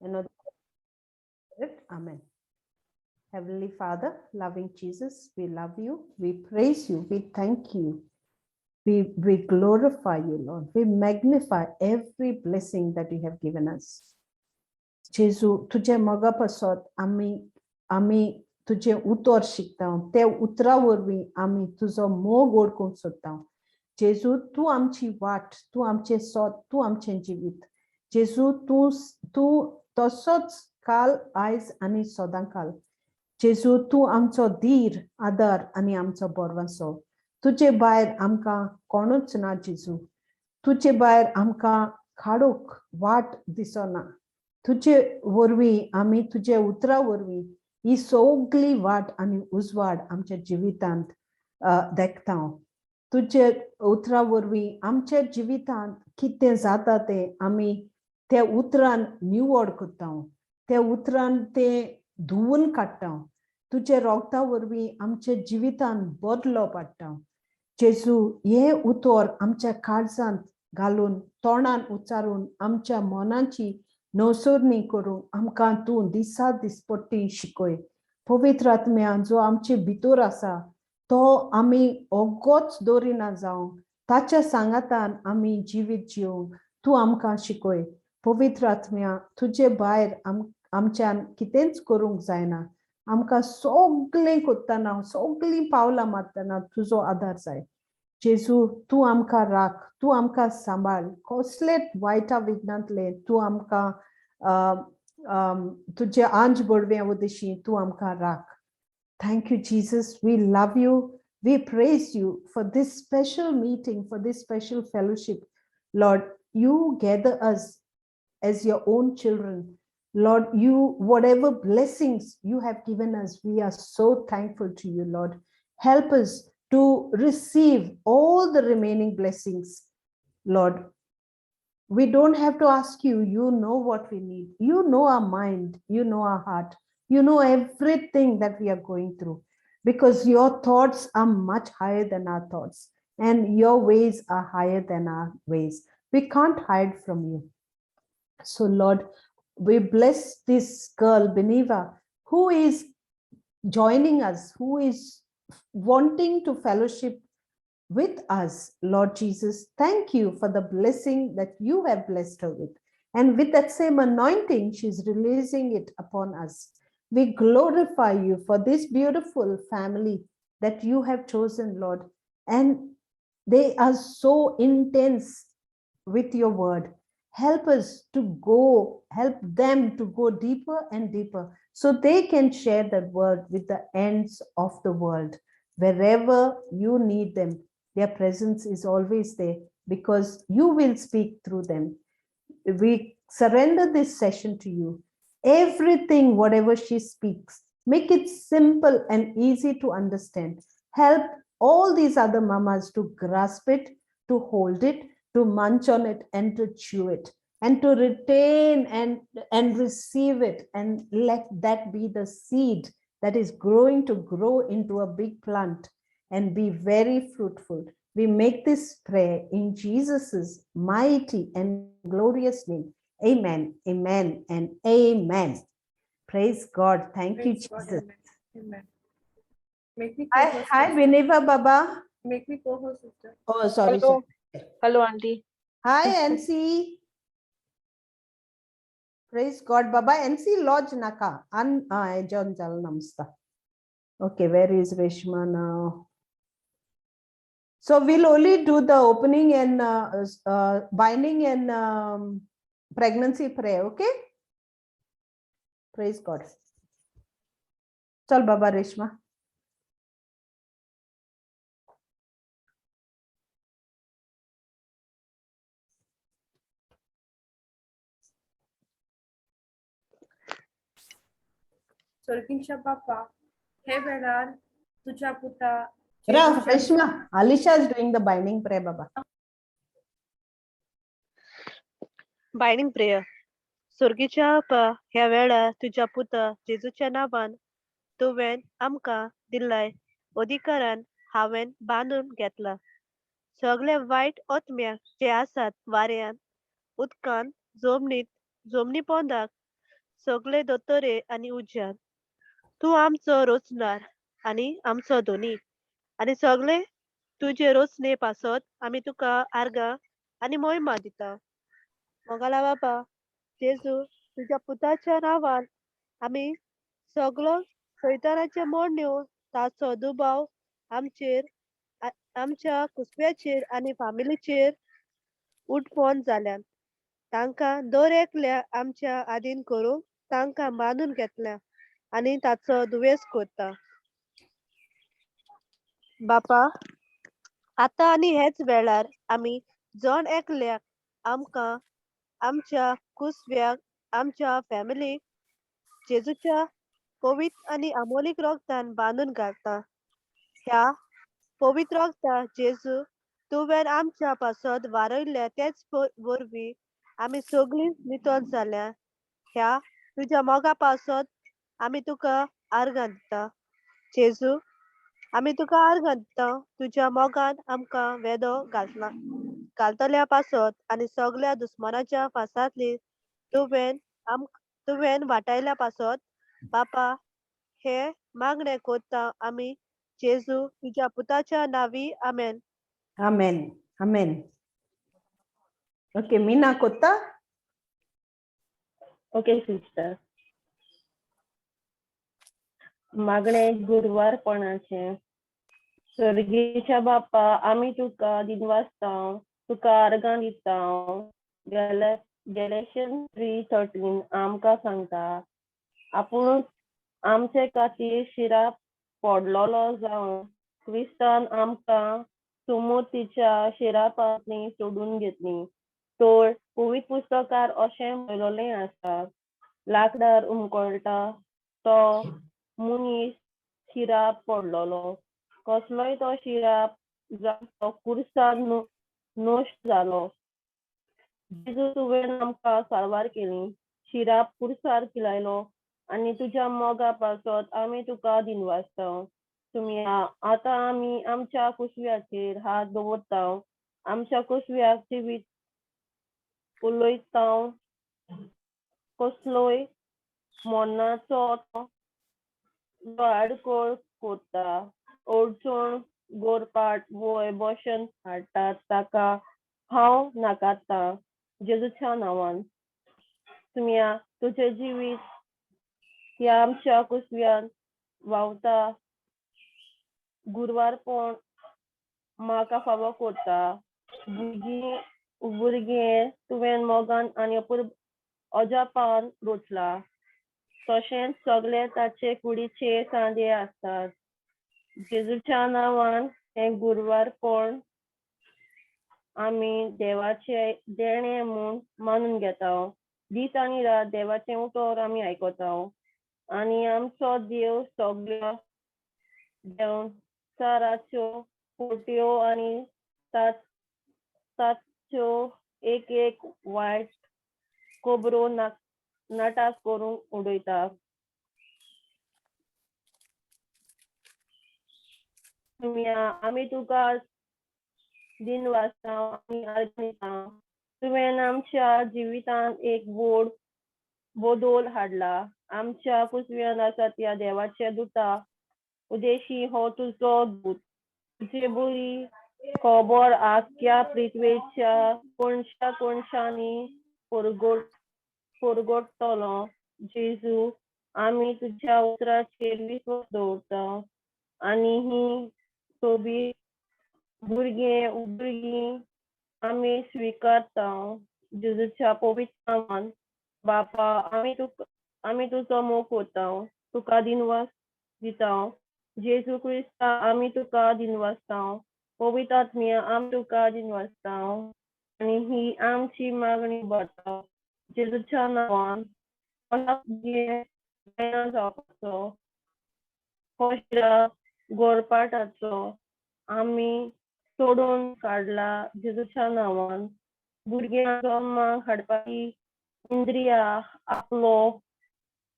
And of the Spirit. Amen. Heavenly Father, loving Jesus, we love you, we praise you, we thank you. We glorify you, Lord. We magnify every blessing that you have given us. जेजू, तुझ्या मोगा पासत आमी आमी तुजें उतर शिकता, ते उतरा वरवीं आमी तुजो मोग ओळखूंक सोदता. जेजू, तूं आमची वाट, तूं आमचें सोद, तूं आमचें जिवीत. जेजू, तूं तूं तसोच काल, आयज आनी सदां काल. जेजू, तूं आमचो धीर, आदार आनी आमचो बरवसो. तुजे भायर आमकां कोणूच ना जेजू. तुजे भायर आमकां काडूंक वाट दिसना. तुजे वरवीं आमी, तुजे उतरा वरवीं ही सगली वाट आनी उजवाड आमच्या जिवितांत देखता. तुजे उतरा वरवीं आमच्या जिवितांत कितें जाता तें आमी त्या उतरान निवड करता, त्या उतरान तें धुवून काडटा. तुजे रोगता वरवीं आमच्या जिवितान बदलो पडटा. जेजू, हें उतर आमच्या काळजांत घालून, तोंडान उच्चारून, आमच्या मनाची नवसरणी करूंक आमकां तूं दिसा दिसपट्टी शिकय. पवित्र आत्म्या जो आमचे भितर आसा, तो आमी ओगोच दवरिना जावं, ताच्या सांगातान आमी जिवीत जिवंक तूं आमकां शिकय. पवित्र आत्म्या, तुजे भायर आमच्यान कितेंच करूंक जायना. आमकां सगळें करतना, सगळीं पावलां मारतना तुजो आदार जाय. जेजू, तूं आमकां राख, तूं आमकां सांबाळ. कसलेच वायटा विघ्नांतले तूं आमकां तुजे आंज बडव्या उदेशी तूं आमकां राख. Thank you, Jesus. We love you. We praise you for this special meeting, for this special fellowship. Lord, you gather us as your own children. Lord, you, whatever blessings you have given us, we are so thankful to you, Lord. Help us to receive all the remaining blessings, Lord. We don't have to ask you. You know what we need. You know our mind. You know our heart. You know everything that we are going through, because your thoughts are much higher than our thoughts and your ways are higher than our ways. We can't hide from you. So, Lord, we bless this girl, Beneva, who is joining us, who is wanting to fellowship with us. Lord Jesus, thank you for the blessing that you have blessed her with. And with that same anointing, she's releasing it upon us. We glorify you for this beautiful family that you have chosen, Lord. And they are so intense with your word. Help us to go, help them to go deeper and deeper so they can share that word with the ends of the world. Wherever you need them, their presence is always there because you will speak through them. We surrender this session to you. Everything, whatever she speaks, make it simple and easy to understand. Help all these other mamas to grasp it, to hold it, to munch on it, and to chew it, and to retain and receive it, and let that be the seed that is growing to grow into a big plant and be very fruitful. We make this prayer in Jesus's mighty and glorious name. Amen, amen, and amen. Praise God. Thank you, Praise God, Jesus. Amen. Amen. Make me Hi, co-host, hi, sister. Vineva Baba. Make me co-host, sister. Oh, sorry. Hello. Sorry. Hello, auntie. Hi, NC. Praise God. Baba, NC Lodge Naka. An John Jal Namaste. Okay, where is Reshma now? So we'll only do the opening and binding and pregnancy prayer, okay? Praise God. Chal, Baba Reshma. स्वर्गींच्या बापा, हे वेळार तुझ्या पुता Raf, Reshma, Alisha is doing the binding prayer, Baba. Binding prayer. स्वर्गीच्या आपा, ह्या वेळार तुज्या पुता जेजूच्या नांवान तुवें आमकां दिल्ल्या अधिकारान हांवें बांदून घेतला सगळे वायट आत्म्या जे आसात वाऱ्यान, उदकान, जमनीत, जमनी पोंदाक सगळे दोतोरे आनी उज्यान. तूं आमचो रोचणार आनी आमचो धनी आनी सगळे तुजे रोचणे पासत आमी तुका आर्गां आनी मोहिमा दिता. मोगाला बाबा जेजू, तुज्या पुताच्या नांवान आमी सगळो सैतानाचे मोडण्यो, ताचो दुबाव आमचेर, आमच्या कुसव्याचेर आनी फामिलीचेर उठपण जाल्यान तांकां दर एकल्या आमच्या आदीन करूंक तांकां बांदून घेतल्या आनी ताचो दुवेस करता. बापा, आतां आनी हेच वेळार आमी जण एकल्याक आमकां आमच्या कुसव्याक, आमच्या फॅमिलीक जेजूच्या पवित्र आनी अमोलीक रोगतान बांदून घालता. ह्या पवित्र रोगता जेजू तुवें आमच्या पासत वारयल्या तेच वरवीं आमी सगळीं नितळ जाल्या. ह्या तुज्या मोगा पासत आमी तुका आर्गां दिता. जेजू, आमी तुका आर्गां दिता तुज्या मोगान आमकां वेदो घातला घालतल्या पासत आनी सगळ्या दुस्मानाच्या फासांतली तुवें वाटायल्या पासत. बापा, हे मागणें करता आमी जेजू तुज्या पुताच्या नांवी, आमेन. Amen. Amen. Okay, Meena Kota. Okay sister. मागणें गुरवारपणाचें. स्वर्गीच्या बापा, आमी तुका दिनवासता, तुका आर्गां दिता. गॅलेशन 3:13 आमकां सांगता, आपूण आमचे खातीर शिराप पडलोलो जावन क्रिस्तान आमकां सुमतीच्या शिरापांतली सोडून घेतली. तर पवित्र पुस्तकार अशें बरयलें आसा, लाकडार उमकळटा तो मनीस शिराप पडलोलो, कसलोय तो शिराप जावन तो कुर्सान नश्ट जालो. जेजू, तुवें आमकां साल्वार केली, शिराप कुर्सार किलायलो आनी तुज्या मोगा पासत आमी तुका दिनवासता. तुमी आतां आमी आमच्या कुसव्याचेर हात दवरता, आमच्या कुसव्याक जिवीत उलयता, कसलोय मरणाचो तो आडकोळ करता, अडचण गोरपाट वय बशन हाडटा, ताका हांव नाकारता जेजूच्या नांवान. तुमी तुजें जिवीत ह्या आमच्या कुसव्यान व्हांवता गुरवारपण म्हाका फावो करता. भुरगीं भुरगें तुवें मोगान आनी अपूर्व अजापान रचला, तशेंच सगळे ताचे कुडीचे सांदे आसतात. जेजूच्या नांवान हें गुरवारपण आमी देवाचे देणें म्हूण मानून घेता. दीस आनी रात देवाचें उतर आमी आयकता आनी आमचो देव सगळ्या देंवचाराच्यो पोटयो आनी ताच्यो एक एक वायट खबरो नाटास करून उडयता. तुमी आमी तुका दिनवासता आनी आर्गां दिता. तुवें आमच्या जिवितांत एक व्हड बदल हाडला. आमच्या कुसव्यान आसा त्या देवाच्या दुता उदेशी हो तुजो दूत, तुजे बरी खबर आख्या पृथ्वेच्या कोणशा कोणशांनी परगटतलो. जेजू, आमी तुज्या उतराचेर विस्वास दवरता आनी ही सोबीत भुरगें भुरगीं आमी स्विकारता जेजूच्या पवित्र नांवान. बापा, आमी तुजो मोग करता, तुका दिनवास दिता. जेजू क्रिस्ता, आमी तुका दिनवासता. पवित्र आत्म्या, आमी तुका दिनवासता आनी ही आमची मागणी भरता जेजूच्या नांवान. जावपाचो गोरपाटाचो आमी सोडून काडला जेजूच्या नांवान. भुरग्यांक जल्माक हाडपाची इंद्रिया आपलो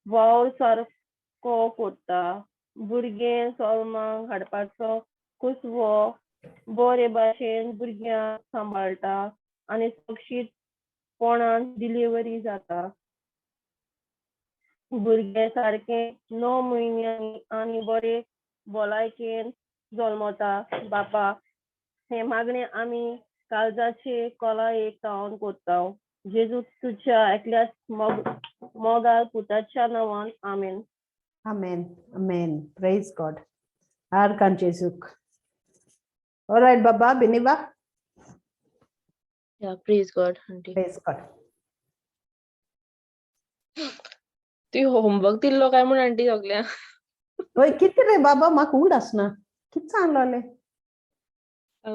वावर सारको करता. भुरगें जल्माक हाडपाचो कुसवो बरे भाशेन भुरग्यांक सांबाळटा आनी सुरक्षीतपणान डिलिव्हरी जाता. भुरगें सारकें 9 म्हयन्यांनी आनी बरे भलायकेन जल्मता बापा. हें मागणें आमी काळजाचे खोलायेक थावन करता, जेजू तुज्या एकल्याच मोगाळ पुताच्या नांवान, आमेन. Amen. Amen. Praise God. Arkan Jesuk. All right, Baba, Biniva. Yeah, praise God, auntie. Praise God. तुवें होमवर्क दिल्लो काय म्हूण आंटी सगळ्यांक? ओय, कितें रे बाबा, म्हाका उगडास ना. कितें सांगलोलें? I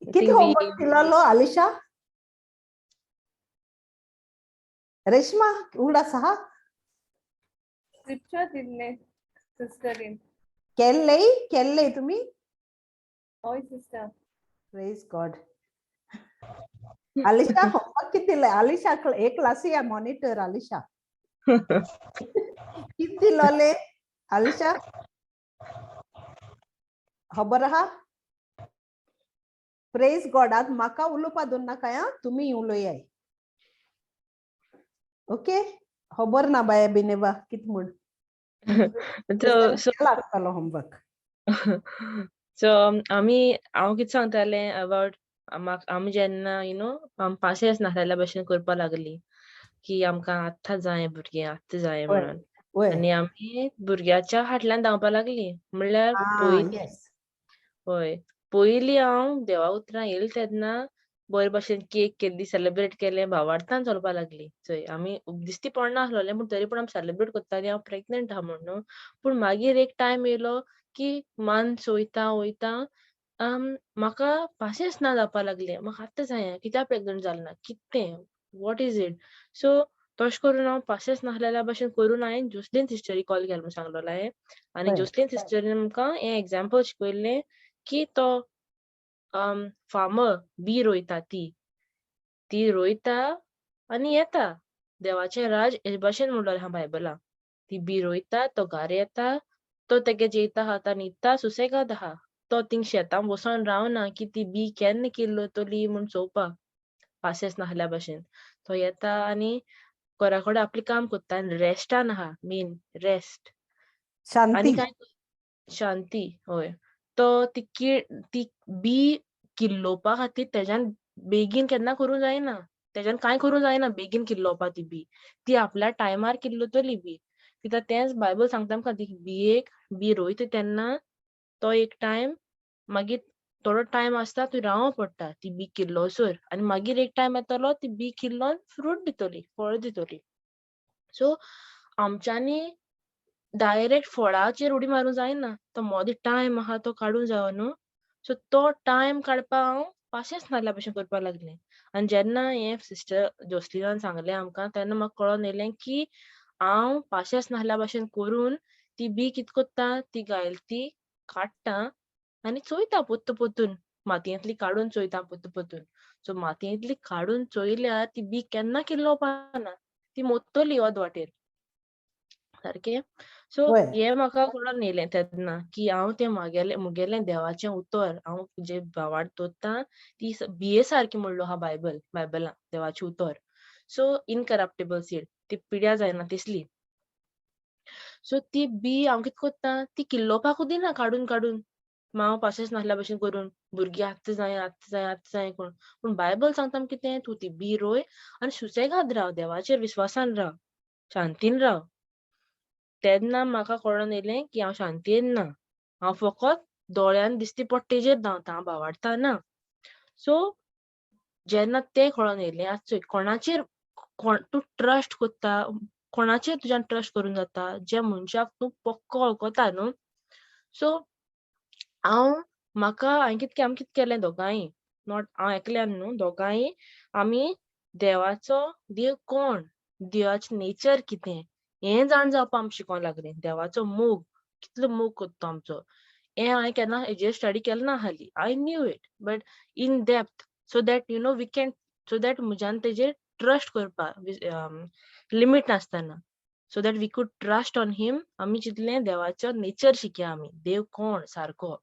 कितें think we homework दिलोलो Alisha? Reshma, उगडास आहा? स्क्रिप्चर दिल्ले सिस्टरीन. केल्लेय केल्लेय तुमी? हय sister. Praise God. Alisha, homework कितें दिलें? आलिशा एक क्लासी मॉनिटर आलिशा. कितें दिलोलें आलिशा? खबर आहा? प्रेज गॉड. आज म्हाका उलोवपा दवरनाका आं, तुमी उलोयाय. ओके, खबर ना बाय बिनेवा कितें म्हूण. So केला आसतलो होमवर्क. So आमी, हांव कितें सांगतालें अबाउट आमी जेन्ना आमी पासियेंस नासलेल्या भशेन करपाक लागली की आमकां आत्तां जाय भुरगें, आत्तां जाय म्हणून. आनी आमी भुरग्याच्या फाटल्यान धांवपाक लागली म्हणल्यार पयलीं, हय, पयलीं हांव देवा उतरां येयलें तेन्ना बरे भशेन केक केल्ली, सेलेब्रेट केलें, भावार्थान चलपाक लागली. चोय, आमी दिश्टी पडनासलोलें पूण तरी पूण आमी सेलेब्रेट करतालीं हांव प्रेग्नंट आहा म्हूण न्हू. पूण मागीर एक टायम येयलो की मन चोयता वयता म्हाका पासियेंस ना जावपाक लागलें. म्हाका आत्तां जाय, कित्याक प्रेग्नंट जालें ना, कितें, what is it. सो तशें करून हांव पासियेंस नासलेल्या भशेन करून हांवें जोसलीन सिस्टरीक कॉल केलो म्हूण सांगलोलें हांवें. आनी जोसलीन सिस्टरीन आमकां हें एग्जाम्पल शिकयल्लें की तो फार्मर बी रोयता, ती ती रोयता आनी येता देवाचें राज हे भाशेन म्हणलोलें आहा बायबलां. ती बी रोयता, तो घार येता, तो तेगे जेयता खाता न्हिदता, सुसेगाद आहा. तो थिंग शेतां बसोन रावना की ती बी केन्ना किल्लतली म्हूण चोवपाक, पासियेंस नासल्या भशेन. तो येता आनी घरा कडेन आपलें काम करता आनी रेस्टान आहा, मेन रेस्ट आनी शांती. काय शांती. हय, तो ती ती बी किल्लोवपा खातीर तेज्यान बेगीन केन्ना करूं जायना, तेज्यान कांय करूं जायना बेगीन किल्लोवपा ती बी. ती आपल्या टायमार किल्लतली बी. कित्याक तेंच बायबल सांगता आमकां, ती बियेक बी रोयता तेन्ना तो एक टायम, मागीर थोडो टायम आसता थंय रावों पडटा ती बी किल्लोसर, आनी मागीर एक टायम येतलो ती बी किल्लोन फ्रूट दितली, फळ दितली. सो आमच्यांनी डायरेक्ट फळाचेर उडी मारूंक जायना, तो मोदो टायम आहा तो काडूंक जायो न्हू. सो तो टायम काडपाक हांव पासियेंस नासल्या भशेन करपाक लागलें. आनी जेन्ना हें सिस्टर जोसलिनान सांगलें आमकां तेन्ना म्हाका कळोन येयलें की हांव पासियेंस नासल्या भशेन करून ती बी कितें करता, ती घायल ती काडटा आनी चोयता पोत्तू पोत्तून, मातयेंतली काडून चोयता पोत्तू पोत्तून. सो मातयेंतली काडून चोयल्यार ती बी केन्ना किल्लोवपा ना, ती मोत्तली अर्द वाटेर सारकें. सो हें म्हाका कळोन येयलें तेन्ना की हांव तें म्हागेलें मुगेलें देवाचें उतर हांव जे भावार्थ दवरता ती बिये सारकी म्हणलो आहा बायबल, बायबलां देवाचें उतर. सो इनकरप्टेबल सीड, ती पिड्या जायना तसली. सो ती बी हांव कितें करता, ती किल्लोवपाकूच दिना काडून काडून, हांव पासियेंस नासल्या भशेन करून भुरगीं आत्तां जाय आत्तां जाय आत्तां जाय करून. पूण बायबल सांगता आमकां कितें, तूं ती बी रोय आनी सुसेगाद राव, देवाचेर विस्वासान राव, शांतीन राव. तेन्ना म्हाका कळोन येयलें की हांव शांतीन ना, हांव फकत दोळ्यान दिश्टी पडटा तेजेर धांवता, हांव भावार्था ना. सो जेन्ना तें कळोन येयलें, आतां चोय कोणाचेर कोण तूं ट्रस्ट करता, कोणाचेर तुज्यान ट्रस्ट करूंक जाता, ज्या मनशाक तूं पक्को वळखता न्हू. सो हांव म्हाका हांवें कितें, आमी कितें केलें दोगांय, not हांव एकल्यान न्हू, दोगांय आमी देवाचो, देव कोण, देवाचें नेचर कितें हें जाण जावपाक आमी शिकोंक लागलीं. देवाचो मोग, कितलो मोग करता आमचो, हें हांवें केन्ना हेजेर स्टडी केलें ना हाली. I knew it but in depth, so that you know we can, so that म्हज्यान तेजेर ट्रस्ट करपाक लिमीट नासतना, so that we could trust on him. आमी चिंतलें देवाचो नेचर शिकया आमी, देव कोण सारको.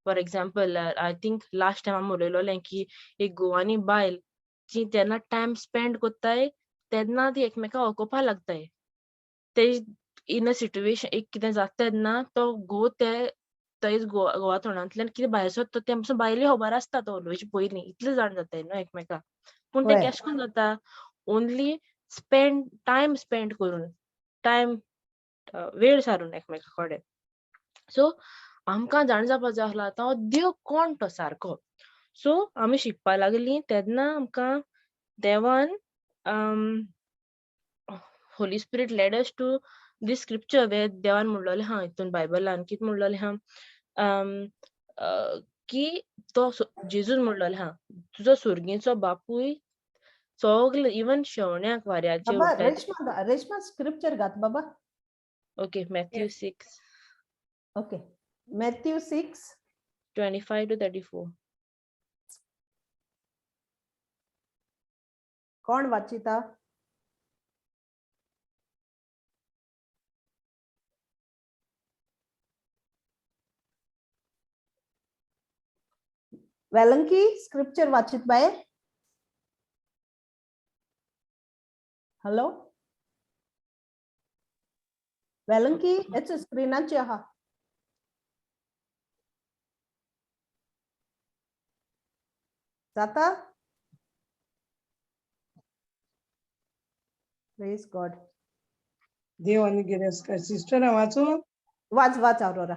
For example, I think last time आमी उलयलोलें की एक गोवानी बायल जी तेन्ना टायम स्पेंड कोत्ताय तेन्ना ती एकमेकाक वळखुपा लागताय. ते इन अ सिट्युएशन एक कितें जाता तेन्ना तो घोव ते थंयच घोवा तोंडांतल्यान कितें भायर सरता तें पसून बायले खबर आसता तो उलोवचे पयलीं, इतले जाण जाताय न्हू एकमेकाक. पूण तें केशें करून जाता, ओनली स्पेंड टायम स्पेंड करून, टायम वेळ सारून एकमेका कडेन. सो आमकां जाण जावपा जाय आसलो आतां हो देव कोण तो सारको. सो आमी शिकपा लागलीं तेन्ना आमकां देवान Holy Spirit led us to this scripture where देवान म्हणलोलें आहा हितून बायबलान कितें म्हणलोलें आहा, की तो जेजून म्हणलोलें आहा तुजो सुर्गीचो बापूय सगळे इवन शेवण्याक वाऱ्याचेर बाबा उडटाय. रेश्मा, रेश्मा स्क्रिप्चर घात बाबा. Okay, Matthew 6. Okay, Matthew 6 25 to 34. कोण वाचिता? वेलंकी स्क्रिप्चर वाचित बाय? हॅलो वेलंकी, हेच स्क्रीनाचे आहा. जाता? Praise God. देव आनी गिरेस्कार. सिस्टर, हांव वाचूं? वाच वाच आवरोरा.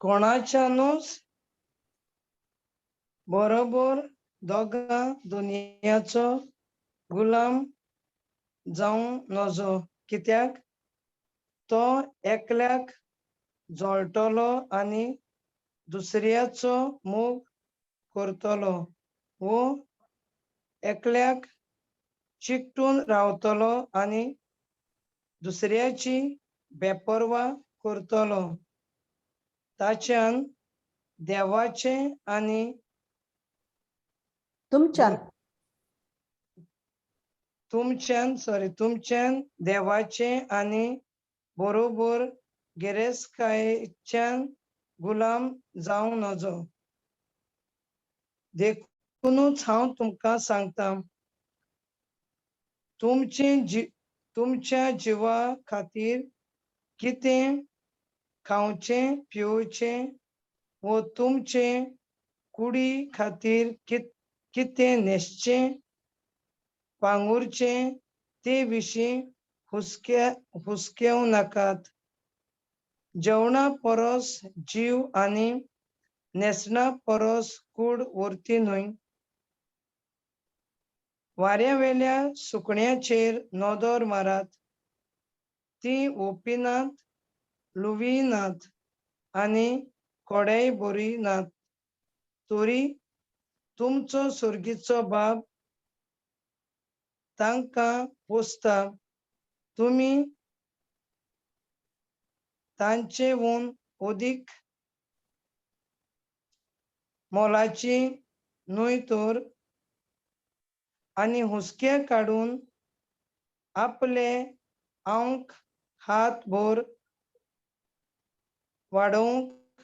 कोणाच्यानूच बरोबर दोगां दुनियाचो गुलाम जावं नजो, कित्याक तो एकल्याक जळटलो आनी दुसऱ्याचो मोग करतलो, वो एकल्याक चिकटून रावतलो आनी दुसऱ्याची बेपर्वा करतलो. ताच्यान देवाचें आनी तुमच्यान तुमच्यान, सॉरी, तुमच्यान देवाचें आनी बरोबर गिरेस्तकायेच्यान गुलाम जावं नजो. देखुनूच हांव तुमकां सांगता, तुमच्या जिवा खातीर कितें खावचें पिवचें वो तुमचे कुडी खातीर कितें न्हेसचें पांगुरचें ते विशीं हुस्केवं नाकात. जेवणा परस जीव आनी न्हेसणा परस कूड व्हरती न्हय. वाऱ्यावेल्या सुकण्याचेर नदर मारात, तीं ओपिनात, लुविनात आनी कोडेय बरी नात, तरी तुमचो सुर्गीचो बाब तांकां पोसता. तुमी तांचेहून अदीक मोलाची न्हय तर? आनी हुस्के काडून आपले आंक हात भर वाडोवंक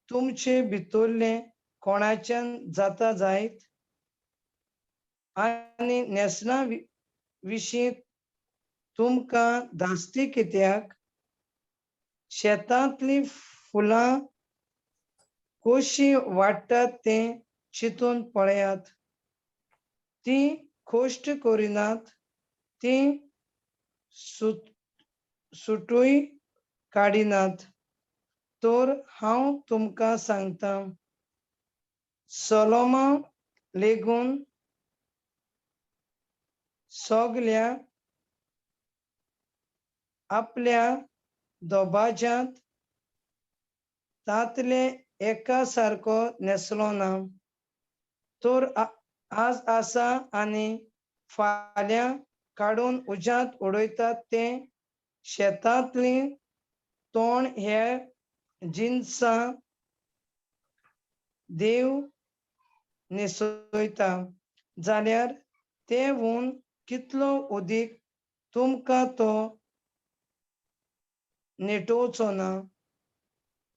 तुमचे भितरले कोणाच्यान जाता जायत? आनी न्हेसणा विशीं तुमकां धास्ती कित्याक? शेतांतलीं फुलां कशीं वाडटात तें चिंतून पळयात. तीं कश्ट करिनात, तीं सुटूय काडिनात. तर हांव तुमकां सांगता, सोलोमन लेगून सगल्या आपल्या दबाज्यांत तांतले एका सारको न्हेसलो ना. तर आज आसा आनी फाल्यां काडून उज्यांत उडयतात तें शेतांतलीं तण हे जिनसां देव न्हेसयता, जाल्यार ते हून कितलो अदीक तुमकां तो नेटोवचो ना?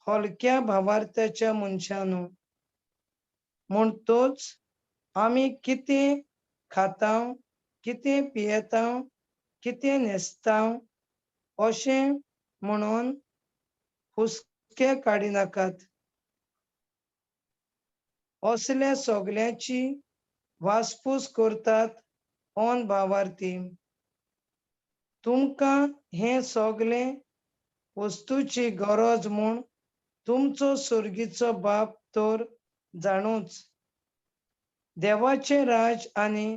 हलक्या भावार्थ्याच्या मनशानू. म्हणटोच आमी कितें खातांव, कितें पियेतांव, कितें न्हेसतांव अशें म्हणून हुस्के काडिनाकात. असल्या सगल्यांची वासपूस करतात ऑन भावार्थी. तुमकां हें सगलें वस्तूची गरज म्हूण तुमचो सर्गीचो बाप तर जाणूच. देवाचें राज आनी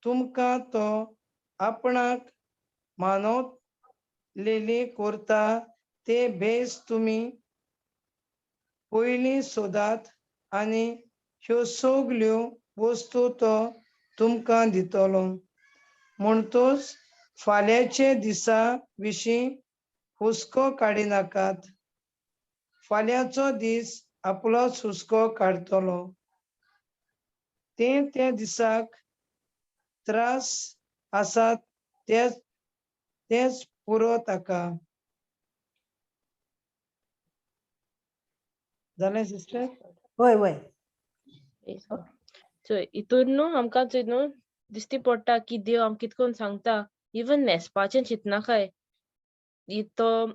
तुमकां तो आपणाक मानवलेली करता ते भेस तुमी पयलीं सोदात आनी ह्यो सगल्यो वस्तू तो तुमकां दितलो. म्हणटूच फाल्यांचे दिसा विशीं हुस्को काडिनाकात. फाल्यांचो दीस आपलोच हुस्को काडटलो. ते त्या दिसाक त्रास आसात तेच तेच पुरो ताका. जालें सिस्टर? वय वय. सो हितून न्हू आमकां चोय न्हू दिश्टी पडटा की देव आमकां कित करून सांगता, इवन न्हेसपाचें चिंतनाकाय. तो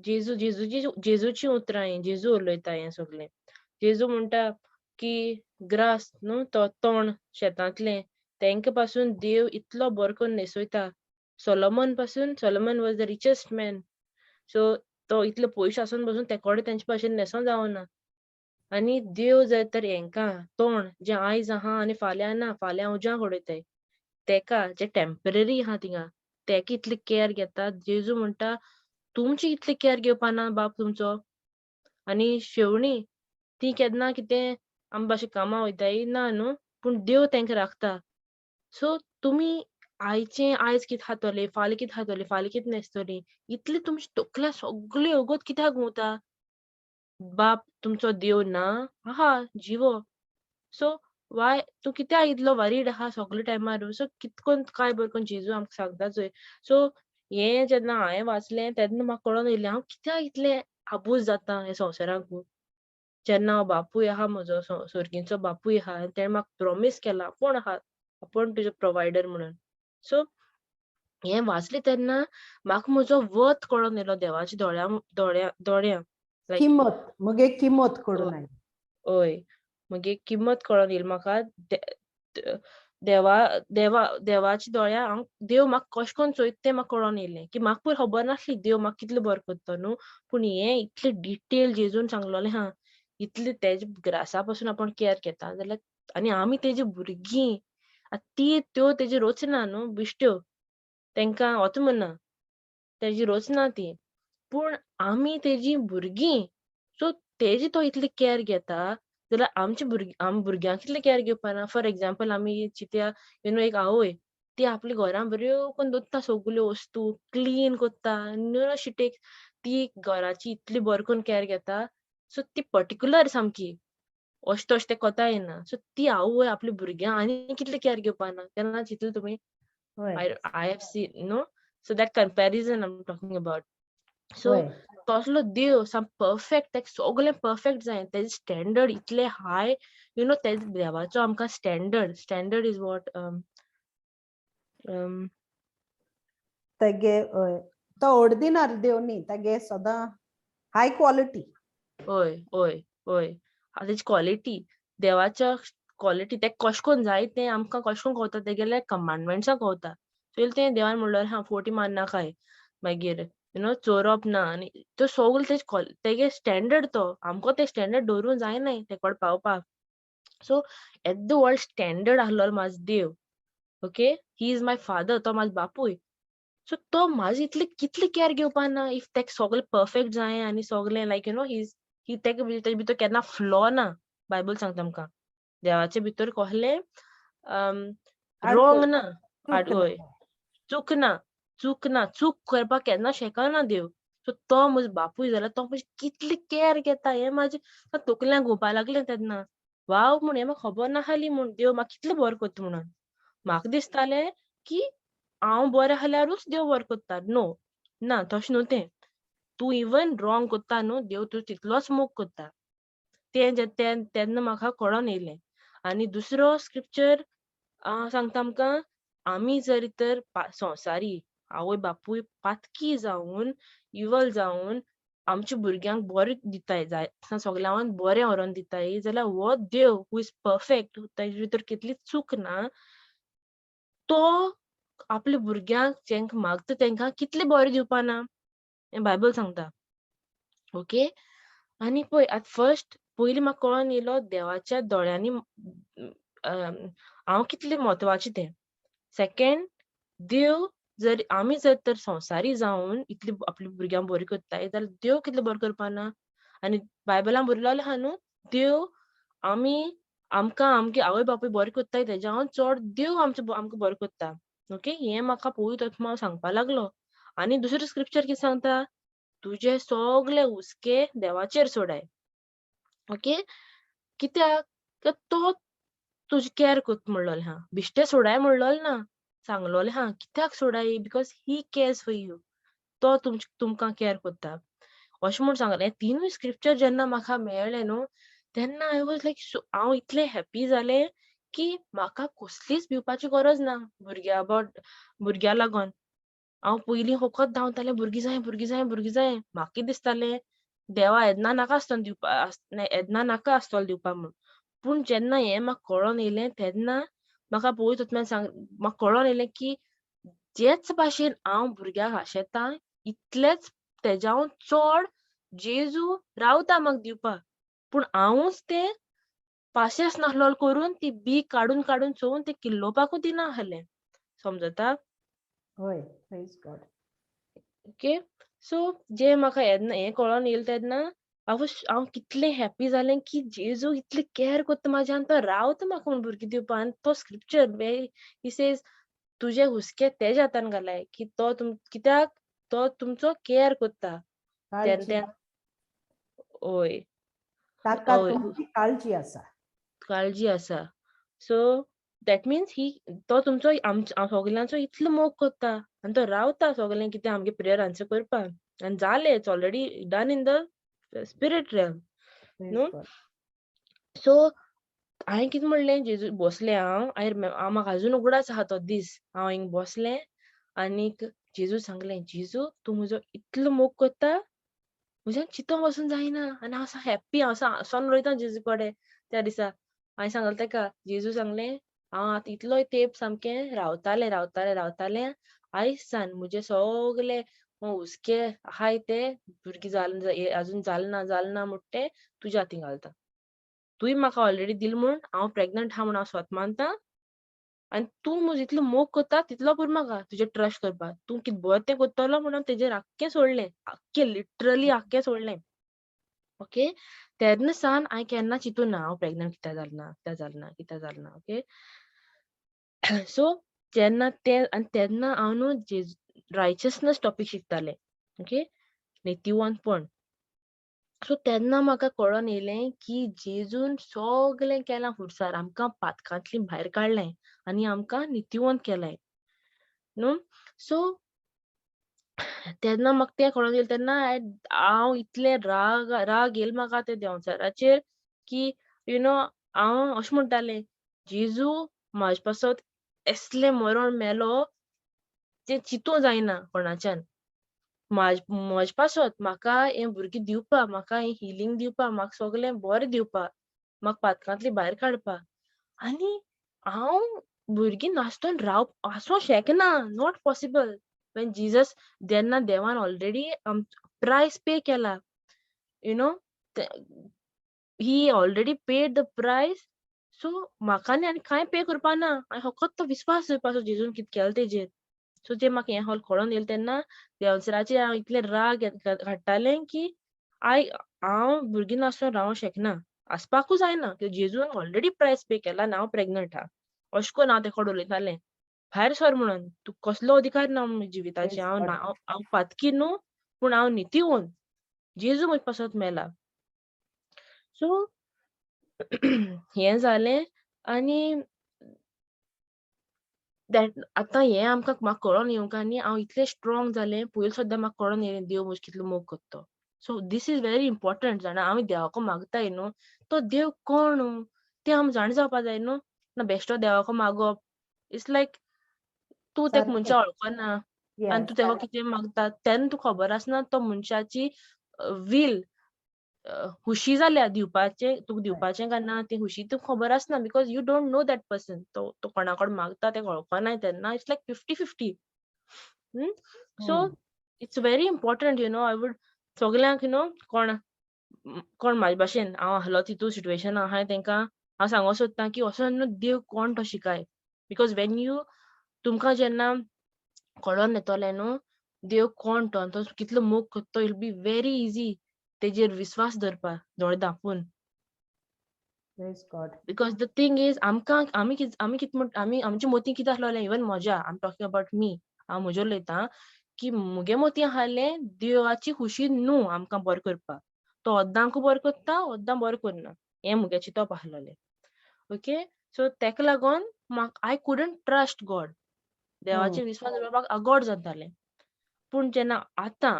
जेजू जेजूची जेजूची उतरां हीं, जेजू उलयता हें सगळें. जेजू म्हणटा की ग्रास न्हू तो तण शेतांतलें तेंका पासून देव इतलो बरो करून न्हेसयता. सोलोमन पासून, Solomon was the richest man, so तो इतले पयशे आसून पासून तेकोडे तेंचे भाशेन न्हेसों जावना. आनी देव जर तर हेंकां तण जें आयज आहा आनी फाल्यां ना, फाल्यां उज्यांक उडयताय, तेका जें टेम्पररी आहा थिंगा तेका इतली कॅर घेता. जेजू म्हणटा तुमची इतली कॅर घेवपा ना बाप तुमचो. आनी शेवणीं ती केन्ना कितें आम भाशेन कामां वयताय ना न्हू, पूण देव तेंकां राखता. सो तुमी आयचें आयज कितें खातले, फाल्यां कितें खातले, फाल्यां कितें न्हेसतली, इतली तुमची तकल्या सगळी अगत कित्याक घुंवता? बाप तुमचो देव ना आहा जिवो. सो वाय तूं कित्याक इतलो वरीड आहा सगळे टायमार? सो कितकोन काय बरें करून जेजू आमकां सांगता चोय. सो हें जेन्ना हांवें वाचलें तेन्ना म्हाका कळोन येयलें हांव कित्याक इतलें आबूज जाता ह्या संवसारांत. जेन्ना हांव बापूय आहा म्हजो सर्गीचो बापूय आहा आनी तेणें म्हाका प्रोमीस केलां आपूण आहा, आपूण तुजो प्रोवायडर म्हणून. सो हें वाचलें तेन्ना म्हाका म्हजो वर्थ कळोन येयलो देवाच्या दोळ्या दोळ्या दोळ्यां लायक किंमत, मगे किंमत कळून आयली. हय, मगे किंमत कळोन येयली म्हाका. देवा देवा देवाच्या दोळ्या हांव देव म्हाका कशें करून चोयता तें म्हाका कळोन येयलें. की म्हाका पयर खबर नासली देव म्हाका कितलो बरो करता न्हू, पूण हें इतलें डिटेल जेजून सांगलोलें आहा, इतलें तेजे ग्रासा पासून आपूण कॅर घेता जाल्यार, आनी आमी तेजी भुरगीं आतां ती त्यो तेजी रचना न्हू बिश्ट्यो, तेंकां वच म्हणना तेजी रचना ती, पूण आमी तेजी भुरगीं. सो तेजी तो इतली कॅर घेता जाल्यार आमच्या भुरगीं, आम भुरग्यांक कितली कॅर घेवपा ना. फॉर एग्जाम्पल आमी चिंतया, you न्हू एक आवय ती आपल्या घरान बऱ्यो करून दवरता सगल्यो वस्तू क्लीन करता, न्हू शी टेक, ती घराची इतली बरें करून कॅर घेता. सो ती पर्टिकुलर सामकी अशें तशें तें कोता येना. सो ती आवय आपल्या भुरग्यांक आनी कितली कॅर घेवपा ना केन्ना चिंतलें तुमी? I have seen no, so that comparison I am talking about. So तसलो देव साम परफेक्ट, ताका सगळें परफेक्ट जाय, तेजे स्टँडर्ड इतले हाय, you न्हू तेजे देवाचो आमकां स्टँडर्ड, स्टँडर्ड is what तेगे तो ऑर्डिनरी देव न्ही, तेगे सदां हाय क्वॉलिटी. हय हय हय, तेजी क्वॉलिटी, देवाच्या क्वॉलिटी तेका कशें करून जाय तें आमकां कशें करून कळटा, तेगेले कमांडमेंट्सां कळटा. सो तें देवान म्हणलें हा फोटी मारनाकाय, मागीर you न्हू चोरप ना, आनी त्यो सगळें तेजे तेगे स्टँडर्ड, तो आमकां तें स्टँडर्ड दवरूंक जायनाय तेकोड पावपाक. सो येद्दो व्हड स्टँडर्ड आसलेलो म्हाजो देव, okay, he is my father, तो म्हाजो बापूय. सो तो म्हाजी इतली कितली कॅर घेवपा ना if तेका सगळें परफेक्ट जाय आनी सगळें लायक you know he is ही तेका तेजे भितर केन्ना फ्लॉ ना. बायबल सांगता आमकां देवाचे भितर कसलें रोंग ना, हय, चूक ना, चूक ना, चूक करपाक केन्ना शकना देव. सो तो म्हजो बापूय जाल्यार तो म्हजी कितली कॅर घेता हें म्हाजें तकल्याक घुंवपा लागलें तेन्ना. वाव म्हूण हें म्हाका खबर नासली म्हूण देव म्हाका कितलें बरें करता म्हणून. म्हाका दिसतालें की हांव बरें आसल्यारूच देव बरें करता. नो, ना तशें न्हू तें. तूं इवन रॉंग करता न्हू, देव तुजो तितलोच मोग करता. तें तेन्ना म्हाका कळोन येयलें. आनी दुसरो स्क्रिप्चर सांगता आमकां, आमी जर तर संवसारी आवय बापूय पातकी जावन इवल जावन आमच्या भुरग्यांक बरें दिताय, जाय सगल्यांक बरें व्हरोन दिताय, जाल्यार हो देव who is perfect, ताजे भितर कितली चूक ना, तो आपल्या भुरग्यांक जेंका मागता तेंकां कितलें बरें दिवपा ना, हें बायबल सांगता. ओके, आनी पळय आतां फर्स्ट पयलीं म्हाका कळोन येयलो देवाच्या दोळ्यांनी हांव कितलें म्हत्वाचें तें. सेकेंड, देव जर आमी जर तर संवसारी जावन इतली आपल्या भुरग्यांक बरी करताय जाल्यार देव कितले बरो करपा ना. आनी बायबलान बरयलेलें आहा न्हू, देव आमी आमकां आमगे आवय बापूय बरें करताय तेज्याहून चड देव आमकां बरो करता. ओके, हें म्हाका पवित्र आत्मा सांगपा लागलो. आनी दुसरें स्क्रिप्चर कितें सांगता, तुजे सगळे हुस्के देवाचेर सोडाय. ओके, कित्याक तर तो तुजी कॅर करता म्हणलोलें आहा, बिश्टें सोडाय म्हणलोलें ना, सांगलोलें आहा कित्याक सोडाय, because he cares for you, तो तुमकां कॅर करता अशें म्हूण सांगलें. तिनूय स्क्रिप्चर जेन्ना म्हाका मेळ्ळें न्हू तेन्ना I was like हांव इतलें हॅप्पी जालें की म्हाका कसलीच भिवपाची गरज ना भुरग्या अबावट भुरग्या लागोन. हांव पयलीं फकत धांवतालें भुरगीं जाय भुरगीं जाय भुरगीं जाय, म्हाका दिसतालें देवा येदना नाका आसतलो दिवपा, येदना नाका आसतलो दिवपा म्हूण. पूण जेन्ना हें म्हाका कळोन येयलें तेन्ना म्हाका पवित्र आत्म्यान सांग, म्हाका कळोन येयलें की जेच भाशेन हांव भुरग्याक आशेतां इतलेच तेज्याहून चड जेजू रावता म्हाका दिवपाक, पूण हांवूच तें पाशेंस नासलो करून ती बी काडून काडून चोवन तें किल्लोवपाकूच दिना आसलें. समजता? हय, प्रेज गॉड. ओके, सो जे म्हाका येन्ना हें कळोन येयलें तेन्ना हांव कितलें हॅप्पी जालें की जेजू इतलें कॅर करता म्हाजें आनी तो रावता म्हाका म्हूण भुरगीं दिवपाक. आनी तो स्क्रिप्चर वे he says तुजे हुस्के तेज्या हातान घालाय की तो कित्याक तो तुमचो कॅर करता. काळजी. हय, ताका तुमची काळजी आसा, काळजी आसा. सो that means ही तो तुमचो आमच्या सगल्यांचो इतलो मोग करता आनी तो रावता सगळें कितें आमगे प्रेयर आन्सर करपाक. आनी जालें, it's already done in the spirit realm न्हू. सो हांवें कितें म्हणलें, जेजू बसलें हांव, हांव म्हाका अजून उगडास आहा तो दीस, हांव हिंग बसलें आनीक जेजू सांगलें, जेजू तूं म्हजो इतलो मोग करता, म्हज्यान चिंतोंक वचून जायना. आनी हांव हॅप्पी, हांव हांसोन उलयतां जेजू कडेन त्या दिसा. हांवें सांगलें ताका, जेजू सांगलें हांव आतां इतलोय तेंप सामकें रावतालें रावतालें रावतालें, आयज सान म्हजे सगळे हुस्के आहाय ते भुरगीं जाल अजून जाल ना जाल ना म्हणटा ते तुज्या हातीन घालता. तुवें म्हाका ऑलरेडी दिल म्हूण हांव प्रेग्नंट आहा म्हूण हांव स्वता मानता, आनी तूं म्हजो इतलो मोग करता तितलो पुरो म्हाका तुजेर ट्रस्ट करपाक. तूं कितें बरें तें करतलो म्हूण हांव तेजेर आख्खें सोडलें, आख्खें लिटरली आख्खें सोडलें. ओके, तेन्ना सान हांवें केन्ना चिंतूं ना हांव प्रेग्नंट कित्याक जालें ना, कित्याक जालें ना, कित्याक जालें ना. ओके, सो जेन्ना तें आनी तेन्ना हांव न्हू रायचसनस टॉपीक शिकतालें. ओके, नितीवंतपण. सो तेन्ना म्हाका कळोन येयलें की जेजून सगळें केलां फुडसार, आमकां पातकांतली भायर काडलें आनी आमकां नितीवंत केलें न्हू. सो तेन्ना म्हाका तें कळोन येयलें तेन्ना हांव इतलें राग राग येयलो म्हाका त्या देंवचाराचेर की you know हांव अशें म्हणटालें, जेजू म्हाजे पासत एसलें मरण मेलो तें चिंतूं जायना कोणाच्यान. म्हजे पासत म्हाका हें भुरगीं दिवपा, म्हाका हें हिलींग दिवपा, म्हाका सगळें बरें दिवपा, म्हाका पातकांतली भायर काडपा. आनी हांव भुरगीं नासतना राव आसूं शकना, not possible. When Jesus जेन्ना देवान ऑलरेडी प्रायस पे केला, you know he already paid the price, so म्हाका न्ही आनी कांय पे करपा ना, हांवें फकत तो विस्वास दवरपाचो जेजून कितें केलें तेजेर. सो जें म्हाका हें होल कळोन येयलें तेन्ना देंवचाराचेर हांव इतलें राग काडटालें की I हांव भुरगीं नासतना रावंक शकना, आसपाकूच जायना, कित्याक जेजून ऑलरेडी प्रायस पे केला आनी हांव प्रेग्नंट आहा. अशें करून हांव तेका उलयतालें, भायर सर म्हणून, तूं कसलो अधिकार ना म्हज्या जिविताचेर, हांव हांव पातकी न्हू पूण हांव नितीवंत, जेजू म्हजे पासत मेला. सो हें जालें. आनी आतां हें आमकां म्हाका कळोन येवंक आनी हांव इतलें स्ट्रॉंग जालें, पयलीं सुद्दां म्हाका कळोन येयलें देव म्हजो कितलो मोग करता. So this is very important जाणा, आमी देवाको मागताय न्हू, तो देव कोण तें आमी जाणा जावपा जाय न्हू. ना बेश्टो देवाको मागप, It's like तूं तेका सारकें. मनशा वळखना आनी येस. तूं तेका कितें मागता तेन्ना तुका खबर आसना तो मनशाची वील खुशी जाल्या दिवपाचें, तुका दिवपाचें काय ना ती खुशी तुका खबर आसना, because you don't know that person. तो तो कोणा कडेन मागता तेका वळखनाय तेन्ना it's like 50-50. So it's very important, I would सगल्यांक, you know कोण कोण म्हाजे भाशेन हांव आहलो तितू सिट्युएशन आहाय, तेंकां हांव सांगो सोदता की वचोन न्हू देव कोण तो शिकाय, because when you तुमकां जेन्ना कळोन येतोलें न्हू देव कोण तो आनी तो कितलो मोग कोत्ता, it be very easy तेजेर विस्वास दवरपा दोळे धांपून. Praise God. Because the thing is, आमकां आमी कित म्हण आमी आमच्या मोती कितें आसलोलें, इवन म्हज्या, I am talking about me, हांव म्हजेर उलयतां की मुगे मोती आसलें देवाची खुशी न्हू आमकां बरें करपाक, तो अर्दांकू बरें करता, अर्दां बरें करना, हें मुगे चिंतप आसलोलें. ओके, सो तेका लागोन म्हाका I couldn't trust God, देवाचेर विस्वास दवरपाक अगोड जातालें. पूण जेन्ना आतां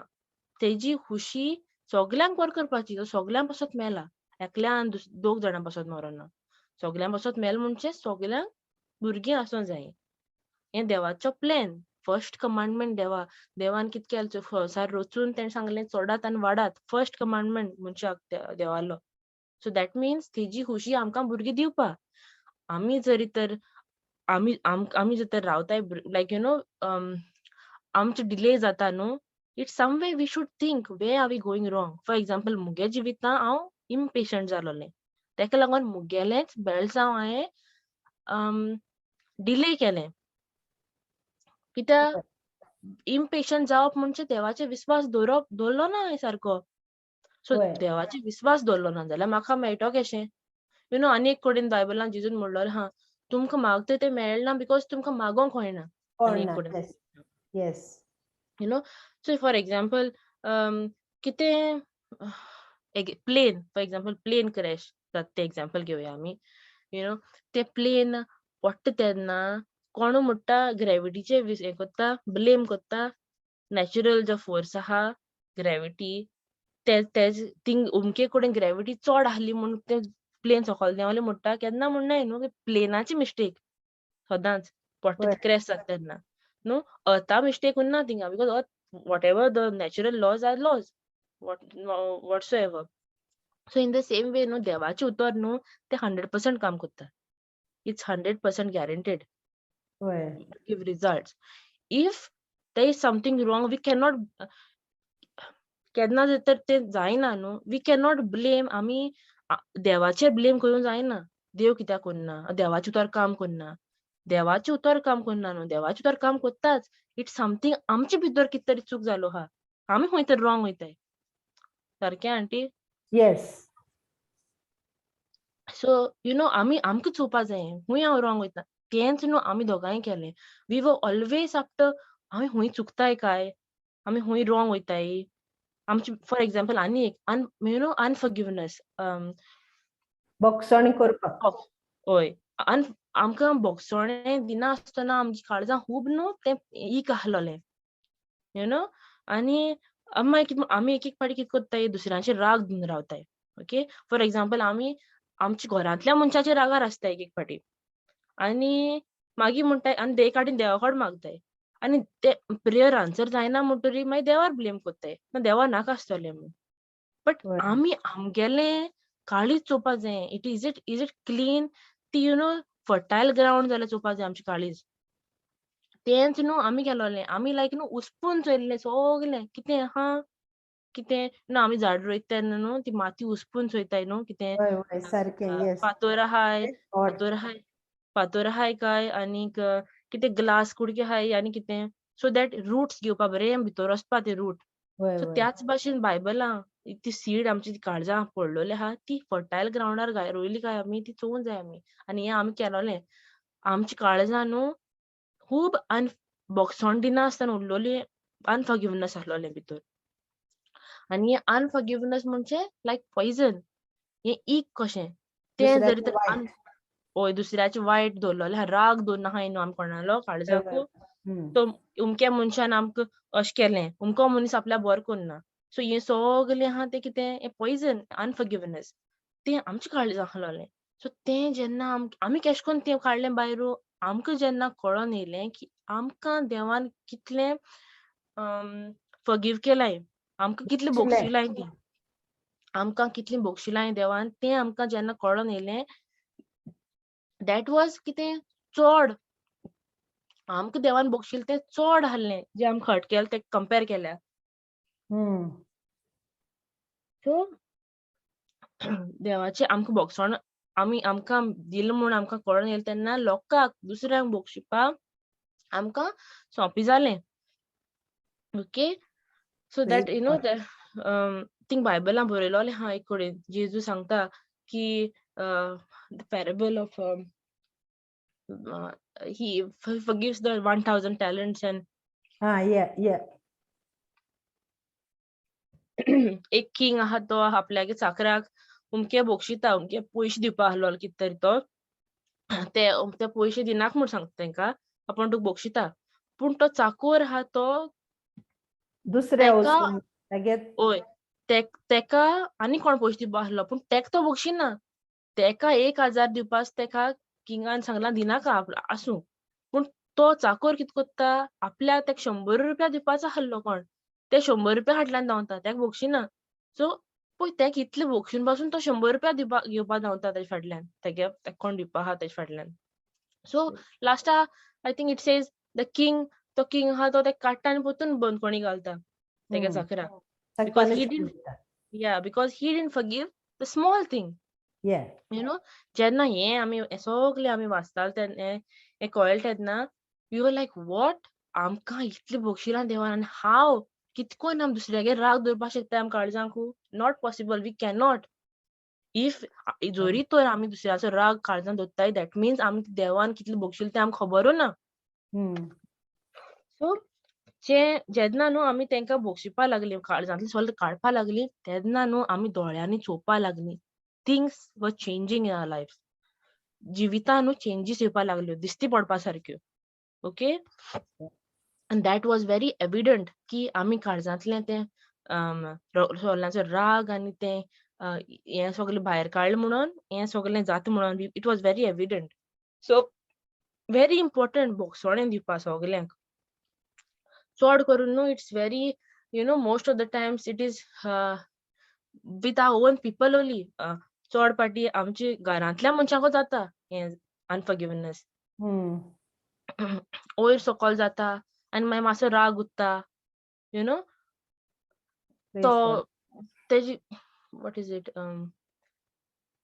तेजी खुशी सगल्यांक बरें करपाची, तो सगल्यां पासत मेला, एकल्यान दोग जाणां पासत मरोना, सगल्यां पासत मेल म्हणजे सगल्यांक भुरगीं आसूं जाय, हें देवाचो प्लॅन. फर्स्ट कमांडमेंट देवा देवान कितें केलें, संवसार रचून तेणें सांगलें चडात आनी वाडात, फर्स्ट कमांडमेंट मनशाक देवालो. सो that means तेजी खुशी आमकां भुरगीं दिवपा. आमी जरी तर आमी आमी जर तर रावताय, लायक you know आमचे डिले जाता न्हू, it's some way we should think where are we going wrong. For example, मुगे जिवितां हांव इम्पेशंट जालोलें, तेका लागोन मुगेलेंच बेळसांव हांवें डिले केलें. कित्याक इम्पेशंट जावप म्हणजे देवाचेर विस्वास दवरप दवरलो ना हांवें सारको. सो देवाचेर विस्वास दवरलो ना जाल्यार म्हाका मेळटो कशें? You know आनी एक कडेन बायबलान जेजून म्हणलोलें आहा, तुमकां मागता तें मेळना because तुमकां मागोंक कळना. आनी एक कडेन yes. You know, so for example, कितें plane, for example plane crash जाता तें एग्जाम्पल घेवया आमी. You know तें प्लेन पडटा तेन्ना कोणू म्हणटा ग्रेविटीचे हें करता, ब्लेम करता, नॅचरल जो फोर्स आहा ग्रेविटी, ते तेज थिंग अमके कडेन ग्रेविटी चड आहली म्हूण तें प्लेन सकयल देंवलें म्हणटा, केन्ना म्हणनाय न्हू प्लेनाची मिस्टेक सदांच पडटा क्रॅश जाता तेन्ना न्हू, अर्था मिस्टेक उरना थिंगा, because earth whatever the natural laws are laws whatsoever. So in the same way न्हू देवाचें उतर न्हू तें 100% काम करता, it's 100% guaranteed give results. If there is something wrong, we cannot, केन्ना जर तर तें जायना न्हू, we cannot blame, आमी देवाचेर ब्लेम करूंक जायना, देव कित्याक करना, देवाचें उतर काम करना, देवाचें उतर काम करना न्हू, देवाचें उतर काम करताच, it's something आमचे भितर कितें तरी चूक जालो आहा, आमी खंय तरी रॉंग वयताय. सारकें aunty? Yes. So you know आमी आमकां चोवपा जाय खूंय हांव रॉंग वयता, तेंच न्हू आमी दोगांय केलें. We were always after आमी खूंय चुकताय काय, आमी खूंय रॉंग वयताय. आमची फॉर एग्जाम्पल आनी एक you know अनफॉरगिवनस, बोगसणी करपाक. हय, आमकां बोगसणें दिना आसतना आमची काळजां खूब न्हू तें ईक आहलोलें, you know. आनी मागीर आमी एक एक फावटी कितें करताय, दुसऱ्यांचेर राग दिवन रावताय. ओके, फॉर एग्जाम्पल आमी आमच्या घरांतल्या मनशाचेर रागार आसता एक एक फावटी, आनी मागीर म्हणटाय आनी एक फावटी देवा कडेन मागताय, आनी ते प्रेयर आन्सर जायना म्हणटरी मागीर देवार ब्लेम करताय, देवा नाका आसतलें म्हूण. बट आमी आमगेलें काळीज चोवपा जाय, it is it is it clean, ती you know fertile ground जाल्यार चोवपा जाय आमचें काळीज. तेंच न्हू आमी केलोलें, आमी लायक न्हू उसपून चोयल्लें सगलें कितें आहा कितें ना, आमी झाड रोयता तेन्ना न्हू ती माती उसपून चोयताय न्हू कितें सारकें, फातोर आहाय, फातोर आहाय, फातोर आहाय काय आनीक कितें ग्लास कुडके आहाय आनी कितें, सो that roots घेवपा बरें भितर वचपा ते रूट. सो त्याच भाशेन बायबलां ती सीड आमची काळजां पडलोली आहा ती फर्टायल ग्रावंडार रोयली काय आमी ती चोवूंक जाय आमी. आनी हें आमी केलोलें, आमची काळजां न्हू खूब बोगसण दिना आसतना उरलोली अनफॉरगिवनस आसलोलें भितर. आनी हें अनफॉरगिवनस म्हणजे लायक पॉयजन, हें ईक कशें तें जरी तर हय दुसऱ्याचें वायट दवरलोलें, राग दवरना आहाय न्हू आमी कोणालो काळजाकू, तो अमक्या मनशान आमकां अशें केलें, अमको मनीस आपल्याक बरो करना, सो हें सगलें आहा तें कितें हें पॉयजन अनफॉरगिवनस, तें आमच्या काळजां आसलोलें. सो तें जेन्ना आमी केशें करून तें काडलें भायर, आमकां जेन्ना कळोन येयलें की आमकां देवान कितलें फॉरगिव केलाय, आमकां कितलें बक्षिलें. बक्षिलाय तें, आमकां कितलें बक्षिलाय देवान तें आमकां जेन्ना कळोन येयलें, that was कितें चड आमकां देवान बक्षिलें तें चड आहलें जें आमकां हर्ट केलें तें कंपेर केल्यार. सो देवाचें आमकां भोगसण आमी आमकां दिलां म्हूण आमकां कळोन येयलें तेन्ना लोकांक दुसऱ्यांक बक्षिपाक आमकां सोंपें जालें. Okay, so that you know thing बायबलान बरयलोलें आहा एक कडेन जेजू सांगता की the parable of he forgives the 1000 talents and हा, या. एक किंग आहा तो आपल्यागे चाकराक उमके बक्षिता, उमके पयशे दिवपा आहलो कितें तरी तो ते ते पयशे दिनाक म्हूण सांगता तेंका, आपूण तुका बक्षिता, पूण तो चाकोर आहा तो दुसऱ्या तेका वचून तागे ओय तेका आनी कोण पयशे दिवपा आहलो पूण तेका तो बक्षिना, तेका 1000 दिवपाक तेका किंगान सांगलां दिनाका, आसूं, पूण तो चाकोर कितें कोत्ता आपल्याक तेका 100 रुपया दिवपाचो आहलो कोण, ते 100 रुपया फाटल्यान धांवता, तेका बक्षिना. सो पळय तेका इतले बक्षून पासून तो 100 रुपया दिवपा घेवपा धांवता तेजे फाटल्यान, तेगे तेका कोण दिवपा आहा तेजे फाटल्यान. सो लास्टा I think it says the king, तो किंग आहा तो तेका काडटा आनी परतून बंदखणी घालता तेगे चाकराक, ताका because he punishment didn't दिता. Yeah, because he didn't forgive the small thing. You know, जेन्ना हें आमी हें सगळें आमी वाचताले तेन्ना हें कळ्ळें तेन्ना we were like what, आमकां इतलें बक्षिलां देवान आनी हांव कितकोन आमी दुसऱ्यागेर राग दवरपाक शकता आमकां काळजांकू? Not possible, we cannot. If जरी तर आमी दुसऱ्याचो राग काळजान दवरताय, that means आमी देवान कितलें बक्षिलें तें आमकां खबरूय ना. सो जे जेन्ना न्हू आमी तेंकां बक्षिपा लागली, काळजांतलें सगळें काडपा लागली, तेन्ना न्हू आमी दोळ्यांनी चोवपा लागली things were changing in our life. जिवितान न्हू चेंजीस येवपा लागल्यो दिश्टी पडपा सारक्यो. Okay, and that was very evident की आमी काळजांतलें तें सगळ्यांचो राग आनी तें हें सगळें भायर काडलें म्हणून हें सगळें जाता म्हणून it was very evident. So very important भोगसणें दिवपा सगल्यांक, चड करून न्हू it's very you know most of the times it is with our own people only. चड पाटी आमचे घरांतल्या मनशांकूच जाता हें अनफॉरगिवनेस, वयर सकयल जाता आनी मागीर मातसो राग उत्ता, you know, तो तेजी what is it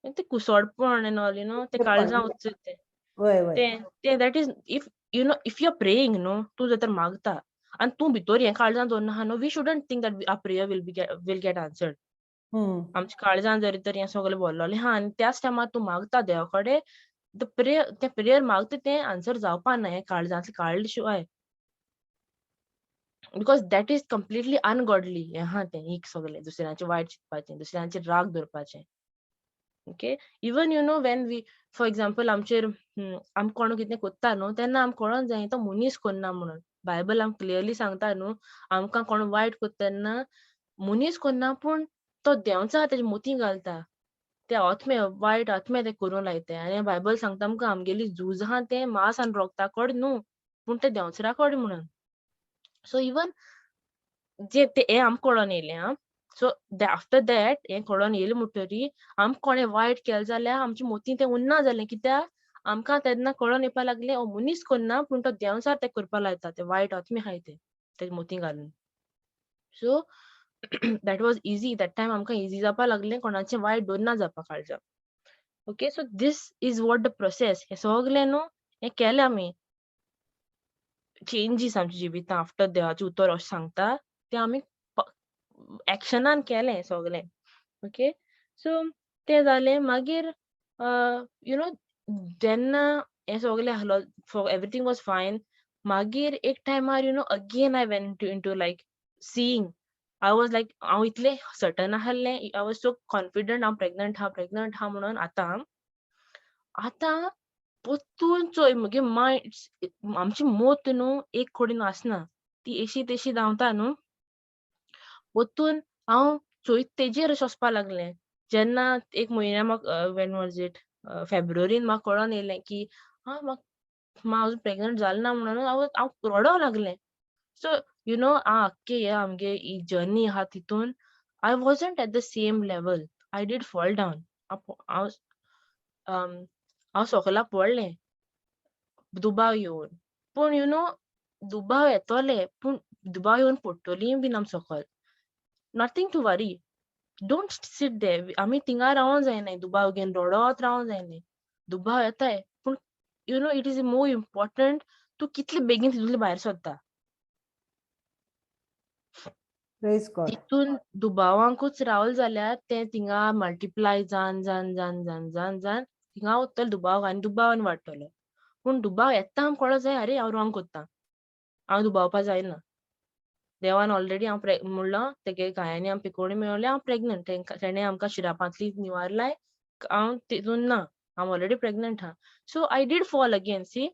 तें कुसोडपण and all, you know, तें काळजां वचत तें वय वय तें तें that is if you know if you are praying न्हू, तूं जर तर मागता आनी तूं भितर हें काळजां दवरना आहा न्हू, we shouldn't think that our prayer will get answered. आमच्या काळजान जरी तर हें सगळें भरलोलें आहा आनी त्याच टायमार तूं मागता देवा कडेन, the prayer तें प्रेयर मागता तें आन्सर जावपा ना हें काळजांतलें काडले शिवाय, because that is completely ungodly. हें आहा तें एक सगळें दुसऱ्यांचें वायट चिंतपाचें, दुसऱ्यांचेर राग धरपाचें. Okay, even you know when we for example आमचेर आमकां कोण कितें कोत्ता न्हू तेन्ना आमकां कळोन जाय तो मनीस कोन्ना म्हणून. बायबल आमकां क्लियरली सांगता न्हू, आमकां कोण वायट कोत्ता तेन्ना मनीस कोन्ना पूण तो देंवचार तेजे मोती घालता, ते आत्मे वायट आत्मे ते करूंक लायता. आनी बायबल सांगता आमकां आमगेली झूज आहा तें मांस आनी रोगता कडेन न्हू पूण तें देंवचारा कडेन म्हणून. सो इवन जे ते हें आमकां कळोन येयलें आं. सो आफ्टर that हें कळोन येयलें म्हणटरी आमकां कोणें वायट केलें जाल्यार आमच्या मोती तें उन्ना जालें, कित्याक आमकां तेन्ना कळोन येवपा लागलें हो मनीस कोन्ना पूण तो देंवचार तें करपा लायता, ते वायट आत्मे आहाय ते तेजे मोती घालून. So that was easy that time, आमकां इजी जावपा लागलें कोणाचें वायट दवरना जावपा काळजाक. Okay, so this is what the process. हें सगळें न्हू हें केलें आमी, चेंजीस आमच्या जिवितां आफ्टर देवाचें उतर अशें सांगता तें आमी एक्शनान केलें सगळें. ओके, सो तें जालें. मागीर you know जेन्ना हें सगळें आहलो एवरीथींग वॉज फायन. मागीर एक टायमार you know again I went into like seeing, I was like हांव इतलें सर्टन आहलें, I was so confident हांव प्रेग्नंट आहा, प्रेग्नंट आहा म्हणून. आतां आतां परतून चोय म्हगे मायंड, आमची मोत न्हू एक कडेन आसना, ती एशी तेशी धांवता न्हू. परतून हांव चोयत तेजेर अशें वचपा लागलें. जेन्ना एक म्हयन्या म्हाका when was it फेब्रुवारीन म्हाका कळोन येयलें की आं म्हाका मा अजून प्रेग्नंट जालें ना म्हणून हांव रडोंक लागलें. सो you know हांव आख्खे हे आमगे ही जर्नी आहा तितून I wasn't at the same level. I did fall down. हांव सोकला पडलें दुबाव येवन. पूण you know दुबाव येतोले, पूण दुबाव येवन पडटलीं बीन आम सकल. Nothing to worry, don't sit there. आमी थिंगा रावों जायनाय, दुबाव घेवन रडत रावों जायनाय. दुबाव येताय, पूण you know it is more important तूं कितले बेगीन तितूंतले भायर सरता. Praise God. तितून दुबावांकूच रावल जाल्यार तें थिंगा मल्टिप्लाय जावन जावन जावन जावन जावन जावन थिंगा उरतलो दुबाव आनी दुबाव आनी वाडटलो. पूण दुबाव येता आमकां कळो जाय, अरे हांव रॉंग कोत्ता, हांव दुबावपा जायना. देवान ऑलरेडी हांव म्हणलां तेगे घायांनी आम पिकोवणी मेळ्ळी, हांव प्रेग्नंट, तेणें आमकां शिरापांतली निवारलाय, हांव तितून ना, हांव ऑलरेडी प्रेग्नंट आहा. So I did fall again, see.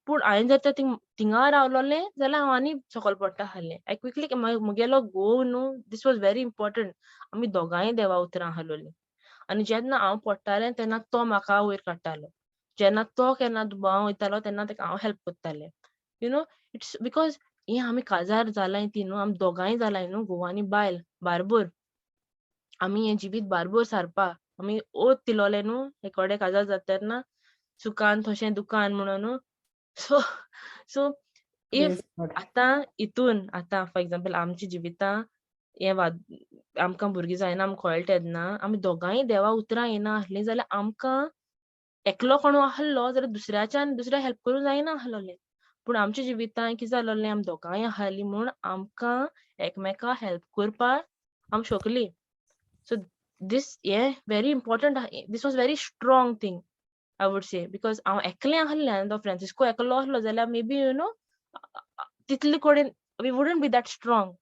पूण हांवें जर तें थिंगा रावलोलें जाल्यार हांव आनी सकल पडटा आसलें. I quickly मुगेलो घोव न्हू, this was very important, आमी दोगांय देवा उतरां आहलोलीं. आनी जेन्ना हांव पडटालें तेन्ना तो म्हाका वयर काडटालो, जेन्ना तो केन्ना दुबावां वयतालो तेन्ना तेका हांव हेल्प करतालें. You know it's because हें आमी काजार जालाय ती न्हू, आमी दोगांय जालाय न्हू, घोव आनी बायल बारबर, आमी हें जिवीत बारबर सारपा, आमी ओत दिलोलें न्हू एकोडे काजार जाता तेन्ना, सुखान तशें दुखान म्हणून न्हू. सो if आतां हितून आतां फॉर एग्जाम्पल आमच्या जिवितां हें आमकां भुरगीं जायना आमकां कळटा तेन्ना आमी दोगांय देवा उतरां येना आसलीं जाल्यार आमकां एकलो कोणू आहलो जाल्यार दुसऱ्याच्यान दुसऱ्या हेल्प करूंक जायना आहलोलें. पूण आमच्या जिवितांत कितें जालोलें, आमी दोगांय आहलीं म्हूण आमकां एकमेका हेल्प करपाक आमी शकलीं. सो दीस हें very important, this was very strong thing I would say, because हांव एकलें आहलें आनी तो फ्रांसिस्को एकलो आहलो जाल्यार मे बी you know तितले कडेन we wouldn't be that strong.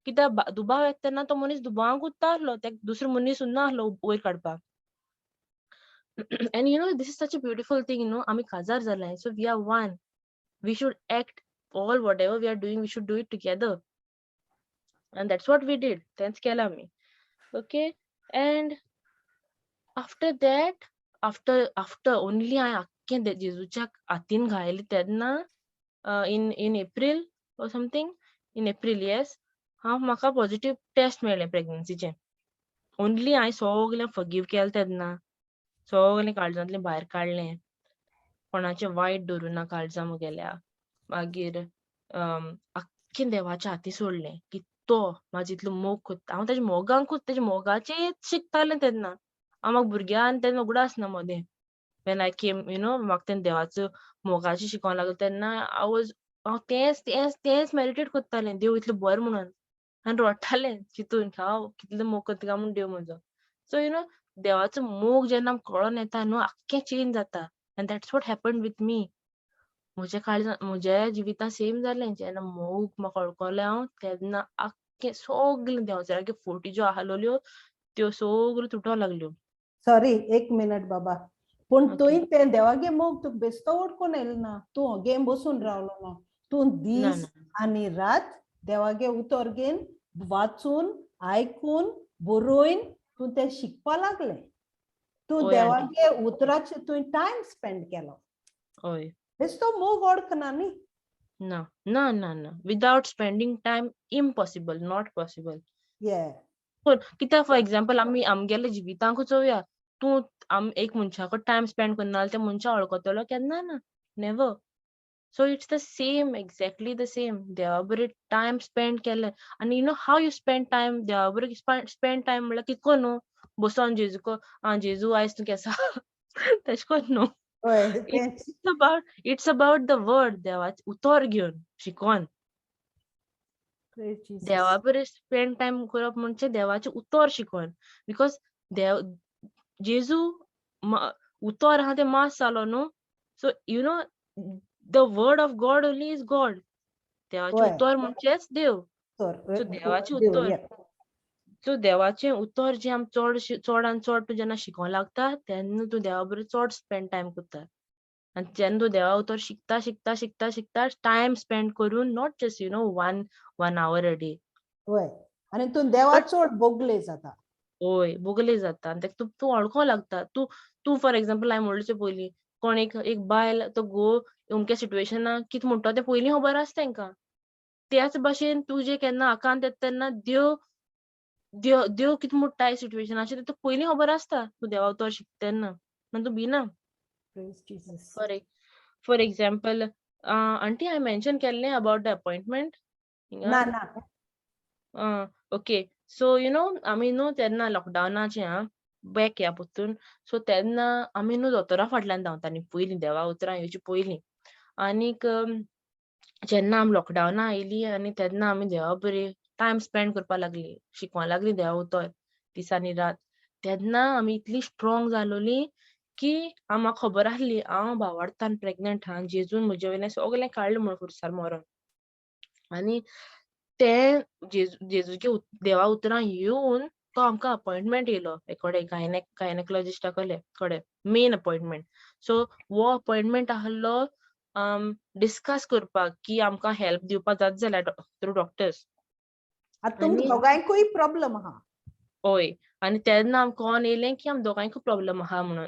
कित्याक दुबाव येता तेन्ना तो मनीस दुबावांक उरता आहलो, तेका दुसरो मनीस उरना आहलो वयर काडपाक. And you know this is such a beautiful thing न्हू, आमी काजार जालाय, so we are one, we should act all whatever we are doing, we should do it together, and that's what we did. तेंच केलां आमी. Okay, and after that, after only हांवें आख्खें जेजूच्या हातीन घायलें तेन्ना in April or something, in April, yes, हांव म्हाका positive taste मेळ्ळें प्रेग्नन्सीचें. ओनली हांवें सगलें फॉरगीव केलें तेन्ना, सगलें काळजांतलें भायर काडलें, कोणाचें वायट धरूं ना काळजां मुगेल्या. मागीर आख्खें देवाच्या हाती सोडलें की तो म्हाजो इतलो मोग कोत्ता, हांव तेज्या मोगांकूच तेज्या मोगाचेर शिकतालें तेन्ना. हांव म्हाका भुरग्यां तेन्ना उगडास ना मदें, when I came you know म्हाका तेन्ना देवाचो मोगाचें शिकोवंक लागलें तेन्ना I was हांव तेंच तेंच तेंच मेडिटेट करतालें, देव इतलो बरो म्हणून, आनी रडटालें चिंतून हांव कितलो मोग करता काय म्हूण देव म्हजो. सो you know देवाचो मोग जेन्ना आमकां कळोन येता न्हू, आख्खें चेंज जाता. And that's what happened with me. म्हज्या काळजान म्हज्या जिवितांत सेम जालें, जेन्ना मोग म्हाका वळखलें हांव तेन्ना आख्खें सगलें देवाचे लागीं फोटी ज्यो आहलोल्यो त्यो सगल्यो तुटोंक लागल्यो. सॉरी, एक मिनट बाबा, पूण तुवें तें देवागे मोग तुका बेस्तो वळखून येयलो ना, तूं अगेन बसून रावलो ना, तूं दीस आनी रात देवागे उतर घेवन वाचून आयकून बरोवन तूं तें शिकपा लागलें. तूं देवागे उतराचेर तुवें टायम स्पेंड केलो. हय, बेस्तो मोग वळखना न्ही. ना ना ना ना, without spending time impossible, not possible. पूण कित्याक फॉर एग्जाम्पल आमी आमगेले जिवितांकूच चोवया, तूं एक मनशा कडेन टायम स्पेंड करना जाल्यार त्या मनशा वळखतलो केन्ना ना, never. So it's the same, exactly the same. देवा बरोबर टायम स्पेंड केलें आनी you know how you spend time, देवा बरोबर स्पेंड टायम म्हणल्यार कितको न्हू, बसोन जेजूको आं जेजू आयज तूं केसा तशें कोन्न न्हू. It's about the word, देवाचें उतर घेवन शिकोन देवा बरोबर स्पेंड टायम करप म्हणजे देवाचें उतर शिकोन. Because देव जेजू उतर आहा तें मास जालो न्हू. So you know the word of God only is God. देवाचें उतर म्हणचेच देव. सो देवाचें उतर, सो देवाचें उतर जें आमी चड चड आनी चड तूं जेन्ना शिकोंक लागता तेन्ना तूं देवा बरोबर चड स्पेंड टायम करता. आनी जेन्ना तूं देवा उतर शिकता शिकता शिकता शिकता टायम स्पेंड करून, not just you know one hour a day. आनी तूं देवा चड बोगले जाता. हय, बोगले जाता आनी तेका तूं वळखोंक लागता. तूं तूं फॉर एग्जाम्पल हांवें म्हणलें पयलीं, कोण एक बायल तो घोव अमक्या सिट्युएशनाक कितें म्हणटा तें पयलीं खबर आसता तेंकां. त्याच भाशेन तुजें केन्ना आकांत येता तेन्ना देव देव देव कितें म्हणटा सिट्युएशनाचेर तें तुका पयलीं खबर आसता, तूं देवा उतर शिकता तेन्ना, आनी तूं भिना. Praise Jesus. For example, aunty, हांवें मेन्शन केल्लें अबावट the appointment? ना ना. ओके, सो you know आमी न्हू तेन्ना लॉकडावनाचे, आं, बॅक या परतून. सो तेन्ना आमी न्हू दोतोरा फाटल्यान धांवतालीं पयलीं, देवा उतरां येवचे पयलीं. आनीक जेन्ना आमी लॉकडावना आयलीं आनी तेन्ना आमी देवा बरी टायम स्पेंड करपा लागलीं, शिकोंक लागलीं देवा उतर दीस आनी रात, तेन्ना आमी इतली स्ट्रॉंग जालोलीं की आमकां खबर आसली हांव भावार्थान प्रेग्नंट आहा, जेजून म्हजे वयल्यान सगळें काडलें म्हूण खुर्सार मरोन. आनी तें जेजूचे देवा उतरां येवन तो आमकां अपॉयंटमेंट येयलो एकोडे गायनेकोलॉजिस्टा कडेन मेन अपॉयंटमेंट. सो हो अपॉयंटमेंट आहलो डिस्कस करपाक की आमकां हेल्प दिवपाक जाता जाल्यार थ्रू डॉक्टर्स. आतां तुमकां दोगांयकूय प्रॉब्लम आहा. हय, आनी तेन्ना आमकां कळोन येयलें की आम दोगांयकूय प्रॉब्लम आहा म्हणून.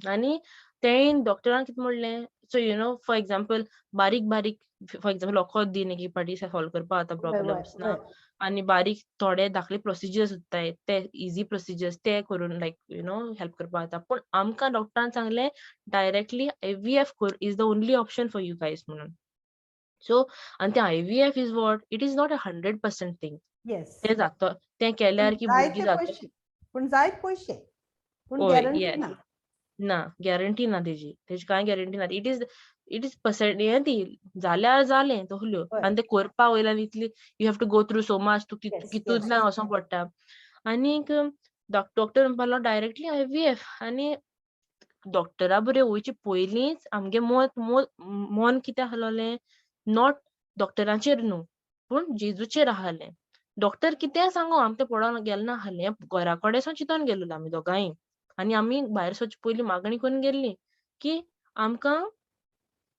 आनी तेणी डॉक्टरान कितें म्हणलें, so you know for example बारीक बारीक, फॉर एग्जाम्पल वखद दिन एक फावटी सॉल्व करपाक जाता प्रॉब्लम्स ना, आनी बारीक थोडे धाकले प्रोसिजर्स उत्ताय, ते इजी प्रोसिजर्स ते करून लायक you know help करपाक जाता. पूण आमकां डॉक्टरान सांगलें डायरेक्टली आयव्हीएफ कर is the only option for you guys म्हणून. सो आनी ते IVF is what, it is not a 100% thing. तें जाता, तें केल्यार की भुरगीं जायते जाता. पयशे, पूण जायत पयशे, पूण हय. गॅरंटी ना. ना, गॅरंटी ना तेजी, तेजी कांय गॅरंटी ना. It is percent हें ती जाल्यार जालें तसल्यो. आनी ते करपा वयल्यान इतली you have to go through so much, तुका तितूंतल्यान वचोंक पडटा. आनीक डॉक्टर म्हणपाक लागलो डायरेक्टली आयव्हीएफ. आनी डॉक्टरा बरें वयचे पयलींच आमगे मत मन कितें आसलोलें, not डॉक्टराचेर न्हू पूण जेजूचेर आसलें. डॉक्टर कितेंय सांगो आम तें पडोन गेले ना आसलें, घरा कडेन सावन चिंतोन गेल्लो आमी दोगांय. आनी आमी भायर सरचे पयलीं मागणी करून गेल्ली की आमकां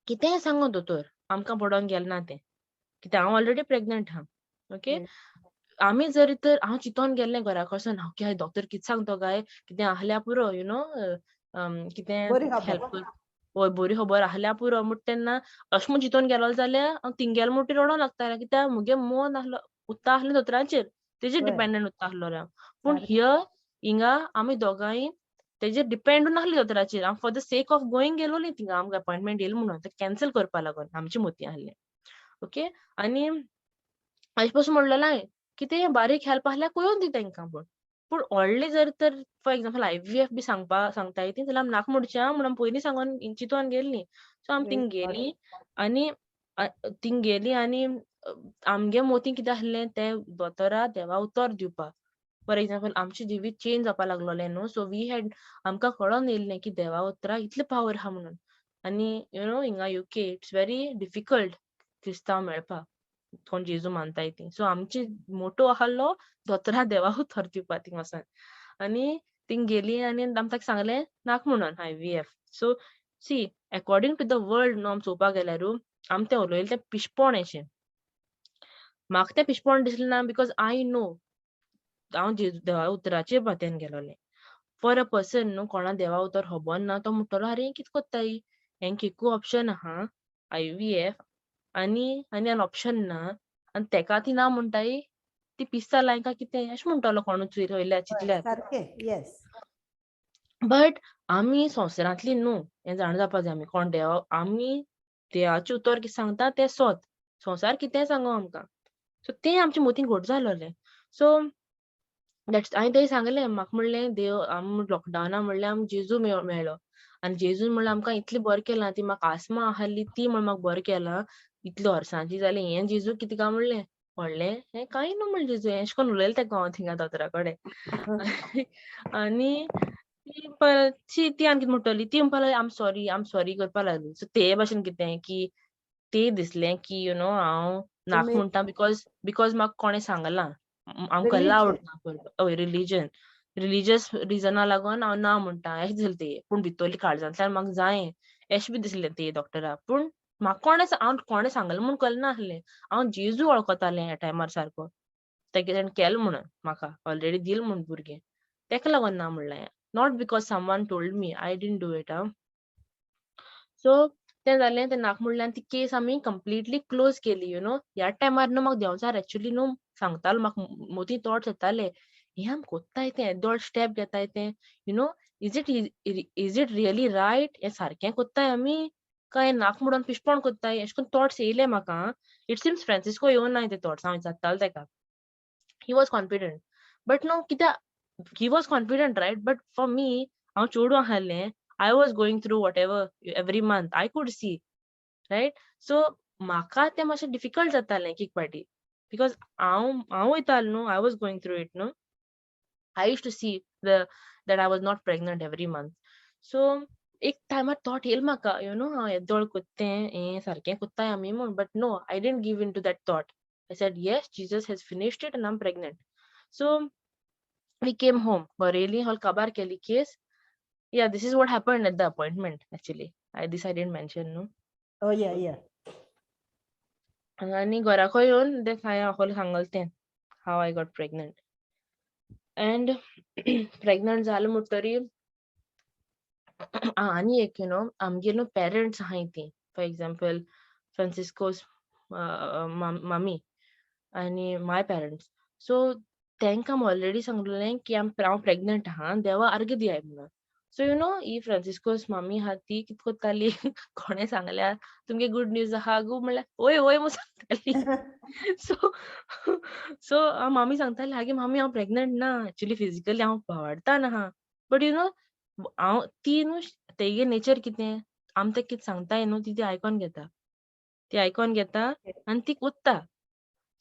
कितेंय सांगो दोतोर, आमकां पडोन गेलें ना तें, कित्याक हांव ऑलरेडी प्रेग्नंट आहा, ओके. आमी जर तर हांव चिंतोन गेल्लें घरा कडसून, ओके डॉक्टर कितें सांगतो काय, कितें आहल्यार पुरो, you know कितें बरी खबर. हेल्प कर, हय बरी खबर आहल्यार पुरो म्हूण. तेन्ना अशें म्हूण चिंतोन गेलो जाल्यार हांव थिंग गेलो म्हणटकीर रडोंक लागतालें, कित्याक मुगे मन आहलो उत्ता आहलें दोतोराचेर, तेजेर डिपेंडंट उत्ता आहलोलें हांव. पूण here हिंगा आमी दोगांय तेजेर डिपेंड नासली दोतोराचेर, हांव for the sake of going गेलोली थिंगा, आमकां अपॉयंटमेंट येयली म्हणून तें कॅन्सल करपा लागून आमची मती आहलें, ओके. आनी अशें पासून म्हणलेलें हांवें कितें बारीक हेल्प आहल्यार कळोवन दी तेंकां. पूण व्हडलें जर तर फॉर एग्जाम्पल आयव्हीएफ बी सांगपा सांगताय ती जाल्यार आमी नाका म्हणचें आं म्हूण आमी पयलीं सांगोन चिंतोन गेल्लीं. सो आमी थिंग गेलीं आनी थिंग गेलीं आनी आमगे मोती कितें आसलें तें दोतोरा देवा उतर दिवपाक. फॉर एग्जाम्पल आमचें जिवीत चेंज जावपा लागलोलें न्हू, सो we had आमकां कळोन येयल्लें की देवा उतराक इतलें पावर आहा म्हणून. आनी you know हिंगा UK it's very difficult क्रिस्तांव मेळपाक कोण जेजू मानताय ती. सो आमची मोटो आहलो दोतोरा देवा उतर दिवपा थिंग वचोन. आनी थिंग गेलीं आनी आमी ताका सांगलें नाका म्हणून IVF. So see, according to the world न्हू, आमी चोवपाक गेल्यारू आमी तें उलयलें तें पिशपोण अशें. म्हाका तें पिशपोण दिसलें ना, because I know हांव जेजू देवा उतराचेर पातयेन गेलोलें. फॉर अ पर्सन न्हू, कोणा देवा उतर खबर ना, तो म्हणटलो आरे कितें कोत्ताय, हेंक एकू ऑप्शन आहा आयव्हीएफ आनी आनी आनी ऑप्शन ना, आनी तेका ती ना म्हणटाय, ती पिस्ता लाय काय कितें अशें म्हणटलो कोणूच वयल्या चिंतल्यार. सारकें, येस. बट आमी संवसारांतली न्हू हें जाणा जावपा जाय. आमी कोण देवा, आमी देवाचें उतर कितें सांगता तें सोत, संवसार कितेंय सांगो आमकां. सो तें आमच्या मतीन घट जालोलें. सो that's हांवें तें सांगलें, म्हाका म्हणलें देव आम लॉकडावना म्हणलें आम जेजू मेळ्ळो आनी जेजून म्हणलें आमकां इतलें बरें केलां, ती म्हाका आस्मा आहली ती म्हण म्हाका बरें केलां इतल्या वर्सांची जालें, हें जेजू कितें काय म्हणलें व्हडलें हें कांय न्हू म्हणलें जेजू, हें अशें करून उलयलें तेका हांव थिंगा दोतोरा कडेन. आनी ती परत ती आनी कितें म्हणटली, ती म्हणपाक लागली आम सॉरी, आम सॉरी करपाक लागली. सो ते भाशेन कितें की ते दिसलें की you know हांव नाका म्हणटा because म्हाका कोणें सांगलां आमकां अलावड ना करपाक, हय रिलीजन, रिलीजियस रिजना लागून हांव ना म्हणटा अशें दिसलें ते. पूण भितरली काळजांतल्यान म्हाका जायें अशें बी दिसलें ते डॉक्टराक. पूण म्हाका कोणें हांव कोणें सांगलें म्हूण कळना आसलें, हांव जेजू वळखतालें ह्या टायमार सारको, तेगे तेणें केलें म्हणून म्हाका ऑलरेडी दिल म्हूण भुरगें, तेका लागून ना म्हणलें, not because someone told me, I didn't do it. आं, सो तें जालें, तें नाक मोडलें आनी ती केस आमी कंप्लिटली क्लोज केली, you know. ह्या टायमार न्हू म्हाका देंवचार एक्चुली न्हू सांगतालो, म्हाका मोती थॉट्स येताले, हें आमी कोत्ताय तें येदोळ स्टेप घेताय तें, you know, is it really right? हें सारकें कोत्ताय आमी काय नाक मोडून पिशपण कोत्ताय? एशें कोन्न थॉट्स येयले म्हाका. It seems Francisco येवनाय ते थॉट्स. हांव विचारतालें तेका, he was confident, but न्हू कित्याक he was confident, right? But for me, हांव चेडूं आसलें, I was going through whatever every month, I could see, right? So म्हाका तें मातशें डिफिकल्ट जातालें एक एक पाटी, because हांव वयतालें न्हू, I was going through it न्हू. I used to see the that I was not pregnant every month. So एक टायमार थॉट येयल म्हाका, you know, हांव येदोळ कोत्ता तें हें सारकें कोत्ताय आमी म्हूण. But no, I didn't give in to that thought. I said, "Yes, Jesus has finished it and I am pregnant." So we came home, बरयली हॉल, काबार केली case. Yeah, this is what happened at the appointment, actually. I this I didn't mention, no. Oh, yeah. आनी घराको येवन देख हांवें whole सांगल तें, how I got pregnant. And pregnant जालें म्हणटरी आनी एक, you know, आमगे न्हू पेरंट्स आहाय ती, फॉर एग्जाम्पल फ्रांसिस्कोस मामी आनी माय पेरंट्स, सो तांकां ऑलरेडी सांगलेलें की हांव प्रेग्नंट आहा, देवा आर्ग दियाय म्हणून. सो you know, ही फ्रांसिस्कोस मामी आहा ती कित कोत्ताली, कोणें सांगल्यार तुमगे गुड न्यूज आहा गो म्हणल्यार वय वय म्हूण सांगताली. सो सो हांव मामी सांगताली, आगे मामी, हांव प्रेग्नंट ना, एक्चुली फिजिकली हांव भावार्थान आहा. बट you know, हांव ती न्हू तेगे नेचर कितें, आमी तेका कितें सांगताय न्हू, ती ती आयकोन घेता, ती आयकोन घेता आनी ती कोत्ता.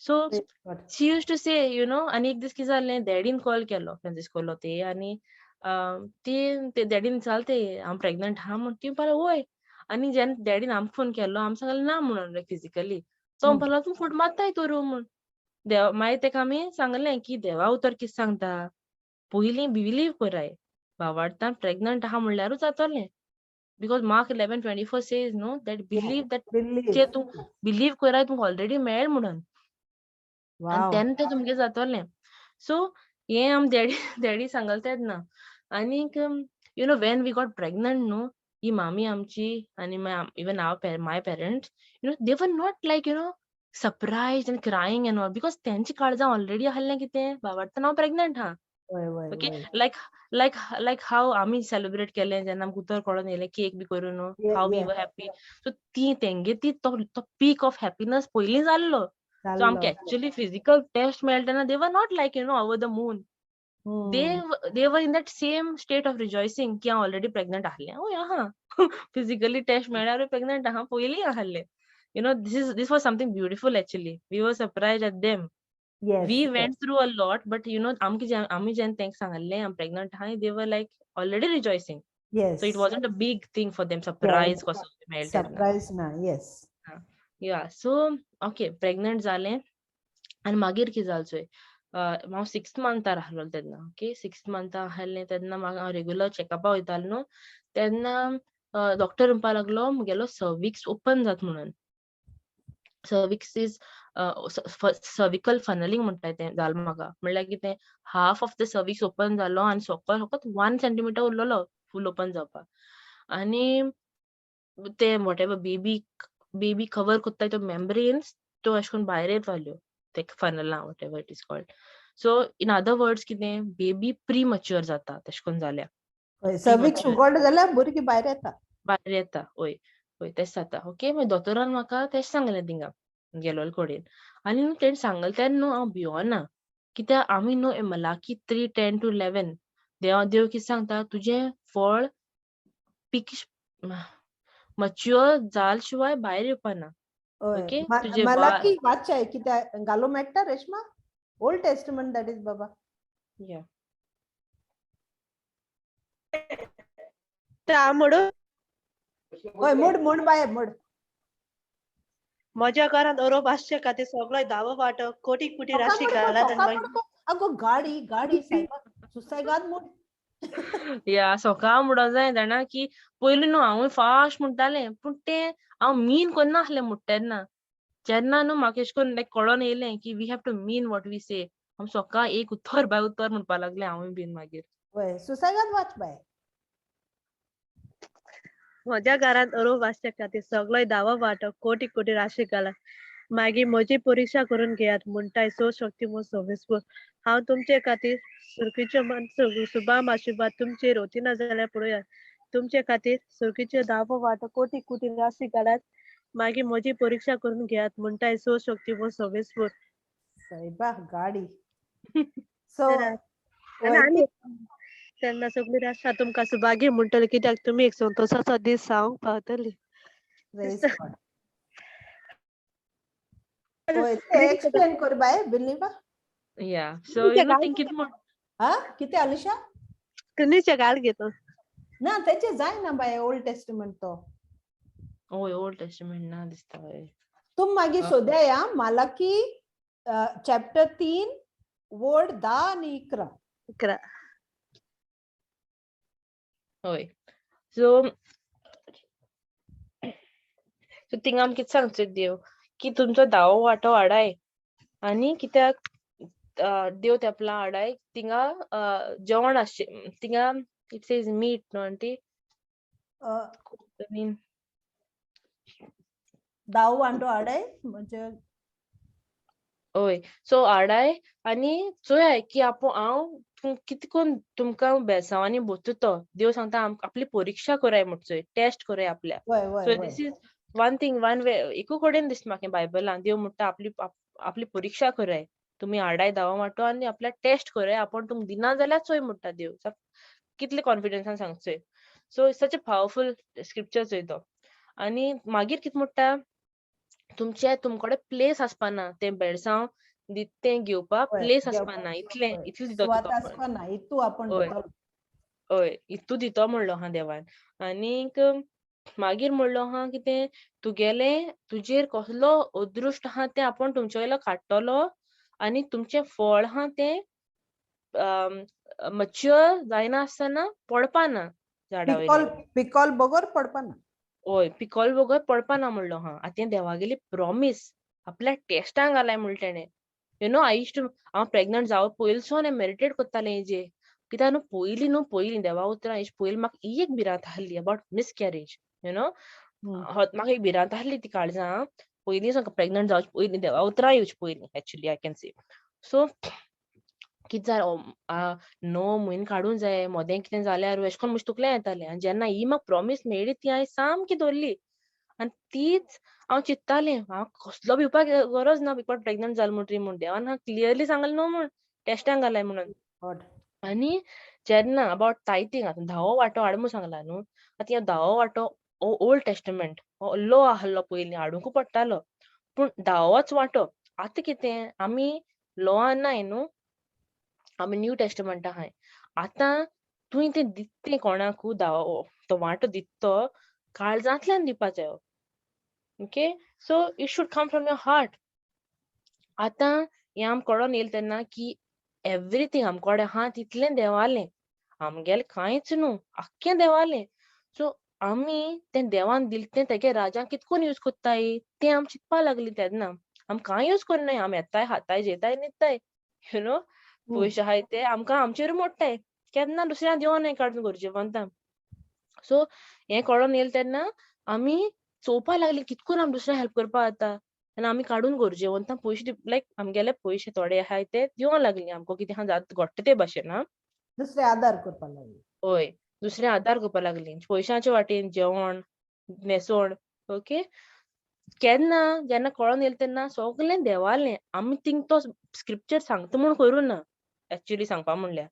So Praise God. She used to say, you know. आनी एक दीस कितें जालें, डॅडीन कॉल केलो फ्रांसिस्कोलो ते आनी ती ते डॅडीन विचारलें ते हांव प्रेग्नंट आहा म्हूण. ती म्हणपाक लागली वय. आनी जेन्ना डॅडीन आमकां फोन केलो, आमी सांगलें ना म्हणून लायक फिजिकली, तो म्हणपाक लागलो, तूं फट मारताय तोरू म्हूण. देवा मागीर तेका आमी सांगलें की देवा उतर कितें सांगता, पयलीं बिलीव कराय, भावार्थान प्रेग्नंट आहा म्हणल्यारूच जातलें, because Mark 11:24 says no that believe that Believe. जे तूं बिलीव कराय, तुमकां ऑलरेडी मेळ म्हणून आनी तेन्ना तें तुमगें जातलें. सो हें आम डॅडी सांगल तेन्ना. आनीक you know, when we got pregnant न्हू, ही मामी आमची आनी even our my parents, they were not like surprise and crying and all, because तेंच्या काळजां ऑलरेडी आहलें कितें, भावार्थान हांव प्रेग्नंट आहा. वय वय ओके, वय लायक हाव आमी सेलिब्रेट केलें जेन्ना आमकां उतर कळोन येयलें, केक बी करून न्हू, how we were happy. So ती तेंगे ती तो तो पीक ऑफ हॅपीनस पयलीं जाल्लो. सो जाल्लो. आमकां एक्चुअली फिजिकल टेस्ट मेळटा तेन्ना they were not like over the moon. They were in that same state of rejoicing की हांव ऑलरेडी प्रेग्नंट आहलें. हय आहा, फिजिकली टेस्ट मेळ्ळ्यार प्रेग्नंट आहा, पयलीं आहलें. You know this is this was something beautiful, actually. We were surprised at them. We went through a lot, but you know, आमकां आमी जेन्ना तांकां सांगल्लें हांव प्रेग्नंट आहा, they were like already rejoicing. So it wasn't a big thing for them, surprise कसो मेळटा तेन्ना. Surprise ना, yes. या, सो ओके, प्रेग्नंट जालें आनी मागीर कितें जालें चोय, हांव सिक्स्थ मंथार आहलो तेन्ना. ओके, सिक्स्थ मंथा आहलें तेन्ना म्हाका हांव रेगुलर चॅकअपा वयतालें न्हू, तेन्ना डॉक्टर म्हणपा लागलो म्हगेलो सर्विक्स ओपन जाता म्हणून. सर्विक्स is cervical फनलिंग म्हणटा तें जालें म्हाका. म्हणल्यार कितें, half of the cervix open जालो आनी सकयल फकत 1 सेंटीमिटर उरलेलो फूल ओपन जावपाक. आनी ते what ever baby cover कोत्ताय त्यो मेम्ब्रेन्स, त्यो अशें करून भायर येताल्यो ते फनलां, whatever it is called. So in other words कितें, बेबी प्रीमच्युअर जाता तशें करून जाल्यार. हय, सर्विक्स Premature. उगडलें जाल्यार भुरगीं भायर येता. भायर येता, वय वय, तेश जाता. ओके, मागीर दोतोरान म्हाका तेश सांगलें थिंगा गेलोले कडेन. आनी न्हू तेणें सांगलें तेन्ना न्हू हांव भियोना, कित्याक आमी न्हू मलाकी 3:10 to 11, देवा देव कितें सांगता, तुजें फळ पिक मच्युअर जाल शिवाय भायर येवपाना. ओके, तुजें मलाकी वाचाय कित्याक घालूं मेळटा Reshma? Old testament that is Baba. या. ता म्हणून हय, मोड मोड बाय, मोड. म्हज्या घरांत अरोब आसचे खातीर सगळो धावो वांटो कोटी कोटी राशी घाला. अगो गाडी गाडी सायबा, सुसायगाद मोड. या, सकाळ म्हणूं जाय जाणा की पयलीं न्हू हांवूय फास्ट म्हणटालें, पूण तें हांव मीन करना आसलें म्हणटा तेन्ना. जेन्ना न्हू म्हाका एशें करून लायक कळोन येयलें की we have to mean what we say, हांव सकाळ एक उतर बाय उतर म्हणपा लागलें हांवूय बीन मागीर. वय, सुसायगाद वाच बाय. म्हज्या घरांत अरूप आसच्या खातीर सगळो दावो वांटो कोटी कोटी राशी घाला. मागीर म्हजी परिक्षा करून घेयात म्हणटाय सो शक्ती म्हूण सर्वेस्पर. हांव तुमचे खातीर सुरकीच्यो मन सुबाम आशिर्वाद तुमचेर ओतिना जाल्यार पळयात. तुमचे खातीर सुरकीच्यो दावो वांटो कोटी कोटी राशी घालात. मागीर म्हजी परिक्षा करून घेयात म्हणटाय सो शक्ती म्हूण सर्वेस्पर. सायबा गाडी. सो तर आनी तेन्ना सगळी राष्ट्रां तुमकां सुभागी म्हणटली कित्याक तुमी एक संतोशाचो दीस सांगूंक पावतली. प्रेज गॉड. होय, ते एक्सप्लेन कर बाय बिलिवा. या, सो you know think कितें म्हण हा, कितें अलिशा? स्क्रिनीचे घाल घेतो. ना, तेचे जायना बाय, ओल्ड टेस्टमेंट तो. हय, ओल्ड टेस्टमेंट ना दिसता, हय. तुम मागीर सोद्या या मालाकी चॅप्टर 3 वर्ड 10 आनी 11. 11. हय, सो सो थिंगा आमकां कितें सांगचें देव की तुमचो दावो वांटो हाडाय आनी कित्याक देव तेपला हाडाय थिंगा जेवण आसचें थिंगा. It says meet न्हू आंटी? I mean दाव वांटो हाडाय म्हणजे हय, सो हाडाय आनी चोयाय की आपूण हांव कितें करून तुमकां बेसांवांनी भरता तो. देव सांगता आपली परिक्षा कराय म्हणचोय, टेस्ट कराय आपल्याक. वय वय सो वय this is one thing, one way एकू कडेन दिसता म्हाका बायबलान देव म्हणटा आपली आपली परिक्षा कराय, तुमी हाडाय दावा वांटो आनी आपल्याक टेस्ट कराय, आपूण तुमकां दिना जाल्यार चोय म्हणटा देव. कितले कॉन्फिडन्सान सांगचोय. So such a powerful scripture चोय तो. आनी मागीर कितें म्हणटा, तुमचे तुमकडे प्लेस आसपाना तें बेळसांव तें घेवपाक प्लेस आसपाना इतलें इतलें दितो सुवात तुका. आसपाना इतू आपूण हय. दितलो. हय, इतू दितो म्हणलो आहा देवान. आनीक मागीर म्हणलो आहा कितें, तुगेलें तुजेर कसलो अदृश्ट आहा तें आपूण तुमचे वयलो काडटलो आनी तुमचें फळ आहा तें मच्युअर जायना आसतना पडपा ना झाडा पिकॉल वयल्यान. पिकॉल बगर पडपाना. हय, पिकॉल बगर पडपा ना म्हणलो आहा. आतां तें देवागेली प्रॉमीस आपल्या टेस्टांक घालाय म्हणलें तेणें. You know I to हांव प्रेग्नंट जावं पयलीं सावन मेडिटेट करतालें हेजेर कित्याक न्हू पयलीं न्हू पयलीं देवा उतरां हेजे पयलीं म्हाका एक भिरांत आहली अबावट मिसकॅरेज you know. म्हाका एक भिरांत आहली ती काळजां पयलीं सावन, प्रेग्नंट जावचे पयलीं, देवा उतरां येवचे पयलीं actually I can say. So कितें जालें, 9 म्हयने काडूंक जाय, मोदें कितें जाल्यार एशें कोन्न म्हजे तकलें येतालें. आनी जेन्ना ही म्हाका प्रॉमीस मेळ्ळी ती हांवें सामकी धरली आनी तीच हांव चिंत्तालें, हांव कसलो भिवपाक गरज ना बिफोर प्रेग्नंट जालें म्हणटरी म्हूण. देवान म्हाका क्लियरली सांगलें न्हू म्हूण टेस्टांक घालाय म्हणून. गॉड. आनी जेन्ना अबावट टायथींग, आतां धावो वांटो हाड म्हूण सांगला न्हू, आतां ह्यो धावो वांटो ओल्ड टेस्टमेंट हो लो आहलो, पयलीं हाडूंकू पडटालो पूण धावोच वांटो. आतां कितें आमी लॉआन नाय न्हू, आमी न्यू टेस्टमेंट आहाय. आतां तुवें तें दित कोणाकू धावो तो वांटो दित तो काळजांतल्यान दिवपा जायो. Okay, so it should come from your heart. आतां हें आमकां कळोन येयलें तेन्ना की एवरीथींग आमकोडे आहा तितलें देवालें, आमगेलें कांयच न्हू, आख्खें देवालें. सो आमी तें देवान दिलें तें तेगे राजान कितकोन यूज कोत्ताय तें आमी चिंतपा लागलीं तेन्ना. आमी कांय यूज करनाय, आमी येताय खाताय जेताय न्हिदताय, you know, पयशे आहाय ते आमकां आमचेर मोडटाय, केन्ना दुसऱ्या दिवनाय काडून गरजेवंतां. सो हें कळोन येयलें तेन्ना आमी चोवपा लागलीं कितकोन आमी दुसऱ्यांक हेल्प करपा जाता आनी आमी काडून गरजेवंतां पयशे, लायक आमगेले पयशे थोडे आहाय ते दिवंक लागलीं आमकां कितें आहा जात घडटा ते भाशेन. आं, दुसरे आदार करपा लागली. हय, दुसरे आदार करपा लागलीं पयशांचे वाटेन, जेवण न्हेसवण. ओके, केन्ना जेन्ना कळोन येयलें तेन्ना सगळें देवालें. आमी थिंग तो स्क्रिप्चर सांगता म्हूण करूं ना, एक्चुली सांगपा म्हणल्यार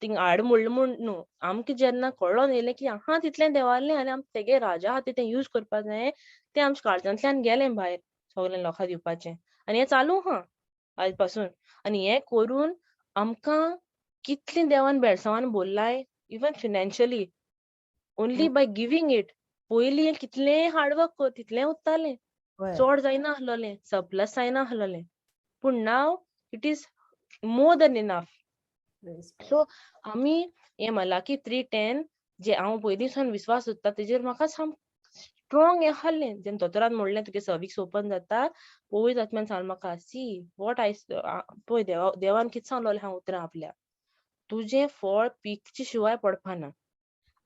थिंग हाड म्हणलें म्हूण न्हू, आमकां जेन्ना कळोन येयलें की आहा तितलें देवालें आनी आमी तेगे राजा खातीर तें यूज करपा जाय, तें आमच्या काळजांतल्यान गेलें भायर सगळें लोकां दिवपाचें. आनी हें चालू आहा आयज पासून. आनी हें करून आमकां कितलें देवान बेळसांवान भरलाय, even financially, only by giving it. पयलीं कितलें हार्डवर्क कर तितलें उत्तालें, चड जायना आसलोलें, सरप्लस जायना आसलोलें, पूण now it is more than enough. So आमी हें मलाकी 3:10 जे हांव पयलीं सावन विस्वास दवरता तेजेर म्हाका सामकें स्ट्रोंग हें आहलें. जेन्ना दोतोरान म्हणलें तुगे सर्विक्स ओपन जाता, पवित्र आत्म्यान सांगलें म्हाका, सी what I, पळय देवा देवान कितें सांगलोलें आहा उतरां आपल्या, तुजें फळ पिकचे शिवाय पडपा ना.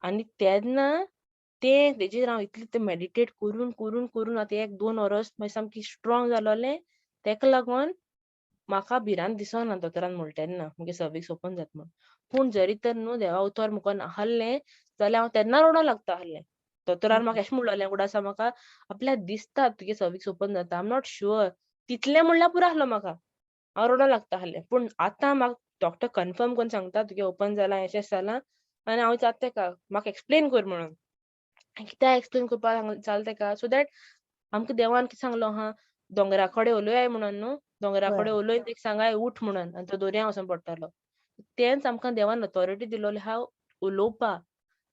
आनी तेन्ना तें तेजेर हांव इतलें तें मेडिटेट करून करून करून आतां एक दोन वरस मागीर सामकी स्ट्रॉंग जालोलें. तेका लागोन म्हाका भिरांत दिसना दोतोरान म्हणटा तेन्ना मुगे सर्विक्स ओपन जाता म्हूण. पूण जरी तर न्हू देवा उतर मुखार नाहलें जाल्यार हांव तेन्ना रडोंक लागता आहलें. दोतोरान म्हाका एशें म्हणलोलें, उगडास आसा म्हाका, आपल्याक दिसता तुगे सर्विक्स ओपन जाता, I am not sure, तितलें म्हणल्यार पुरो आहलो म्हाका, हांव रडोंक लागता आहलें. पूण आतां म्हाका डॉक्टर कन्फर्म करून सांगता तुगे ओपन जालां, एशें एशें जालां, आनी हांव विचारता तेका म्हाका एक्सप्लेन कर म्हणून. कित्याक एक्सप्लेन करपाक जाल तेका, सो that आमकां देवान कितें सांगलो आहा, दोंगरा कडेन उलोयाय म्हणून न्हू, दोंगरा कडेन उलोय तेका सांगाय उठ म्हणून, आनी तो दर्या वचोन पडटलो. तेंच आमकां देवान ऑथॉरिटी दिलोली आहा उलोवपा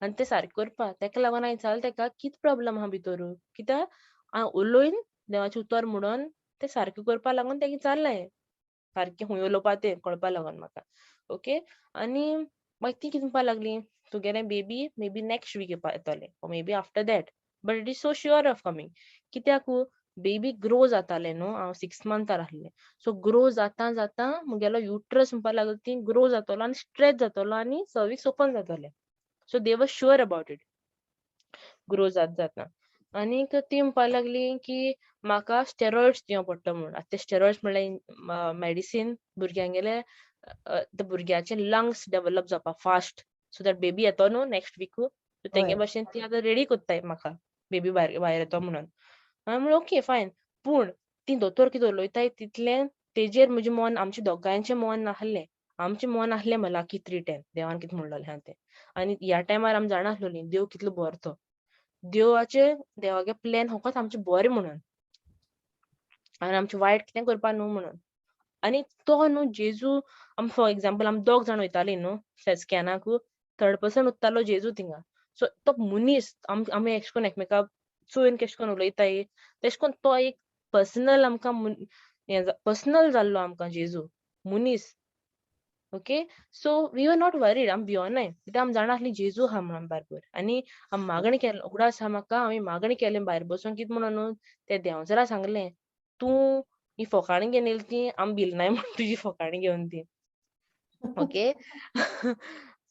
आनी तें सारकें करपा. तेका लागून हांवें विचारलें तेका कितें प्रॉब्लम आहा भितर, कित्याक हांव उलोयन देवाचें उतर म्हणून तें सारकें करपा लागून तेका विचारलें सारकें खंय उलोवपा तें कळपा लागून म्हाका. ओके, आनी मागीर ती कितें म्हणपा लागली, तुगेलें baby may be next week येतलें or maybe after that, but it is so sure of coming. कित्याक बेबी ग्रो जातालें न्हू, हांव 6 मंथार आहलें, सो ग्रो जाता जाता मुगेलो युट्रस म्हणपा लागलो ती ग्रो जातलो आनी स्ट्रेच जातलो आनी सर्विक्स ओपन जातलें. So they were sure about it, grow जात जाता. आनीक ती म्हणपा लागली की म्हाका स्टेरॉयड्स दिवं पडटा म्हूण. आतां ते स्टेरॉयड्स म्हणल्यार मेडिसीन भुरग्यांगेले भुरग्याचे लंग्स डेवलप जावपा फास्ट, सो that baby येतो न्हू नेक्स्ट वीक, तेंगे भशेन ती आतां रेडी कोत्ताय म्हाका बेबी भायर भायर येतो म्हणून. हांवें म्हणलें ओके फायन. पूण ती दोतोर कितें उलयताय तितलें तेजेर म्हजें मन, आमचें दोगांयचें मन नासलें. आमचें मन आसलें मलाकी 3:10, देवान कितें म्हणलोलें आहा तें. आनी ह्या टायमार आमी जाणा आसलोलीं देव कितलो बरो तो, देवाचे देवागे प्लॅन फकत आमचें बरें म्हणून आनी आमचें वायट कितें करपा न्हू म्हणून. आनी तो न्हू जेजू, आम फॉर एग्जाम्पल आमी दोग जाण वयतालीं न्हू स्कॅनाक, थर्ड पर्सन उत्तालो जेजू थिंगा. सो तो मनीस आमी एशें कोन्न एकमेका चोयन केशें कोन्न उलयताय तेशें कोन्न तो एक पर्सनल आमकां पर्सनल जाल्लो आमकां जेजू मनीस. Okay, so we are not worried, आमी भियोनाय कित्याक आमी जाणा आसलीं जेजू आहा म्हणून बारबर. आनी आमी मागणें केलें, उगडास आहा म्हाका आमी मागणें केलें भायर बसून कितें म्हणून न्हू, ते देंवचारा सांगलें तूं ही फोकाणां घेवन येयली ती आमी भिलनाय म्हूण तुजी फोकाणां घेवन ती. ओके,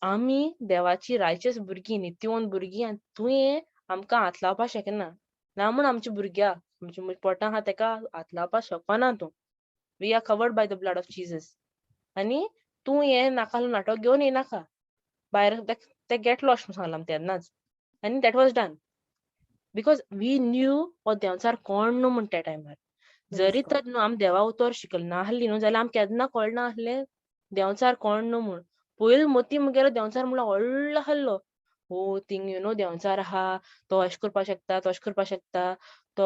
आमी देवाची रायचस भुरगीं, नितीवंत भुरगीं, आनी तुवें आमकां हात लावपाक शकना ना म्हूण आमच्या भुरग्याक आमच्या पोटां आहा तेका हात लावपाक शकना तूं. We are covered by the blood of Jesus. आनी तूं हें नाका नाटक घेवन येयनाका भायर, ते गेट लॉस्ट म्हूण सांगलां तेन्नाच. आनी that was done because we knew हो देंवचार कोण न्हू म्हूण त्या टायमार. जरी तर न्हू आमी देवा उतर शिकलना आहली न्हू जाल्यार आमकां केन्ना कळना आहलें देंवचार कोण न्हू म्हूण. पयलीं मती मुगेलो देंवचार म्हणल्यार व्हडलो आहलो, हो थिंग you know देंवचार आहा, तो अशें करपाक शकता, तो अशें करपाक शकता, तो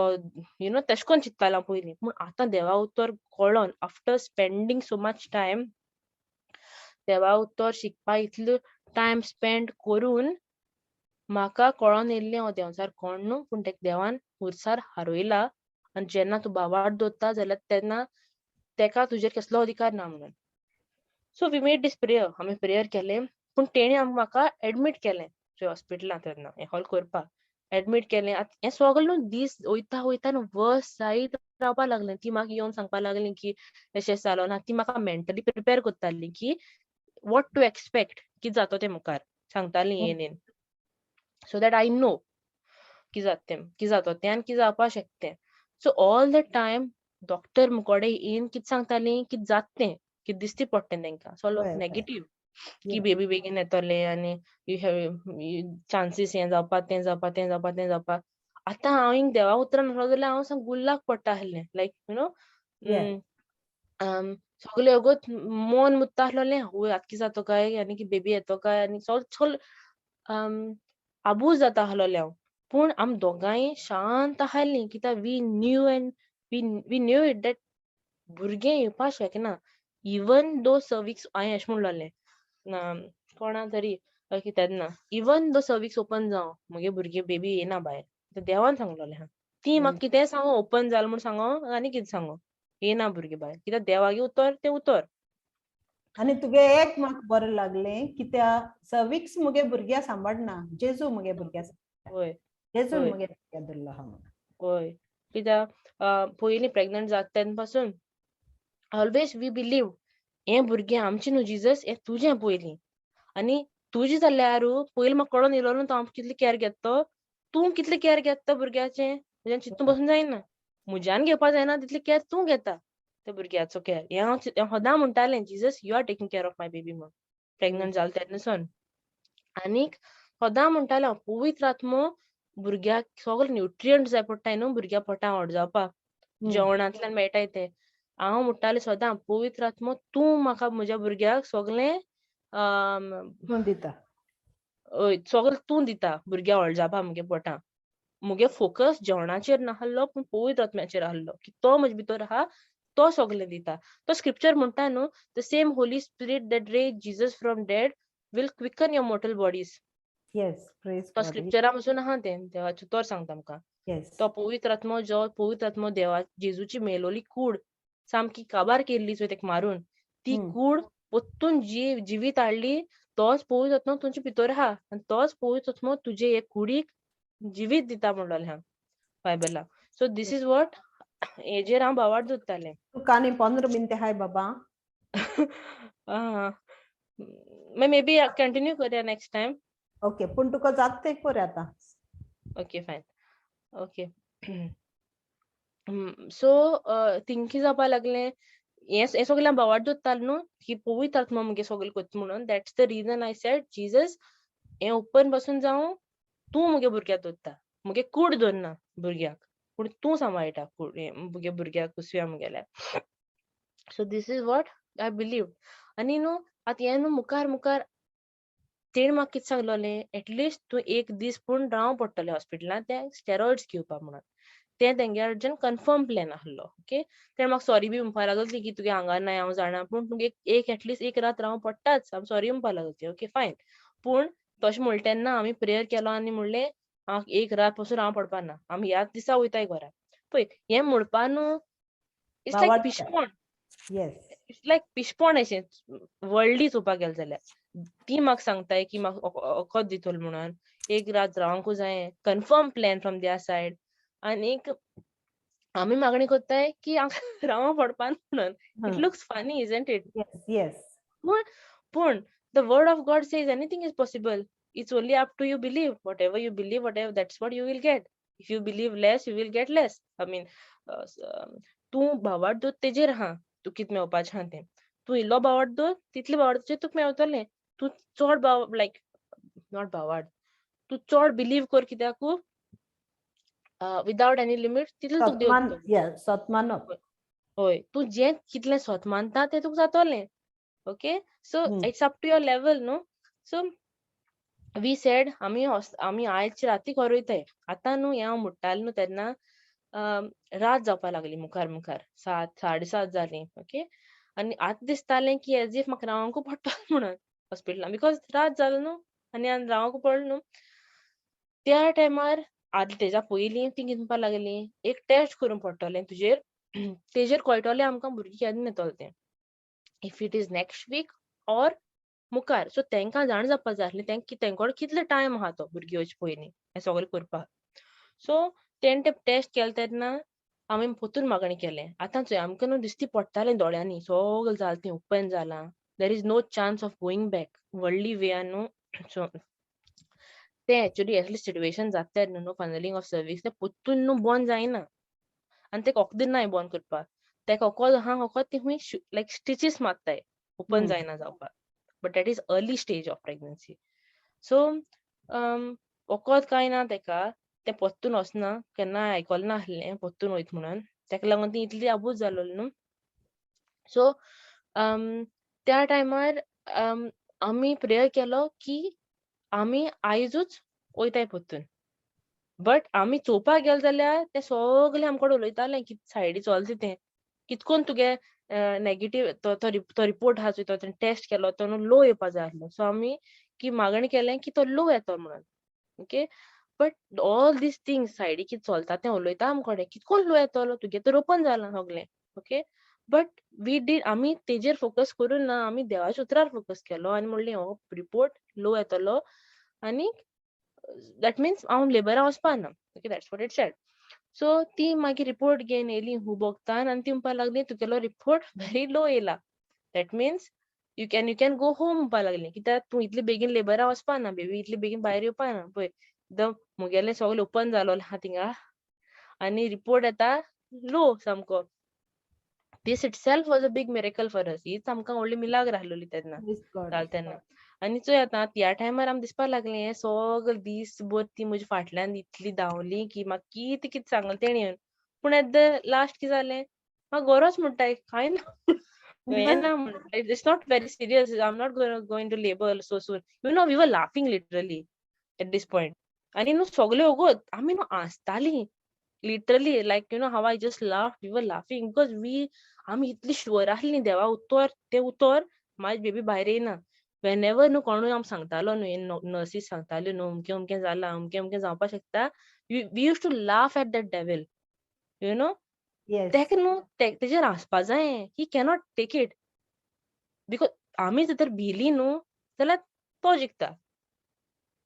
you know तेशें कोन्न चिंत्तालें हांव पयलीं. पूण आतां देवा उतर कळोन after spending so much time देवा उतर शिकपा इतलो टायम स्पेंड करून म्हाका कळोन येयल्लें हो देंवचार कोण न्हू, पूण तेका देवान खुर्सार हारयला आनी जेन्ना तूं भावार्थ दवरता जाल्यार तेन्ना तेका तुजेर कसलो अधिकार ना म्हणून. So we made this prayer, आमी प्रेयर केलें. पूण तेणी म्हाका एडमीट केलें थंय हॉस्पिटलांत तेन्ना हें हॉल करपाक एडमीट केलें. आतां हें सगळें न्हू दीस वयता वयता न्हू वर्स जायत रावपा लागलें. ती म्हाका येवन सांगपा लागली की अशें जालो ना, ती म्हाका मेंटली प्रिपेर करताली की what to expect, कितें जातो तें मुखार सांगताली येन येन, सो that I know कितें जाता तें, कितें जातो तें आनी कितें जावपाक शकता तें. So all the time doctor मुकोडे येवन कितें सांगताली, कितें जाता तें, कितें दिसती पडटा तेंकां, सो नेगेटीव की बेबी बेगीन येतलें आनी you have chances हें जावपा तें जावपा तें जावपा तें जावपा. आतां हांव हिंग देवा उतरान म्हणलो जाल्यार हांव सामकें गुल्लाक पडटा आसलें, लायक you know सगळें वगत मन मुत्ता आसलोलें, आवय आतां कितें जातो काय आनी की बेबी येतो काय, आनी सगळें आबूज जाता आसलोलें हांव. पूण आमी दोगांय शांत आसलीं कित्याक we knew and we knew it that भुरगें येवपाक शकना. इवन दो सर्विक्स, हांवें अशें म्हणलोलें कोणा तरी तेन्ना, इवन दो सर्विक्स ओपन जावं मुगे भुरगें बेबी येना भायर, देवान सांगलोलें आहा. ती म्हाका कितेंय सांगो, ओपन जालें म्हूण सांगो आनी कितें सांगो, येना भुरगें भायर, कित्याक देवागे उतर तें उतर. आनी तुगे एक म्हाका बरें लागलें कित्याक सर्विक्स मुगे भुरग्या सांबाळना, जेजू मुगे भुरग्या, हय जेजून मुगे भुरग्या धरलो आहा म्हणून. हय, कित्याक पयलीं प्रेग्नंट जाता तेन्ना पासून ऑलवेज we believe हें भुरगें आमचें न्हू जिजस, हें तुजें पयलीं, आनी तुजें जाल्यार पयलीं म्हाका कळोन येयलो न्हू तो आमकां कितली कॅर घेता तो. तूं कितलें कॅर घेता भुरग्याचें म्हज्यान चिंतून बसून जायना, म्हज्यान घेवपा जायना तितलें कॅर तूं घेता त्या भुरग्याचो कॅर. हें हांव सदां म्हणटालें, Jesus you are taking care of my baby म्हूण, प्रेग्नंट जालें तेन्ना सावन. आनीक सदां म्हणटालें हांव, पवित्र आत्मो भुरग्याक सगळे न्युट्रियंट जाय पडटाय न्हू भुरग्या पोटां व्हड जावपाक, जेवणांतल्यान मेळटाय ते. हांव म्हणटालें सदां, पवित्र आत्मो तूं म्हाका म्हज्या भुरग्याक सगळें तूं दिता, हय सगळें तूं दिता भुरग्या व्हड जावपा म्हगे पोटां. मुगे फोकस जेवणाचेर नासलो पूण पवित्र आत्म्याचेर आहलो की तो म्हजे भितर आहा, तो सगळें दिता. तो स्क्रिप्चर म्हणटा न्हू, the same Holy Spirit that raise Jesus from dead will quicken your mortal bodies. Yes, praise तो गॉड. स्क्रिप्चरा पासून आहा तें, देवाचें उतर सांगता आमकां. येस. तो पवित्र आत्मो, जो पवित्र आत्मो देवा जेजूची मेलोली कूड सामकी काबार केल्ली चोय तेका मारून, ती कूड परतून जिवीत हाडली, तोच पवित्र आत्मो तुमचे भितर आहा आनी तोच पवित्र आत्मो तुजे हे कुडीक जिवीत दिता म्हणलोलें आहा बायबला. सो these is what हेजेर हांव भावार्थ दवरतालें. तुका आनी 15 मिनटां आहाय बाबा. मे बी कंटिन्यू करया नेक्स्ट टायम. ओके, पूण तुका जाता तें कर आतां. Okay fine, okay. So thing जावपा लागलें, हें हें सगळें हांव भावार्थ दवरतालें न्हू की पवित्र आत्मो मुगे सगळें करता म्हणून. That's the reason I said Jesus हें ओपन पासून जावं, तूं मुगे भुरग्याक दवरता, मुगे कूड दवरना भुरग्याक, पूण तूं सांबाळटा कूड मुगे भुरग्याक कुसव्या मुगेल्या. So this is what I believe. आनी न्हू आतां हें न्हू मुखार मुखार तेणें म्हाका कितें सांगलोलें, एटलिस्ट तूं एक दीस पूण रावंक पडटलें हॉस्पिटलांत ते स्टेरॉयड्स घेवपाक म्हणून. तें तेंगे कडच्यान कन्फर्म प्लॅन आहलो. ओके, तेणें म्हाका सॉरी बी म्हणपा लागलो की तुगे हांगा ना हांव जाणा, पूण तुगे एक एटलिस्ट एक रात रावंक पडटाच, हांव सॉरी म्हणपा लागलो ती. ओके फायन, पूण तशें म्हणलें तेन्ना आमी प्रेयर केलो आनी म्हणलें हांव एक रात पसून रावंक पडपा ना, आमी ह्याच दिसा वयताय घरा. पळय हें म्हणपा न्हू it's लायक भावार्थ. पिशपण. येस, it's लायक पिशपण अशें वर्ल्डली चोवपाक गेलें जाल्यार. ती म्हाका सांगताय की म्हाका वखद दितलो म्हणून, एक रात रावंकूच जाय, confirm plan from their side. आनीक आमी मागणी करताय की रावंक पडपा म्हणून. It looks funny, isn't it? Yes, yes. पूण the word of God says anything is possible. It's only up to you believe. Whatever you believe, whatever, that's what you will get. If you believe less, you will get less. I mean, तूं भावार्थ दवर तेजेर आहा तूं कितें मेवपाचें आहा तें. तूं इल्लो भावार्थ दवर, तितले भावार्थाचेर तुका मेवतलें. तूं चड भाव, लायक not भावार्थ, तूं चड बिलीव कर कित्याकू विदावट एनी लिमीट, तितलें तुका देव सतमान, दितलो. येस, सतमानप. हय, तूं जें कितलें स्वत मानता तें तुका जातोलें. Okay, so it's up to your level न्हू. सो we said आमी आमी आयज राती खर वयताय आतां न्हू. हें हांव म्हणटालें न्हू तेन्ना रात जावपा लागली, मुखार मुखार 7 7:30 जालीं. ओके, आनी आतां दिसतालें की एज if म्हाका रावंकू पडटलें म्हणून हॉस्पिटलान, because रात जाल न्हू आनी रावंक पडलो न्हू. त्या टायमार आदले तेज्या पयलीं ती कितें म्हणपा लागली, एक टेस्ट करूंक पडटलें तुजेर, तेजेर कळटलें आमकां भुरगीं केन्ना येतलें तें, if it is next week or मुखार. सो तेंकां जाण जावपा जाय आसलें तेंक तेंकोड कितलो टायम आहा तो भुरगीं येवचे पयलीं हें सगळें करपाक. सो तेणें ते टेस्ट केले तेन्ना आमी परतून मागणें केलें. आतां चोय आमकां न्हू दिश्टी पडटालें दोळ्यांनी सगळें जालें तें ओपन जालां, there is no chance of going back व्हडली वेयान न्हू. सो तें एक्चुअली असली सिट्युएशन जाता तेन्ना न्हू फनलिंग ऑफ सर्विक्स तें परतून न्हू बंद जायना आनी तेका वखद नाय बंद करपाक. तेका वखद आहा, वखद ती खूंय लायक स्टिचीस मारताय, ओपन जायना जावपाक. But that is early stage of pregnancy. So वखद कांय ना तेका, तें परतून वचना, केन्ना आयकलें नासलें परतून वयता म्हणून, तेका लागून ती इतली आबूज जालोली न्हू. सो त्या टायमार आमी प्रेयर केलो की आमी आयजूच वयताय परतून. बट आमी चोवपाक गेले जाल्यार ते सगळे आमचे कडेन उलयताले की सायडी चलता तें कितकोन तुगे नेगेटीव तो तो रिपोर्ट आहा चोय, तो टेस्ट केलो तो न्हू लो येवपा जाय आसलो. सो आमी की मागणी केलें की तो लो येतो म्हणून. Okay, but all these things सायडी कितें चलता तें उलयता आमचे कडेन, कितकोन लो येतलो तुगे तर ओपन जालां सगळें. ओके, बट we did आमी तेजेर फोकस करून ना, आमी देवाच्या उतरार फोकस केलो आनी म्हणलें हो रिपोर्ट लो येतलो आनी that means हांव लेबरा वचपा ना. Okay, that's what it said. So ती मागीर रिपोर्ट घेवन येयली हुबोगतान आनी ती म्हणपा लागली तुगेलो रिपोर्ट व्हेरी लो येयला, that means you can go home म्हणपा लागली, कित्याक तूं इतले बेगीन लेबरा वचपा ना, बेबी इतले बेगीन भायर येवपा ना. पळय एकदम मुगेलें सगळें ओपन जालोलें आहा थिंगा आनी रिपोर्ट येता लो सामको. This itself was a big miracle for us. हीच आमकां व्हडली मिलाग्र आहलोली तेन्ना Praise God. जाल तेन्ना. आनी चोय आतां त्या टायमार आमकां दिसपाक लागलें हें सगळें दीसभर ती म्हज्या फाटल्यान इतली धांवली की म्हाका कितें कितें सांगलें तेणी येवन. पूण एट the last कितें जालें, म्हाका गोरोच म्हणटाय कांय ना, हें ना म्हण, it's not very serious, I am not going to labour so soon. You know, we were laughing literally at this point. आनी न्हू सगळे वोगोत आमी न्हू हांसतालीं literally, like you know how I just laugh, we were laughing because we आमी इतली sure आसली देवा उतर तें उतर म्हाजी बेबी भायर येयना. वेनेवर न्हू कोणूय आमकां सांगतालो न्हू, नर्सीस सांगताल्यो न्हू अमकें अमकें जालां, अमकें अमकें जावपाक शकता, we used to laugh at that devil, you know. Yes. तेका न्हू तेजेर हांसपा जायें, he cannot take it because आमी जर तर भिली न्हू जाल्यार तो जिखता.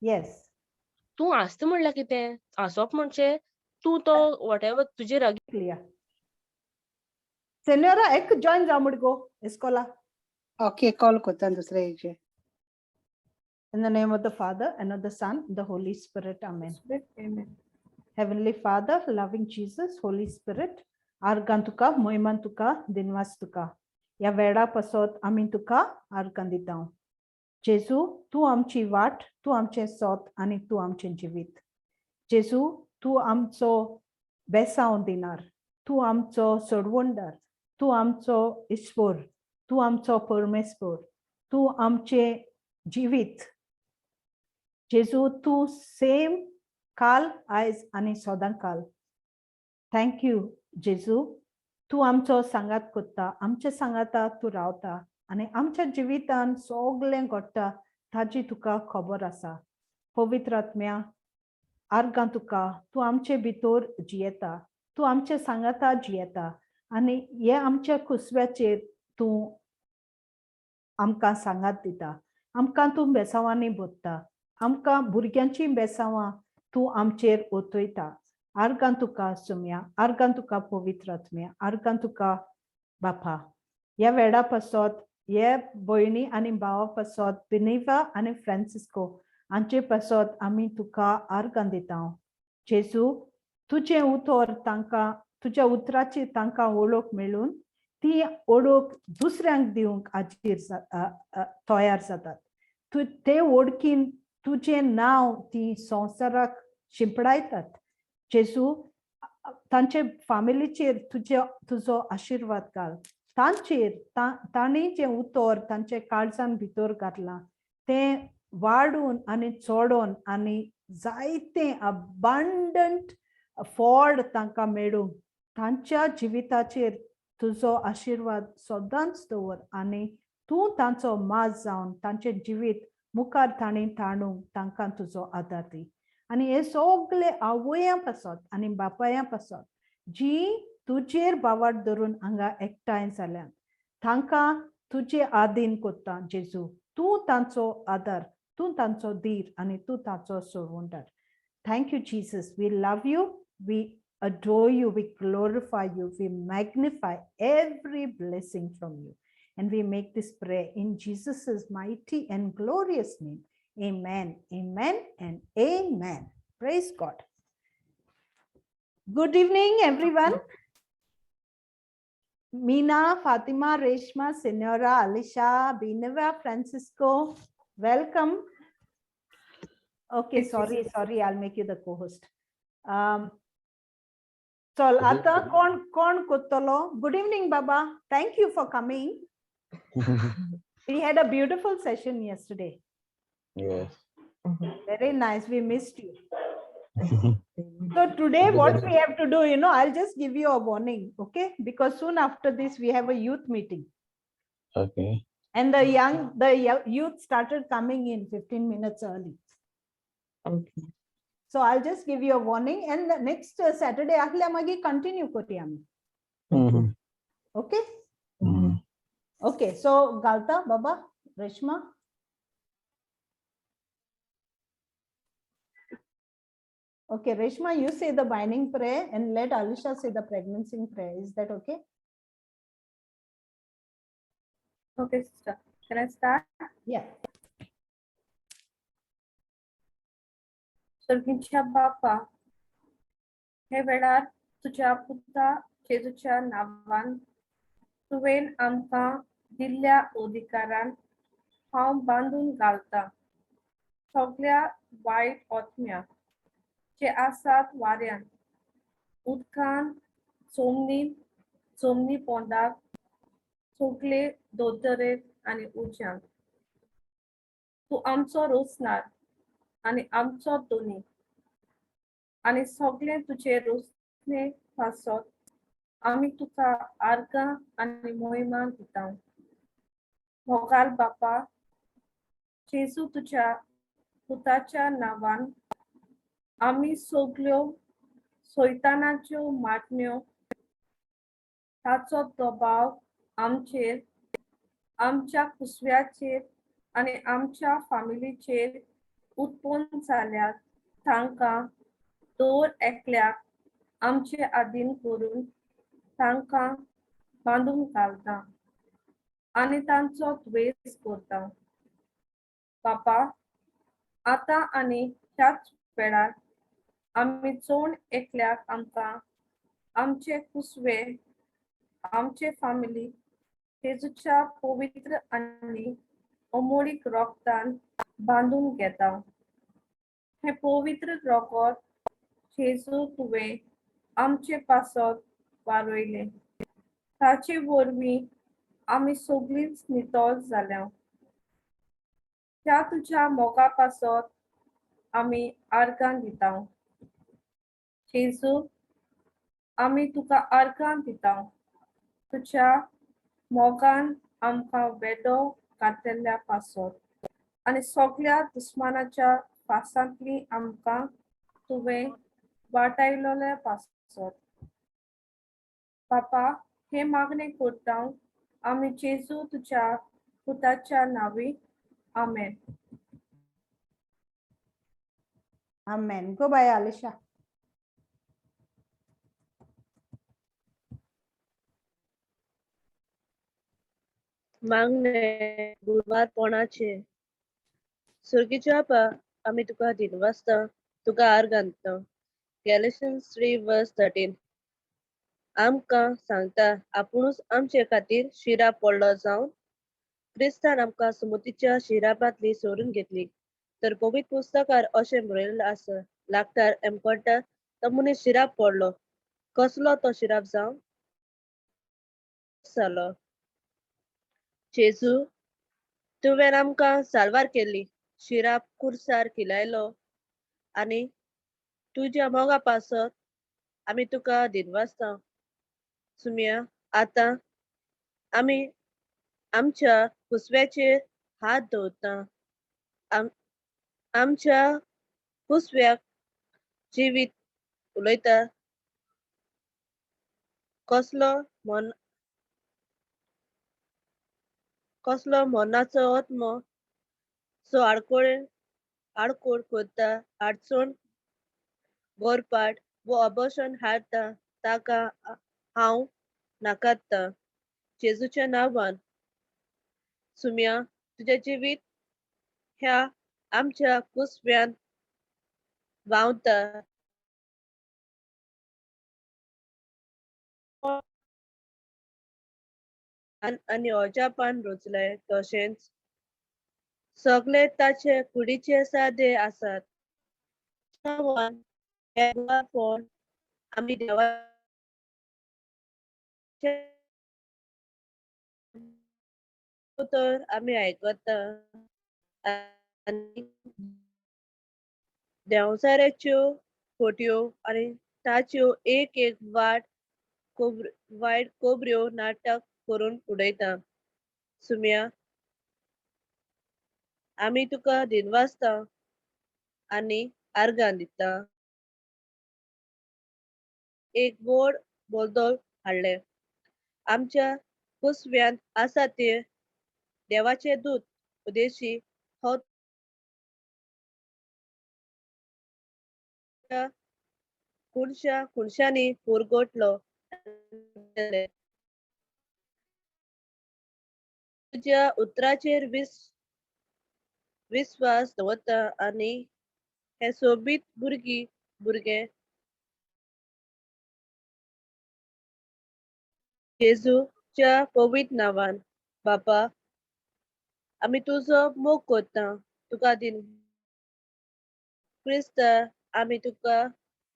Yes. तूं हांसता म्हणल्यार कितें, हांसप म्हणजे तूं तो what ever तुजेर Clear. Senora, एक join जाव मुडगो escola. Okay, call करता दुसऱ्या हेजेर. In the name of the Father, and of the Son, and the Holy Spirit. Amen. Amen. Heavenly Father, loving Jesus, Holy Spirit, आर्गां तुका, मोहिमान तुका, दिनवास तुका. ह्या वेळा पासत आमी तुका आर्गां दिता. जेजू, तूं आमची वाट, तूं आमचें सोत आनी तूं आमचें जिवीत. जेजू, तूं आमचो बेसांव दिनार, तूं आमचो सोडवणदार, तूं आमचो ईश्वर, तूं आमचो परमेश्वर, तूं आमचें जिवीत. जेजू, तूं सेम काल, आयज आनी सदां काल. Thank you जेजू, तूं आमचो सांगात कोत्ता, आमच्या सांगाता तूं रावता आनी आमच्या जिवितान सगळें घडटा ताजी तुका खबर आसा. पवित्र आत्म्या, आर्गां तुका, तूं आमचे भितर जियेता, तूं आमच्या सांगाता जियेता आनी हे आमच्या कुसव्याचेर तूं आमकां सांगात दिता. आमकां तूं बेसांवांनी भरता, आमकां भुरग्यांचीं बेसांवां तूं आमचेर ओतयता. आर्गां तुका सुम्या, आर्गां तुका पवित्र आत्म्या, आर्गां तुका बापा. ह्या वेळा पासत हे भयणी आनी भावा पासत, बिनेवा आनी फ्रांसिस्को हांचे पासत आमी तुका आर्गां दिता. जेजू, तुजें उतर तांकां, तुज्या उतराची तांकां वळख मेळून ती वळख दुसऱ्यांक दिवंक हाजीर तयार जातात. तूं ते वळखीन तुजें नांव ती संवसाराक शिंपडायतात. जेजू, तांचे फामिलीचेर तुजे तुजो आशिर्वाद घाल. तांचेर तांणी जें उतर तांचे काळजान भितर घातलां तें वाडून आनी चडोन आनी जायतें अबांडंट फळ तांकां मेळूं. तांच्या जिविताचेर तुजो आशिर्वाद सदांच दवर आनी तूं तांचो माज जावन तांचें जिवीत मुखार तांणी ताणूंक तांकां तुजो आदार दी. आनी हे सगळे आवयां पासत आनी बापायां पासत जी तुजेर बावाट धरून हांगा एकठांय जाल्यात तांकां तुजे आदीन कोत्ता. जेजू, तूं तांचो आदार, तूं तांचो धीर आनी तूं तांचो सोडवणदार. Thank you Jesus, we love you, we adore you, we glorify you, we magnify every blessing from you. And we make this prayer in Jesus's mighty and glorious name. Amen, amen, and amen. Praise God. Good evening, everyone. Meena, Fatima, Reshma, Senora, Alisha, Bineva, Francisco, welcome. Okay, sorry, I'll make you the co-host. चल आता कोण कोण कोत्तलो. Good evening, Baba. Thank you for coming. We had a beautiful session yesterday. Yes. Very nice. We missed you. So today what we have to do, you know, I'll just give you a warning, okay? Because soon after this, we have a youth meeting. Okay. And the youth started coming in 15 minutes early. Okay. So I'll just give you a warning, and the next Saturday, ahle magi continue kori ami. Okay? Okay. So Galta, Baba, Reshma. Okay, Reshma, you say the binding prayer and let Alisha say the pregnancy prayer. Is that okay? Okay, sister. Can I start? Yeah. सर्गीच्या बापा, हे वेळार तुज्या पुता जेजूच्या नांवान तुवें आमकां दिल्ल्या अधिकारान हांव बांदून घालतां सगल्या वायट आत्म्याक जे आसात वाऱ्यान, उदकान, जमनीन, जमनी पोंदाक, सगले दोतरेत आनी उज्यांत. तूं आमचो रोसणार आनी आमचो दोनी आनी सगळें तुजे रोसणे पासत आमी तुका आर्गां आनी मोहिमा दिता. मोगाल बापा, जेजू तुज्या पुताच्या नांवान आमी सगल्यो सैतानाच्यो माटण्यो, ताचो दबाव आमचेर, आमच्या कुसव्याचेर आनी आमच्या फामिलीचेर उत्पन्न जाल्यात तांकां दर एकल्याक आमचे आदीन करून तांकां बांदून घालता आनी तांचो द्वेस करता. बापा, आतां आनी ह्याच वेळार आमी जण एकल्याक आमकां आमचे कुसवे, आमचे फामिली जेजूच्या पवित्र आनी अमोळीक रोगतान बांदून घेता. हें पवित्र रोगत जेजू तुवें आमचे पासत वारयलें, ताचे वरवीं आमी सगळींच नितळ जाल्या. ह्या तुज्या मोगा पासत आमी आर्गां दिता. जेजू, आमी तुका आर्गां दिता तुज्या मोगान आमकां वेदो घातलेल्या पासत आनी सगल्या दुस्मानाच्या फासांतली आमकां तुवें वाटायलेल्या पासत. बापा, हे मागणें करता आमी जेजू तुज्या पुताच्या नांवी, आमेन. Amen. Go by, Alisha. मागणें गुरवारपणाचें. सुर्गीच्या आपा, आमी तुका दिनवासता, तुका आर्गां दिता. गॅलेशन्स 3 वर्स 13 आमकां सांगता, आपुणूच आमचे खातीर शिराप पडलो जावन क्रिस्तान आमकां सुमतीच्या शिरापांतली सोडून घेतली. तर पवित्र पुस्तकार अशें बरयल्लें आसा, लागतार एमकोटा तो मनीस शिराप पडलो. कसलो तो शिराप जावन जालो. जेजू, तुवें आमकां साल्वार केली, शिराप कुर्सार किलायलो आनी तुज्या मोगा पासत आमी तुका दिनवासता. सुमया, आतां आमी आमच्या कुसव्याचेर हात दवरता. आमच्या कुसव्याक जिवीत उलयता. कसलो मरणाचो आत्मो सो आडकोळ आडकोळ करता, अडचण, गोरपाट वो अबोशन हाडटा, ताका हांव नाकारता जेजूच्या नांवान. सुम्या, तुजें जिवीत ह्या आमच्या कुसव्यान व्हांवता. आनी अजापान रचले, तशेंच सगळे ताचे कुडीचे सादे आसात. नांवान हें गुरवारपण आमी देवा उतर आमी आयकता आनी देंवचाराच्यो फोट्यो आनी ताच्यो एक एक वाट वायट कोबऱ्यो नाटक करून उडयता. सुम्या, आमी तुका दिनवासता आनी आर्गां दिता. एक व्हड बदल हाडले आमच्या कुसव्यांत आसा ते देवाचे दूत उदेशी हो खुणशा खुणशांनी पुरगोटलो. तुज्या उतराचेर विस्वास दवरता आनी हे सोबीत भुरगीं भुरगे जेजूच्या पवित्र नांवान बापा आमी तुजो मोग करता तुका दिन क्रिस्ता आमी तुका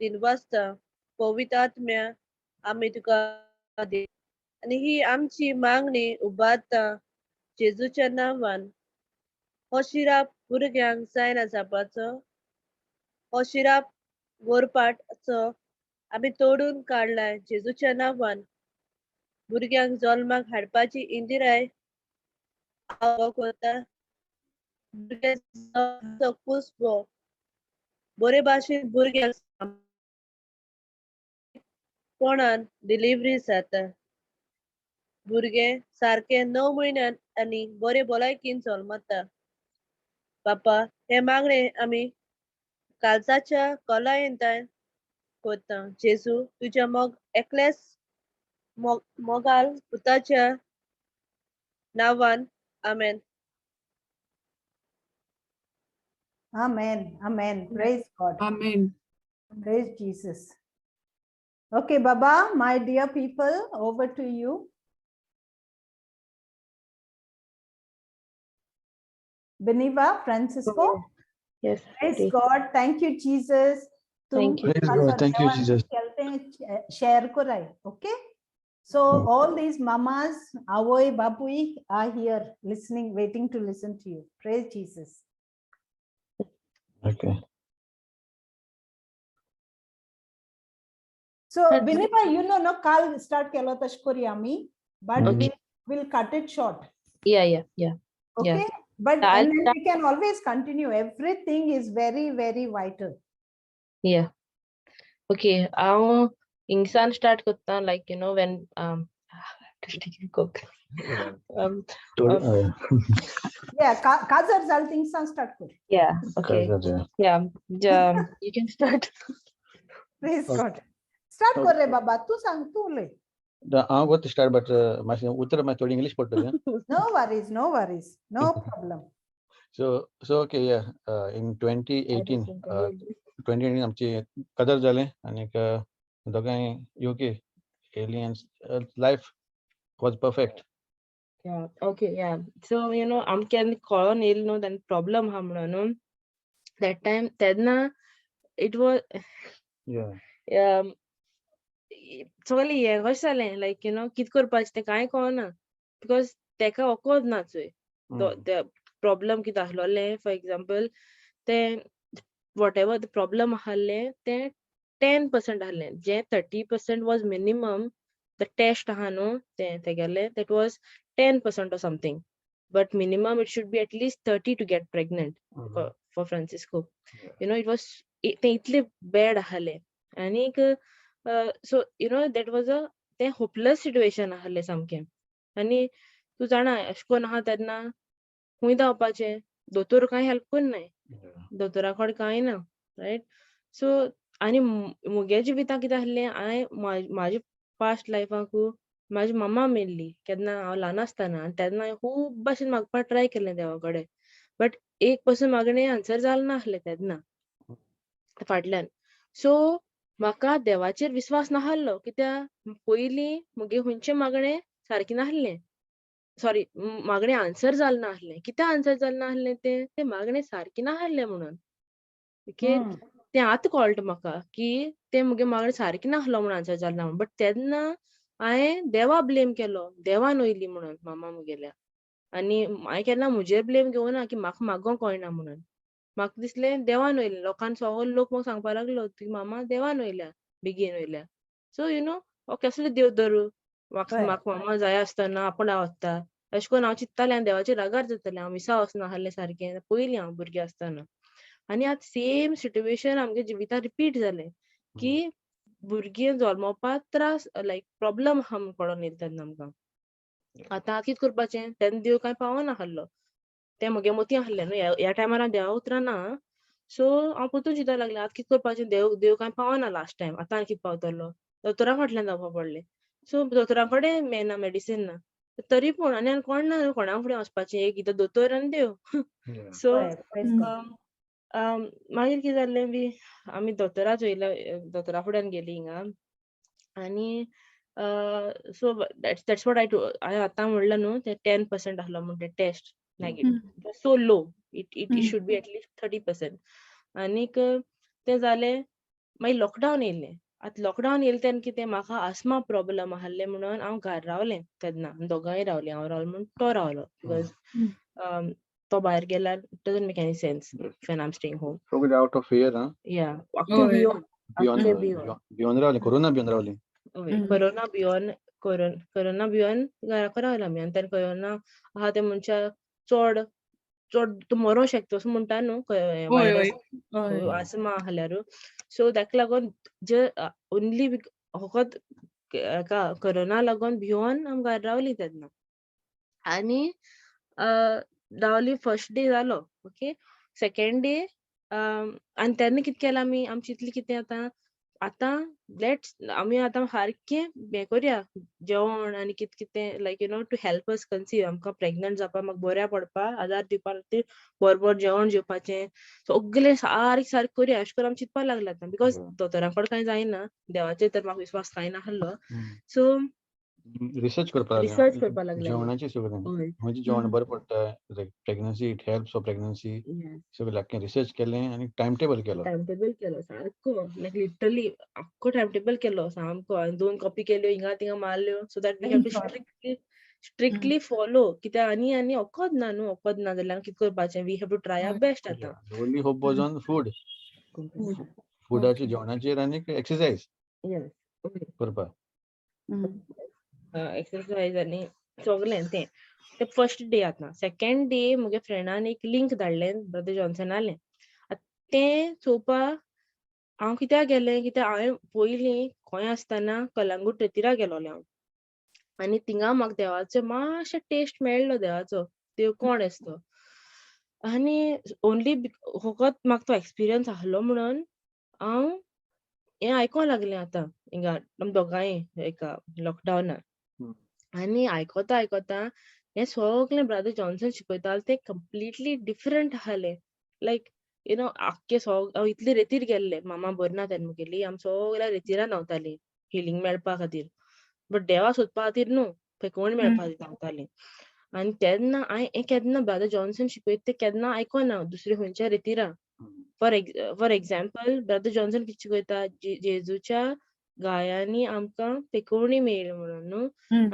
दिनवासता पवित्र आत्म्या आमी तुका दी आनी ही आमची मागणी उबारता जेजूच्या नांवान. हो शिराप भुरग्यांक जायना जावपाचो हो शिराप गोरपाटचो आमी तोडून काडलाय जेजूच्या नांवान. भुरग्यांक जल्माक हाडपाची इंदिराय हांव करता भुरग्यांचो कुसबो बरे भाशेन भुरग्यांक कोणान डिलिव्हरी जाता भुरगें सारकें 9 म्हयन्यान आनी बरे भलायकीन जल्मता. बापा हे मागणें आमी काळजाच्या खोलायेंतल्यान करता. जेजू तुज्या मोग एकल्याच मोगाल पुताच्या नांवान आमेन. Amen. Amen. Praise God. Amen. Praise Jesus. Okay, Baba, my dear people, over to you. Beniva, Francisco. Yes. Praise God. Thank you, Jesus. Thank you. Praise God. Thank you, Jesus. Share korai. Okay. So all these mamas, avoi, bapui are here listening, waiting to listen to you. Praise Jesus. Okay. So Biniba, you know, no, kal start kelo tash kori ami, but Okay. we will cut it short. Yeah. Okay. Yeah. But I'll and then we can always continue. Everything is very, very vital. Yeah. Okay. हांव इंग्लिशान start करता, like you know when cook. Yeah, काजर जाल थिंगसान start कर. Yeah, okay. Yeah, you can start. Praise God. Start कर रे बाबा, तू सांग, तू उलय. हांव गोत स्टार्ट, बट मातशें उतर मातशें थोडी इंग्लीश पडटलें. No worries, no worries, no problem. So okay, yeah, in 2018, 2018 आमची कदर जालें आनीक दोगांय UK aliens, life was perfect. Yeah, okay, yeah. So, you know, आमकां केन्ना कळोन येयलें न्हू तेन्ना प्रॉब्लम आहा म्हणून न्हू that time तेन्ना it was सगळें हें कशें जालें, लायक you know कितें करपाचें तें कांय कळना, because तेका वखद ना चोय. प्रॉब्लम कितें आसलोलें, फॉर एग्जाम्पल तें what ever the problem आसलें तें 10% आसलें, जें 30% was minimum the test आहा न्हू तें तेगेलें, that was 10% or something, but minimum it should be at least 30 to get pregnant for Francisco. You know it was तें इतलें बॅड आसलें आनीक so you know that was a तें hopeless situation आसलें सामकें. आनी तूं जाणा अशें करून आहा तेन्ना खूंय धांवपाचें, दोतोर कांय हेल्प करनाय, दोतोरा कडेन कांय ना, रायट. सो आनी मुगे जिवितांत कितें आसलें, हांवें म्हाज्या पास्ट लायफाकू म्हाजी मम्मा मेल्ली केन्ना हांव ल्हान आसतना, आनी तेन्ना हांवें खूब भाशेन मागपाक ट्राय केलें देवा कडेन, बट एक पसून मागणें आन्सर जालें नासलें तेन्ना फाटल्यान. सो म्हाका देवाचेर विस्वास नासलो, कित्याक पयलीं मुगे खंयचें मागणें सारकें नासलें, सॉरी मागणें आन्सर जालें नासलें. कित्याक आन्सर जालें नासलें तें, तें मागणें सारकें नासलें म्हणून. ओके, तें आतां कळटा म्हाका की तें मुगे मागणें सारकें नासलो म्हणून आन्सर जालें ना म्हणून. बट तेन्ना हांवें देवा ब्लेम केलो, देवान वयली म्हणून मामा मुगेल्या. आनी हांवें केन्ना म्हजेर ब्लेम घेवना की म्हाका मागोंक कळना म्हणून. म्हाका दिसलें देवान वयलें, लोकांक सगळो लोक म्हाका सांगपाक लागलो तुजी मामा देवान वयल्या, बेगीन वयल्या. सो you know हो कसलो देव धरू, म्हाका म्हाका मामा जाय आसतना आपूण वता अशें करून हांव चिंत्तालें आनी देवाचेर रागार जातालें. हांव मिसा वचना आसलें सारकें पयलीं हांव भुरगें आसतना. आनी आतां सेम सिट्युएशन आमगे जिवितांत रिपीट जालें की भुरगीं जल्मोवपाक त्रास, लायक प्रॉब्लम आहा म्हूण कळोन येयलें तेन्ना आमकां. आतां कितें करपाचें, तेन्ना देव कांय पावना आसलो, तें म्हगे मती आसलें न्हू ह्या टायमार हांव देवा उतरां ना. सो हांव परतून चिंतूंक लागलें आतां कितें करपाचें, देव देव कांय पावना लास्ट टायम, आतां आनी कितें पावतलो. दोतोरा फाटल्यान धांवपा पडलें. सो दोतोरा कडेन मेळना मेडिसीन ना, तरी पूण आनी आनी कोण ना न्हू कोणा फुडें वचपाचें, एक इथं दोतोर आनी देव. सो मागीर कितें जालें बी आमी दोतोरा चोयला, दोतोरा फुड्यान गेली हिंगा आनी so that's what I do. हांवें आतां म्हणलां न्हू तें 10% आसलो म्हूण तें test negative, so low, it should be at least 30%. आनीक तें जालें, मागीर लॉकडावन येयलें. आतां लॉकडावन येयलें तेन्ना कितें, म्हाका आस्मा प्रॉब्लम आहलें म्हणून हांव घरा रावलें तेन्ना. आमी दोगांय रावलीं, हांव रावलें म्हूण तो रावलो, because तो भायर गेल्यार it doesn't make any sense when I am staying home. सगळे out of fear, huh? या, आख्खे भियोन. भियोन. आख्खे भियोन. भियोन रावली, कोरोना भियोन रावली. हय, कोरोना भियोन, कोरोना भियोन घरा रावले आमी. आनी तेन्ना कोरोना आहा ते मनशाक चड चड तूं मरों शकता असो म्हणटा न्हू, व्हायरस आस्मा आहल्यार. सो ताका लागून जे ओन्ली फकत हेका कोरोना लागून भियोन आमी घरा रावली तेन्ना. आनी रावली, फर्स्ट डे जालो ओके, सेकेंड डे आनी तेन्ना कितें केलां आमी, आमी चिंतलें कितें, आतां आतां let's आमी आतां सारकें हें करया जेवण आनी कितें कितें, like to help us conceive. आमकां प्रेग्नंट जावपा म्हाका बऱ्या पडपा आदार दिवपा खातीर बरें बरें जेवण जेवपाचें सगळें सारकें सारकें करया अशें करून आमी चिंतपाक लागले आतां, because दोतोरा कडेन कांय जायना, देवाचेर तर म्हाका विस्वास कांय नासलो. सो रिसर्च करपाक लागले. रिसर्च करपाक लागले आमी. जेवणाची सगळें, खंयचें जेवण बरें पडटा, like pregnancy, it helps for pregnancy, सगळें आख्खें रिसर्च केलें आनी टायम टेबल केलो. टायम टेबल केलो सारको, लायक लिटरली आख्खो टायम टेबल केलो सामको आनी दोन कॉपी केल्यो, हिंगा थिंगा मारल्यो, so that we have to Thank God. Strictly follow. कित्याक आनी आनी वखद ना न्हू, वखद ना जाल्यार कितें करपाचें, we have to try our best आतां. Only hope was on food. फुडाचे, जेवणाचेर आनी एक्सरसाइज करपाक. एक्सरसाइज आनी सगळें तें ते फर्स्ट डे. आतां सेकेंड डे म्हगे फ्रेंडान एक लिंक धाडलें ब्रदर जॉन्सनालें. आतां तें चोवपा हांव कित्याक गेलें, कित्याक हांवें पयलीं गोंय आसतना कलंगूट रेतिरा गेलोलें हांव आनी थिंगा म्हाका देवाचो मातशें टेस्ट मेळ्ळो, देवाचो, देव कोण आसा तो. आनी ओनली फकत म्हाका तो एक्सपिरियन्स आहलो म्हणून हांव हें आयकों लागलें आतां हिंगा आम दोगांय एका लॉकडावनान. आनी आयकोता आयकोता हें सगळें ब्रदर जॉन्सन शिकयतालो तें कंप्लिटली डिफरंट आसलें. लायक आख्खे सग हांव इतले रेतीर गेल्लें, मामा बरी ना तेन्ना म्हगेली, आमी सगळ्या रेतिरान धांवतालीं हिलींग मेळपा खातीर, बट देवा सोदपा खातीर न्हू, पेकोवणी मेळपा खातीर धांवतालीं. आनी तेन्ना हांवें हें केन्ना ब्रदर जॉन्सन शिकयता तें केन्ना आयकोना दुसरे खंयच्या रेतिरा. For example, brother Johnson कितें शिकयता, जेजूच्या गायांनी आमकां पेकोवणी मेळ्ळी म्हणून न्हू.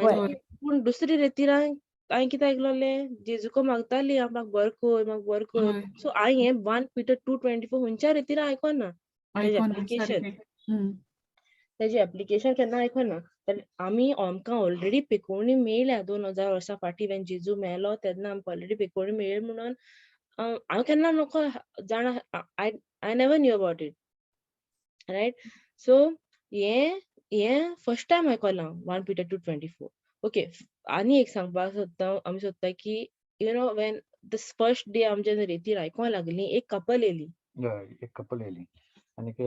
आनी पूण दुसरी रेतिरान हांवें कितें आयकलोलें, जेजूको मागताली म्हाका बरो कर, म्हाका बरो कर. सो हांवें हें 1 Peter 2:24 खंयच्या रेतिरा आयकोना तेजें आयकोना एप्लिकेशन. तेजें एप्लिकेशन केन्ना आयकोना. जाल्यार आमी आमकां ऑलरेडी पेकोवणी मेळ्ळ्या 2000 वर्सां फाटीं when जेजू मेलो तेन्ना आमकां ऑलरेडी पेकोवणी मेळ्ळी म्हणून हांव केन्ना नको जाणा, I never knew about it, right? So हें फर्स्ट टायम आयकलां 1 Peter 2:24. Okay, आनी एक सांगपाक सोदता, आमी सोदता की when this first day आमी जेन्ना रेतीर आयकोंक लागली, एक कपल येयली. हय, एक कपल येयली आनीक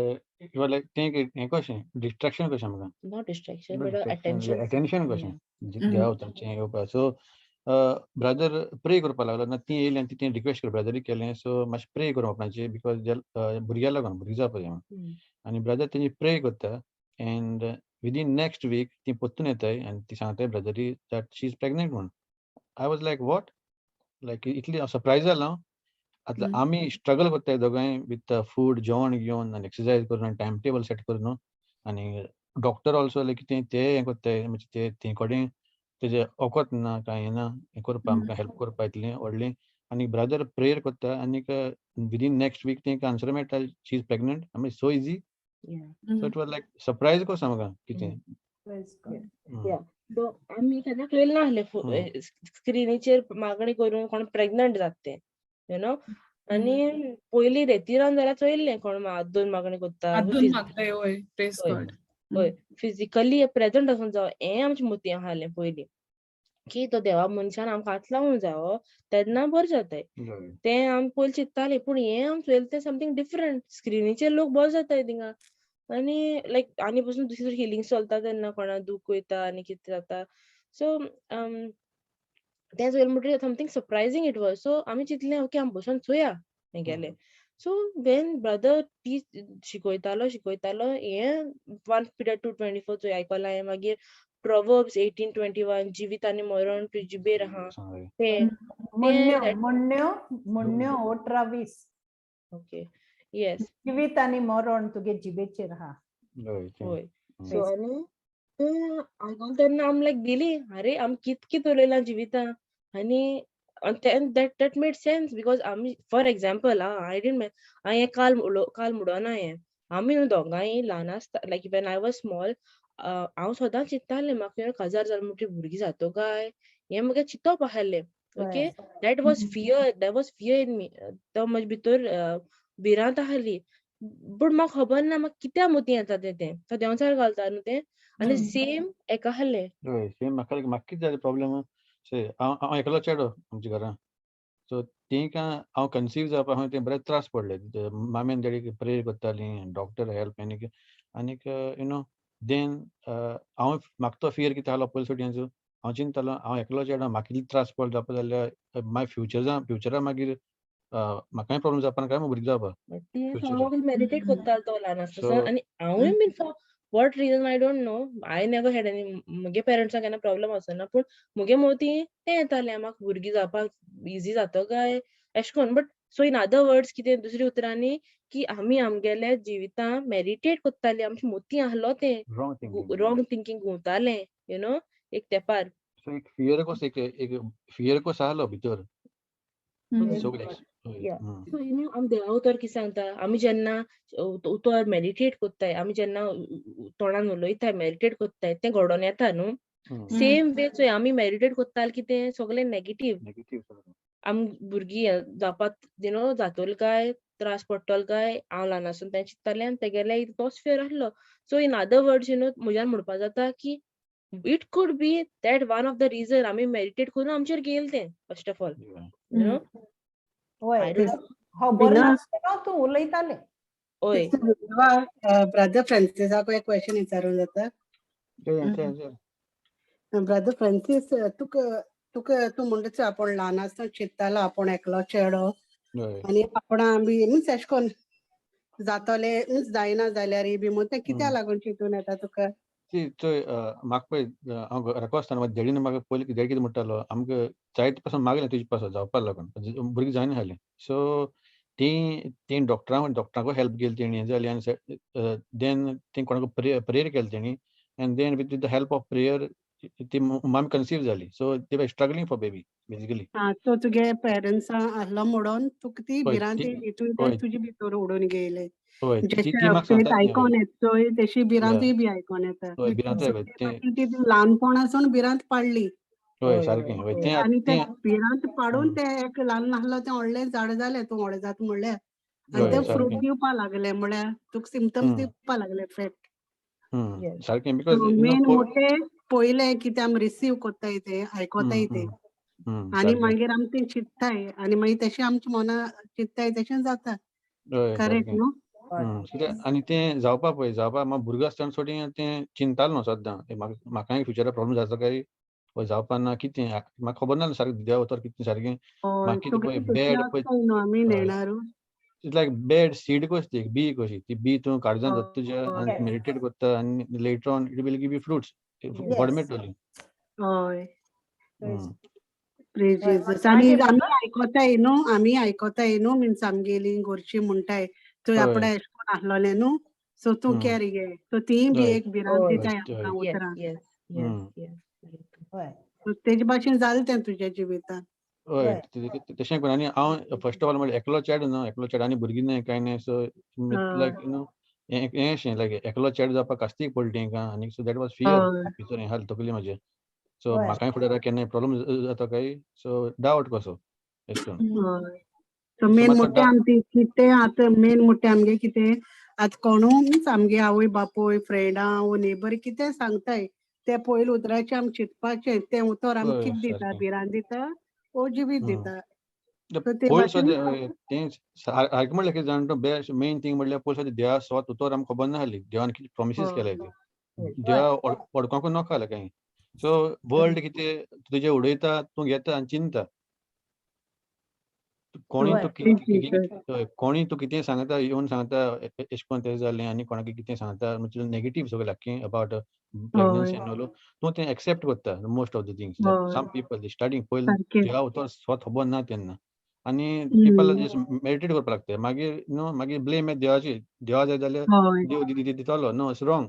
it was like तें एक हें कशें डिस्ट्रेक्शन कशें आमकां. Not distraction, Not but distraction, attention. Attention कशें देवा उतराचें येवपा. सो ब्रदर प्रे करपाक लागलो ना, ती येयली आनी ती रिक्वेस्ट कर ब्रदरीक केलें, सो मातशें प्रे करूं आपणाचे, because भुरग्या लागून, भुरगीं जावपा जाय म्हणून. आनी ब्रदर तेंची प्रे करता एंड विदीन नेक्स्ट वीक ती परतून येताय आनी ती सांगताय ब्रदरी that she is pregnant म्हणून. I was like, what, like इतली हांव सरप्रायज जालो हांव. आतां आमी स्ट्रगल करताय दोगांय विथ फूड, जेवण घेवन आनी एक्सरसाइज करून आनी टायम टेबल सेट करून न्हू. आनी डॉक्टर ऑल्सो लायक कितें ते हें करताय, म्हणजे ते ते कडेन तेजें वखद ना, कांय ना हें करपा, आमकां हेल्प करपा इतलें व्हडलें. आनी ब्रदर प्रेयर करता आनीक विदीन नेक्स्ट वीक तेंकां आन्सर मेळटा, she is pregnant. I mean, so easy. So it was like surprise कसो आमकां कितें. Praise God. Yeah. So आमी केन्ना पळयलें नासलें स्क्रिनीचेर मागणी करून कोण प्रेग्नंट जाता तें, you know. आनी पयलीं रेतिरान जाल्यार चोयल्लें कोण दोन मागणी करता. हात मागताय, हय, प्रेज गॉड. हय, फिजिकली प्रेजंट आसूंक जावो हें आमच्या मतीं आसलें पयलीं, की तो देवा मनशान आमकां हात लावूंक जावो तेन्ना बरें जाताय, तें आमी पयलीं चिंत्तालीं. पूण हें आमी चोयलें तें समथींग डिफरंट. स्क्रिनीचेर लोक बरो जाताय थिंगा आनी लायक आनी पसून दुसरी दुसरी हिलिंग चलता तेन्ना कोणा दूख वयता आनी कितें जाता. सो तें चोयलें म्हणटकीर something surprising it was. So आमी चिंतलें, ओके, आमी बसून चोया हें गेलें. सो then brother ती शिकयतालो शिकयतालो हें 1 Peter 2:24 चोय आयकोलां हांवें. मागीर प्रोवर्ब्स 18:21, जिवीत आनी मरण तुजे जिबेर आहा तें म्हणण्यो म्हणण्यो म्हणण्यो 18:20. ओके, येस. जिवीत आनी मरण तुगे जिबेचेर आहा. हय. सो आनी तें आयकोन तेन्ना आम लायक भिली, आरे आमी कित कित उलयलां जिवितां. आनी that made sense because आमी फॉर एग्जाम्पल I didn't हांवें काल काल म्हणोना हें, आमी न्हू दोगांय ल्हान आसता, like when I was small, हांव सदांच चिंत्तालें म्हाका काजार जालें म्हणटकीर भुरगीं जातो काय हें म्हाका चिंतप आसलें. Okay, that was fear, that was fear in me. तो म्हजे भितर भिरांत आसली, बट म्हाका खबर ना म्हाका कित्या मतीं येता तें. तें सो देंवचार घालता न्हू तें. आनी सेम एका आसलें. हय, सेम म्हाका. म्हाका कितें जालें प्रॉब्लम, हांव हांव एकलो चेडो आमच्या घरां. सो तेंकां हांव कन्सीव जावपाक तें बरें त्रास पडले. मामी आनी डॅडी प्रेयर करतालीं, डॉक्टर हेल्प आनीक आनीक you know then हांव म्हाका तो फियर कितें आहलो पयले फावटी हांव चिंततालो हांव एकलो चेडो, म्हाका कितले त्रास पडले जावपा जाल्यार मागीर फ्युचर फ्युचरा मागीर म्हाकाय प्रॉब्लम जावपा काय भुरगीं जावपा. तें मेडिटेट करतालो तो ल्हान आसतना. आनी हांवूय बीन for what reason I don't know, I never had any, म्हगे पेरंट्सांक केन्ना प्रॉब्लम आसना, पूण म्हगे मतीं तें येतालें म्हाका भुरगीं जावपाक इजी जातो काय एशें कोन्न. But so in other words कितें, दुसऱ्या उतरांनी की आमी आमगेल्या जिवितां मेडिटेट करताली, आमच्या मतीं आहलो तें रॉंग थिंकींग घुंवतालें you know एक तेंपार. सो एक फियर कसो, एक एक फियर कसो आहलो भितर सगळे. सो you know आमी देवा उतर कितें सांगता, आमी जेन्ना उतर मेडिटेट करताय, आमी जेन्ना तोंडान उलयताय, मेडिटेट करताय, तें घडोवन येता न्हू. सेम वे चोय आमी मेडिटेट करताले कितें सगळें नेगेटीव, आम भुरगीं जावपाक you know जातोल काय, त्रास पडटलो काय, हांव ल्हान आसून तें चिंत्तालें आनी तेगेले तोच फियर आहलो. So in other words you know म्हज्यान म्हणपाक जाता की it could be that one of the reason आमी मेडिटेट करून आमचेर गेल तें first of all, you know. हय, खबर नासतना तूं उलयतालें. हय. ब्रदर फ्रांसिसाक एक क्वेश्चन विचारूंक जाता? ब्रदर फ्रांसीस, तुका तुका तूं म्हणटा आपूण ल्हान आसतना चिंत्तालो आपूण एकलो चेडो आनी आपण आमी मिन्स एशें कोन्न जातोलें मिन्स जायना जाल्यार बी म्हूण तें कित्याक लागून चिंतून येता तुका? ती चोय, म्हाका पळय, हांव घराको आसतना म्हाका डॅडीन म्हाका पयलीं डॅडी कितें म्हणटालो, आमकां जायते पासून मागलें तुजे पासून जावपाक लागून, भुरगीं जायना जालीं. सो ती ती डॉक्टरां डॉक्टरांकूय हेल्प केली तेणी, हें जालें. आनी देन ती कोणाक प्रेयर केली तेणी and then with the help of prayer ती मामी कन्सीव जाली. So they were struggling for baby basically. आं, सो तुगे पेरंट्सां आहलो म्हणून तुका ती भिरांत तुजे भितर उडोवन गेले. हय. जशें फेथ आयकोन येता चोय तशी भिरांतूय बी आयकोन येता. हय, भिरांतूय. ती ल्हानपणासून भिरांत पाडली. हय, सारकें. हय. तें आनी तें भिरांत पाडून तें एक ल्हान आसलो तें व्हडलें झाड जालें, तूं व्हडलें जाता म्हणल्यार, आनी तें फ्रूट दिवपा लागलें, म्हळ्यार तुका सिमटम्स दिवपा लागले इफेक्ट. सारकें, because main मोठे पयलें कितें आमी रिसीव कोत्ताय तें आयकोताय तें आनी मागीर आमी तें चिंत्ताय आनी मागीर तशें आमच्या मना चिंत्ताय तशें जाता. करेक्ट न्हू? आनी तें जावपा पळय जावपा म्हाका भुरगो आसतना सोडी तें चिंतालो न्हू सद्दां, म्हाकाय फ्युचराक प्रॉब्लम जाता काय जावपा ना कितें, म्हाका खबर ना सारकें देवा उतर कितें सारकें. म्हाका कितें पळय बॅड पळय it's like bad seed कशी, ती बी कशी, ती बी तूं काळजान जाता तुज्या आनी मेडिटेट करता आनी later on it will give you fruits, God मेळटली. हय, आनी आमी आयकोताय न्हू, आमी आयकोताय न्हू, मिन्स आमगेली घरची म्हणटाय थंय आपणा एशें कोन्न आहलोलें न्हू, सो तूं कॅर घे, सो तीय बी एक भिरांत दिताय आमकां उतरां. तेजे भाशेन जालें तें तुज्या जिवितान. हय, तशें करून. आनी हांव फर्स्ट ऑफ ऑल म्हणल्यार एकलो चेडो न्हू, एकलो चेडो आनी भुरगीं न्हय कांय न्हय. सो लायक you know हें अशें लायक एकलो चेडो जावपाक कास्तीक पडली तेंकां आनी सो that was fear भितर हें आसलें तकली म्हाजे. सो म्हाकाय फुडाराक केन्नाय प्रॉब्लम जाता काय, सो डावट कसो एशें करून. सो मेन मोठें आमचें कितें आतां मेन मोठें आमगे कितें आतां कोणू मिन्स आमगे आवय बापूय फ्रेंडां वो नेबर कितें सांगताय ते पयलीं उतराचें आमी चिंतपाचें, तें उतर आमी कितें दिता, भिरांत दिता वो जिवीत दिता. पयलीं सद्दां तें सारकें म्हणल्यार कितें जाणा तूं, बेस्ट मेन थींग म्हणल्यार पयलीं सद्दां देवा स्वत उतर आमकां खबर नासली, देवान कितें प्रोमिसीस केल्याय त्यो देवा वळखोंकूय नाका जालें कांय. सो वर्ल्ड कितें तुजें उडयता, तूं घेता आनी चिंतता. कोणी हय. तूं हय, कोणी तूं कितें सांगता येवन सांगता एशें कोन्न तें जालें आनी कोणाक कितें सांगता म्हणजे नेगेटीव सगळें आख्खें अबावट प्रेग्नन्सी हय. एंड ऑल, तूं तें एक्सेप्ट करता most of the things. हय. सम पीपल स्टार्टींग पयलीं सारकें. देवा उतर स्वत खबर ना तेन्ना आनी पीपल हम्म. मेडिटेट करपाक लागता मागीर न्हू, मागीर ब्लेम येता देवाचेर, देवा जाय जाल्यार हय. देव दितलो, नो it's wrong.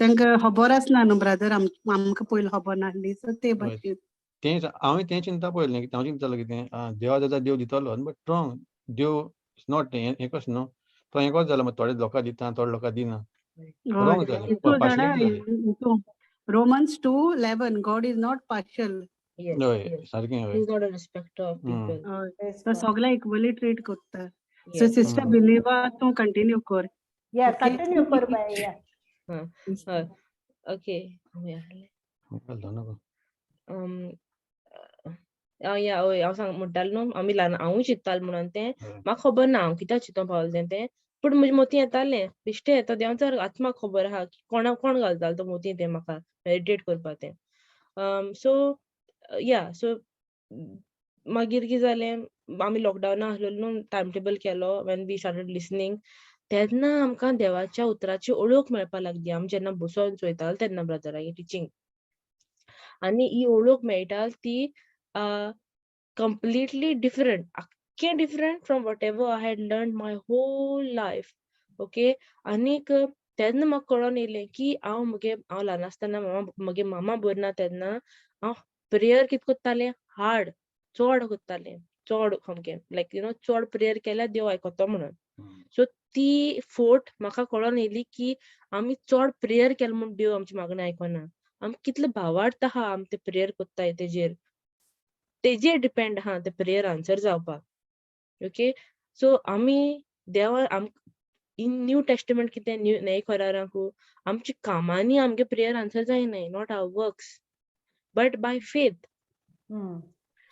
तांकां खबर आसना न्हू ब्रदर, आमकां पयलीं खबर नासली सो ते हय. भाशेन. तेंच हांवें तें चिंता पळयलें, हांव चिंततालो कितें देवा जाय जाल्यार देव दितलो, बट रॉंग. देव is not हें कशें न्हू, तो हें कशें जालें मागीर थोडे लोकांक दिता थोडे लोकांक दिना. हय. रॉंग जालें, तूं जाणा पार्शलिटी जाली. Romans 2:11, God is not partial. Yes, हय yes. सारकें हय. He is not a respecter of hmm. people. हय. Praise तो God. सगळ्यांक इक्वली ट्रीट करता. So Yes. Sister hmm. बिलिवा तूं कंटिन्यू कर. Yeah, Okay. continue कर बाय, yeah. हय. Okay. घालता नको. या हय हांव सांग म्हणटालें न्हू आमी ल्हान हांवूय चिंत्तालें म्हणून तें हय. म्हाका खबर ना हांव कित्याक चिंतोंक पावलें तें तें, पूण म्हज्या मतीं येतालें बेश्टें येता देंवचार आत्माक खबर आहा की कोणा कोण घालतालो तो मोती तें म्हाका मेडिटेट करपा तें. सो या सो मागीर कितें जालें, आमी लॉकडावना आसलेलो न्हू, टायम टेबल केलो, when we started listening तेन्ना आमकां देवाच्या उतराची ओळख मेळपाक लागली. आमी जेन्ना बसोन चोयताले तेन्ना ब्रदरागे टिचींग, आनी ही ओळख मेळटा ती कंप्लिटली डिफरंट, आख्खें different from whatever I had learn my whole life. Okay, आनीक तेन्ना म्हाका कळोन येयलें की हांव म्हगे हांव ल्हान आसतना मामा म्हगे मामा बरी ना तेन्ना हांव प्रेयर कितें करतालें, हार्ड चड करतालें, चड सामकें लायक you know चड प्रेयर केल्यार देव आयकतो म्हणून. सो ती फोट म्हाका कळोन येयली की आमी चड प्रेयर केलें म्हूण देव आमची मागणें आयकना, आमी कितले भावार्थ आहा आमी ते प्रेयर करताय तेजेर, तेजेर डिपेंड आहा ते प्रेयर आन्सर जावपाक. ओके, सो आमी देवा आम इन न्यू टेस्टमेंट कितें न्यू न्हय करारांकू आमच्या कामांनी आमगे प्रेयर आन्सर जायनाय, not our works but by faith.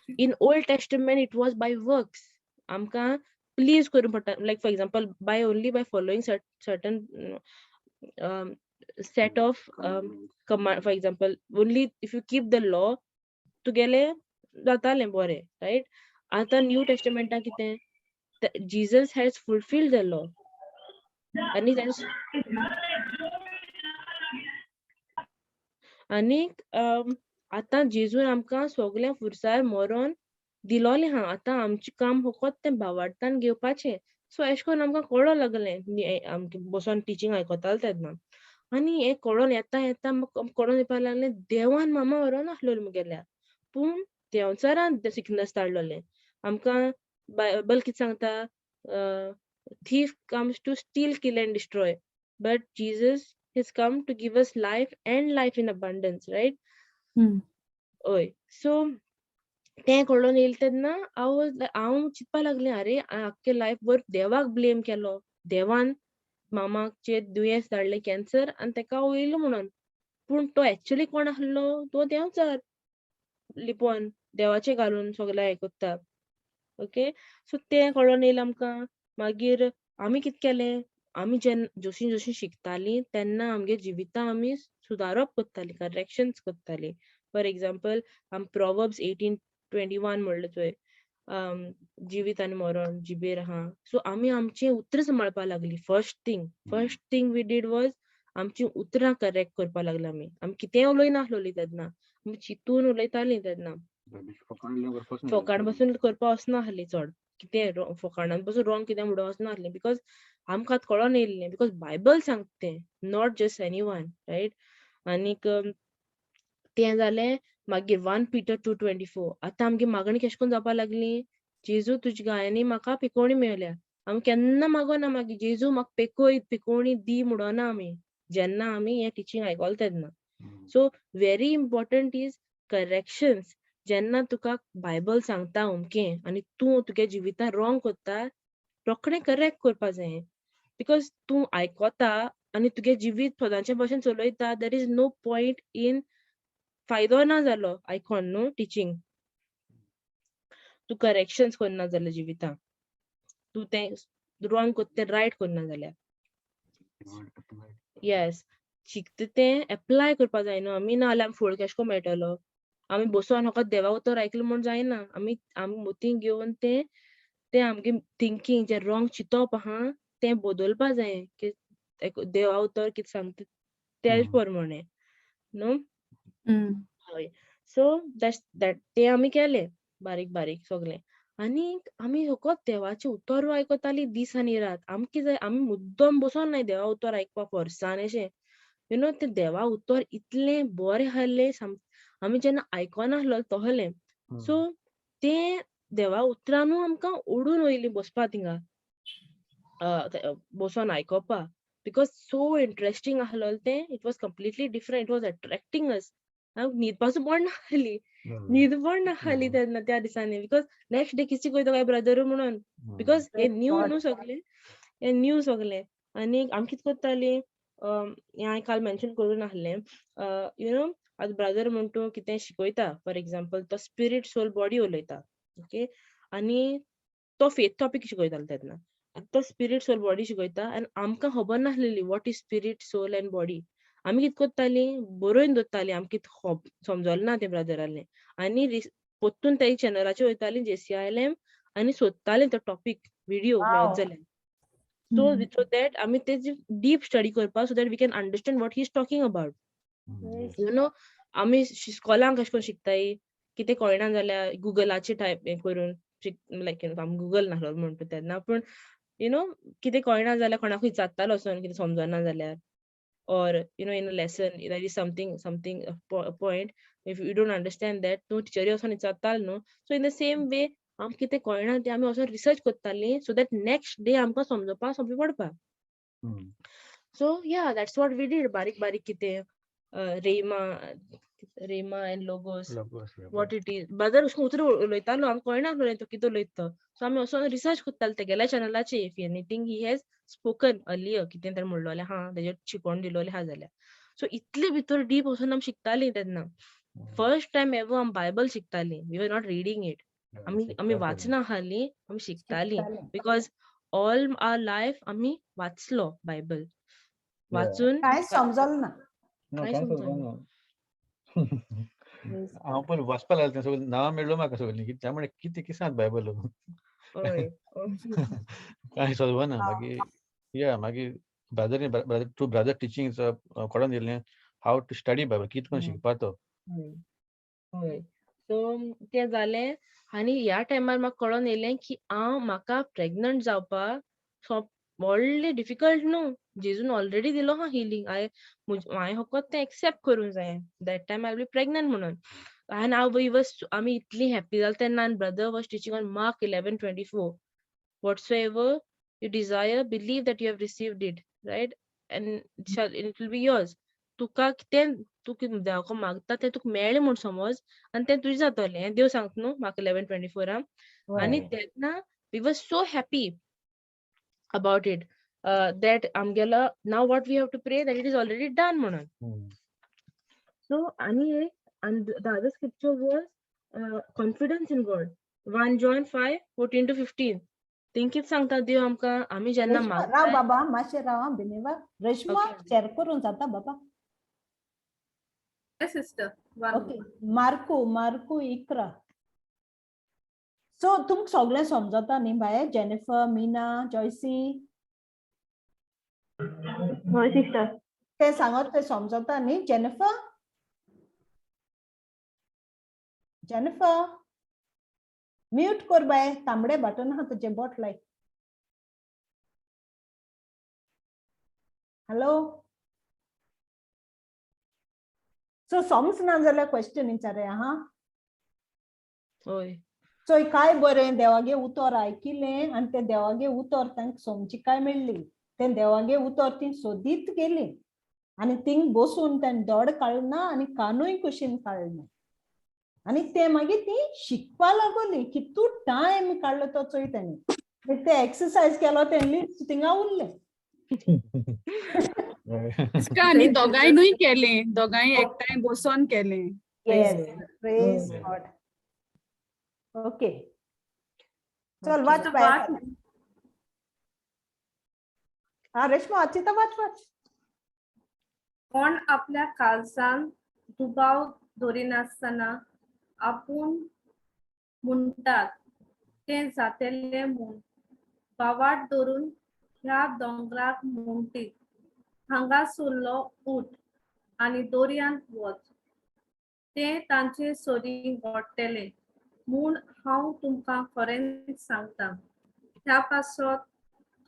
In old testament it was by works, आमकां प्लीज करूं पडटा, like for example by only by following certain set of command, for example only if you keep the law तुगेलें जातालें बरें, right. आतां new टेस्टमेंटाक कितें, Jesus has fulfilled the law आनी आनीक आतां जेजून आमकां सगळें फुरसार मरोन दिलोलें आहा, आतां आमचें काम फकत तें भावार्थान घेवपाचें. सो एशें कोन्न आमकां कळों लागलें, आमकां बसोन टिचींग आयकताले तेन्ना, आनी हें कळोन येता येता म्हाका कळोन येवपाक लागलें देवान मामा व्हरोन आसलेलो मुगेल्या, पूण देंवचारान सिकनस धाडलोलें आमकां. बायबल कितें सांगता, thief comes to steal, kill and destroy, but Jesus has come to give us life and life in abundance, right? हय, सो तें कळोन येयलें तेन्ना हांव हांव चिंतपा लागलें, आरे आख्खे लायफ भर देवाक ब्लेम केलो, देवान मामाचेर दुयेंस धाडलें कॅन्सर आनी तेका वयलो म्हणून, पूण तो एक्चुली कोण आसलो, तो देंवचार लिपोन देवाचें घालून सगळें हें करता. ओके, सो तें कळोन येयलें आमकां. मागीर आमी कितें केलें, आमी जेन्ना जशीं जशीं शिकतालीं तेन्ना आमगे जिवितां आमी सुदारप करतालीं, करेक्शन्स करतालीं. फॉर एग्जाम्पल आमी प्रोवर्ब्स 18:21 म्हणलें चोय, जिवीत आनी मरण जिबेर आहा. सो आमी आमचें उतरां सांबाळपाक लागलीं. First thing we did was आमचीं उतरां करेक्ट करपाक लागली आमी. आमी कितेंय उलयनासलोलीं तेन्ना, आमी चिंतून उलयतालीं तेन्ना, फोकाण बसून करपा वचनासलीं चड, कितें फोकाणान बसून रॉंग कितें म्हणूंक वचनासलीं, because आमकां कळोन येयल्लें, because Bible सांगता तें, not just any one, right. आनीक तें जालें. मागीर 1 Peter 2:24, आतां आमगे मागणी कशें करून जावपाक लागली, जेजू तुज्या गायांनी म्हाका पिकोवणी मेळ्ळ्या. आमी केन्ना मागोना मागीर जेजू म्हाका पेकय पिकोवणी दी म्हणोना आमी, जेन्ना आमी हें टिचींग आयकलें तेन्ना. So very important is corrections. जेन्ना तुका बायबल सांगता अमकें आनी तूं तुगे जिवितान रॉंग करता, रोखडें करेक्ट करपा जाय, because तूं आयकता आनी तुगे जिवीत सदांचे भशेन चलयता, there is no point in, फायदो ना जालो आयकोन न्हू टिचींग. तूं करेक्शन्स करना जाल्यार जिवितान, तूं तें रॉंग करता तें रायट करना जाल्यार, येस शिकता तें एप्लाय करपा जाय न्हू आमी, ना जाल्यार आमी फळ कशें करून मेळटलो. आमी बसोन फकत देवा उतर आयकलें म्हूण जायना, आमी आमी मोती घेवन तें तें आमगे थिंकींग जें रॉंग चिंतप आहा तें बदलपा जायें की देवा उतर कितें सांगता तेज प्रमाणे न्हू. हय, सो that's that. तें आमी केलें बारीक बारीक सगळें आनी आमी फकत देवाचें उतर आयकतालीं दीस आनी रात. आमकां जाय आमी मुद्दम बसोन नाय देवा उतर आयकपाक फोर्सान अशें, you know, तें देवा उतर इतलें बरें आहलें, आमी जेन्ना आयकनासलो तहलें, सो तें देवा उतरानू आमकां ओडून वयली बसपा थिंगा बसोन आयकोपा, because so interesting आहलोलें तें. It was completely different, it was attracting us. न्हीद पासून पडनासली, न्हीद पडनासली तेन्ना त्या दिसांनी, because next day कितें कोयतो काय ब्रदर म्हणून, because हे न्यू न्हू सगळें, हे न्यू सगळें. आनी आमी कितें करतालीं, हें हांवें काल मेन्शन करूं नासलें, you know, आतां ब्रदर म्हण तूं कितें शिकयता, फॉर एग्जाम्पल तो स्पिरीट सोल बॉडी उलयता, ओके, आनी तो फेथ टॉपीक शिकयतालो तेन्ना, तो स्पिरीट सोल बॉडी शिकयता आनी आमकां खबर नासलेली what is spirit soul and body. आमी कितें करतालीं, बरोवन दवरतालीं आमकां कितें समजलें ना तें ब्रदरालें, आनी परतून त्या चॅनलाचेर वयतालीं JCILM आनी सोदतालीं तो टॉपीक व्हिडियो मेळत जाल्यार, सो सो that आमी तेजी डीप स्टडी करपाक, so that we can understand what he is talking about, you know. आमी स्कॉलांक कशें करून शिकताय, कितें कळना जाल्यार गुगलाचेर टायप हें करून, लायक you know, आमी गुगल नासलो म्हणटा तेन्ना, पूण you know कितें कळना जाल्यार कोणाकूय विचारतालो वचोन कितें समजना जाल्यार, or you know in a lesson there is something a point if you don't understand that, तूं टिचरी वचोन विचारतालो न्हू. So in the same way आमकां कितें कळना तें आमी वचोन रिसर्च करतालीं, सो that next day आमकां समजोवपाक सोंपें पडपा. So yeah, that's what we did. बारीक बारीक कितें rhema and logos, what it is, brother अशें उतरां उलयतालो, आमकां कळना तो कितें उलयता तो, सो आमी वचोन रिसर्च करताले तेगेल्या चॅनलाचेर, if anything he has spoken earlier, कितें तरी म्हणलोलें आहा तेजेर शिकोवन दिलोलें आहा जाल्यार. सो इतले भितर डीप वचोन आमी शिकतालीं तेन्ना. फर्स्ट टायम एवर आमी Bible शिकतालीं, we were not reading it, आमी आमी वाचना आसलीं, आमी शिकतालीं, because all our life आमी वाचलो बायबल, वाचून कांय समजलें ना, कांय समजलें. हांव पण वाचपाक लागलें, सगळें नांवां मेळ्ळो म्हाका सगळीं, कित्याक म्हळ्यार कितें कितें सांग बायबल कांय समजना. मागीर या मागीर ब्रदर थ्रू ब्रदर टिचींग कळोन दिलें how to study Bible, कितें करून शिकपा तो. हय, सो तें जालें आनी ह्या टायमार म्हाका कळोन येयलें की हांव म्हाका प्रेग्नंट जावपाक व्हडलें डिफिकल्ट न्हू, जेजून ऑलरेडी दिलो हा हिलींग, हांवें फकत तें एक्सेप्ट करूंक जायें, that time I be pregnant म्हणून. आनी हांव we was, आमी इतली हॅप्पी जाली तेन्ना. आनी brother was teaching on Mark 11:24, whatsoever you desire believe that you have received it, right, and it will be yours. तुका कितें तूं देवाक मागता तें तुका मेळ्ळें म्हूण समज आनी तें तुजें जातलें, हें देव सांगता न्हू मार्क 11:24. आनी तेन्ना we was so happy about it, that आमगेलो now what we have to pray that it is already done म्हणून. So आनी एक, and the other scripture was confidence in God, 1 John 5:14-15. Thing कितें सांगता देव आमकां, आमी जेन्ना राव बाबा मातशें राव बिनेवा, रेश्मा शेअर करूंक जाता बाबा? Yes sister. Okay, मार्कू मार्कू 11. सो तुमकां सगळें समजता न्ही बाये, जेनिफर, मीना, जॉयसी? हय सिस्टर. तें सांगत तें समजता न्ही जेनिफर? जेनिफर म्यूट कर बाय, तांबडे बटन आहा तुजें, बोट लाय. हॅलो, सो समजना जाल्यार क्वेश्चन विचारे आहा. हय, सो काय बरें देवागे उतर आयकिलें आनी तें देवागे उतर तांकां समजिकाय मेळ्ळी, तें देवागे उतर ती सोदीत गेली आनी थिंग बसून तें दोड काडना आनी कानूय कुशीन काडना, आनी ते मागीर ती शिकपा लागली. कितू टायम काडलो तो चोय तेणी, ते एक्सरसायज केलो तें लिस्ट थिंगा उरलें. आनी दोगांयनूय केलें, दोगांय एकठांय बसोन केलें. Yes, praise God. Okay, चल वाच बाय. हा रेश्मा वाचिता, वाच वाच. कोण आपल्या काळजान दुबाव दवरिनासतना आपूण म्हणटात तें जातेलें म्हूण भावार्थ धरून ह्या दोंगराक म्हणटीत, हांगासरलो उठ आनी दर्यांत वच, तें तांचे सरीं घडटलें म्हूण हांव तुमकां खरेंच सांगता. ह्या पासत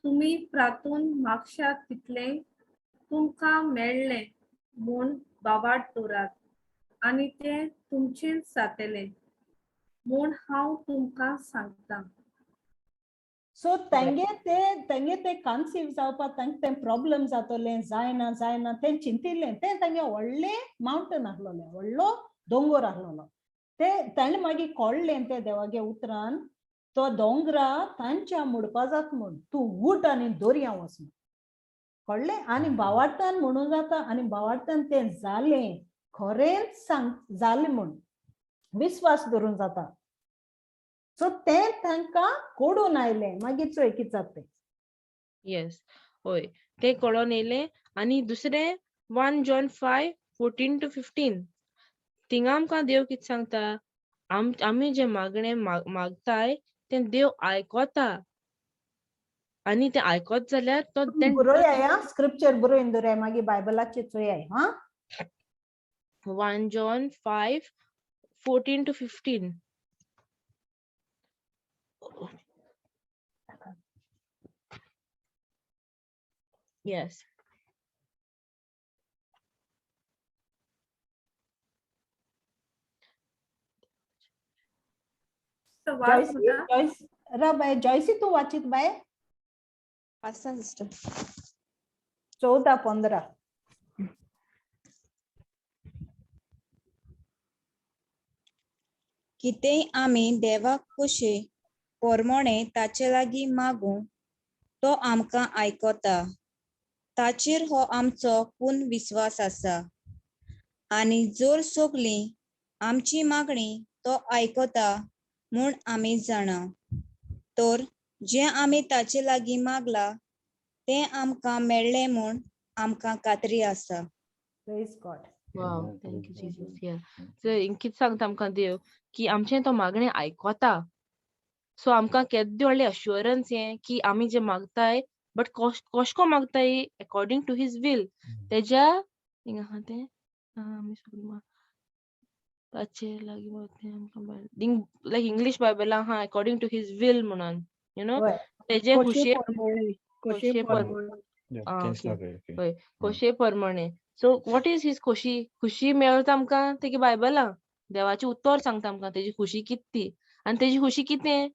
तुमी प्रातून मागशात तितलें तुमकां मेळ्ळें म्हूण भावार्थ दवरात आनी तें तुमचेंच जातेलें म्हूण हांव तुमकां सांगता. सो तेंगे ते कन्सीव जावपाक तांकां तें प्रॉब्लम जातलें, जायना जायना तें चिंतिल्लें. तें तेंगे व्हडलें मावंटन आसलोलें, व्हडलो दोंगोर आसलोलो. ते ताणें मागीर कळ्ळें तें देवागे उतरान तो दोंगरा तांच्या मोडपा जात म्हूण, तूं उठ आनी दर्या वच म्हूण. कळ्ळें? आनी भावार्थान म्हणून जाता आनी भावार्थान तें जालें, खरेंच सांग जालें म्हूण विस्वास धरून जाता. सो तें तांकां कोडून आयलें. मागीर चोय कितें जाता तें. येस, हय, तें कळोन येयलें. आनी दुसरें 1 John 5:14 to 15. थिंगा आमकां देव कितें सांगता? आमी जें मागणें मागताय तें देव आयकोता आनी तें आयकोत जाल्यार तो तें बरोयाय आं, स्क्रिप्चर बरोवन दवराय, मागीर बायबलाचेर चोयाय हां. 1 John 5:14 to 15. Yes. सवाल जॉयसी सुद्दां जॉयस रा बाय, जॉयसी, तूं वाचीत बाय. वाचता सिस्टर. 14 15. कितेंय आमी देवाक खुशे पोरमोणे ताचे लागीं मागूं, तो आमकां आयकता. ताचेर हो आमचो पूर्ण विस्वास आसा आनी जर सगळीं आमची मागणी तो आयकता म्हूण आमी जाणा, तर जें आमी ताचे लागीं मागला तें आमकां मेळ्ळें म्हूण आमकां खात्री आसा. Praise God. Wow, Amen. Thank you, Praise Jesus. Yeah. So कितें सांगता आमकां देव की आमचें तो मागणें आयकोता. सो आमकां केद्दें व्हडलें अश्युरन्स हें की आमी जें मागताय, बट कोश को मागताय? According to his will. तेज्या हिंगा आहा तें आमी सगळीं ताचे लागीं मागता तें आमकां, लायक इंग्लीश बायबलां आहा अकॉर्डिंग टू his will म्हणून you know तेजे कोशे खुशये प्रमाणे, कोशे खोशये प्रमाणे. आं, ओके, हय, खोशये प्रमाणे. सो what is his खोशी? खुशी मेळटा आमकां तेगे बायबलां. देवाचें उतर सांगता आमकां तेजी खुशी कित ती. आनी तेजी खुशी कितें?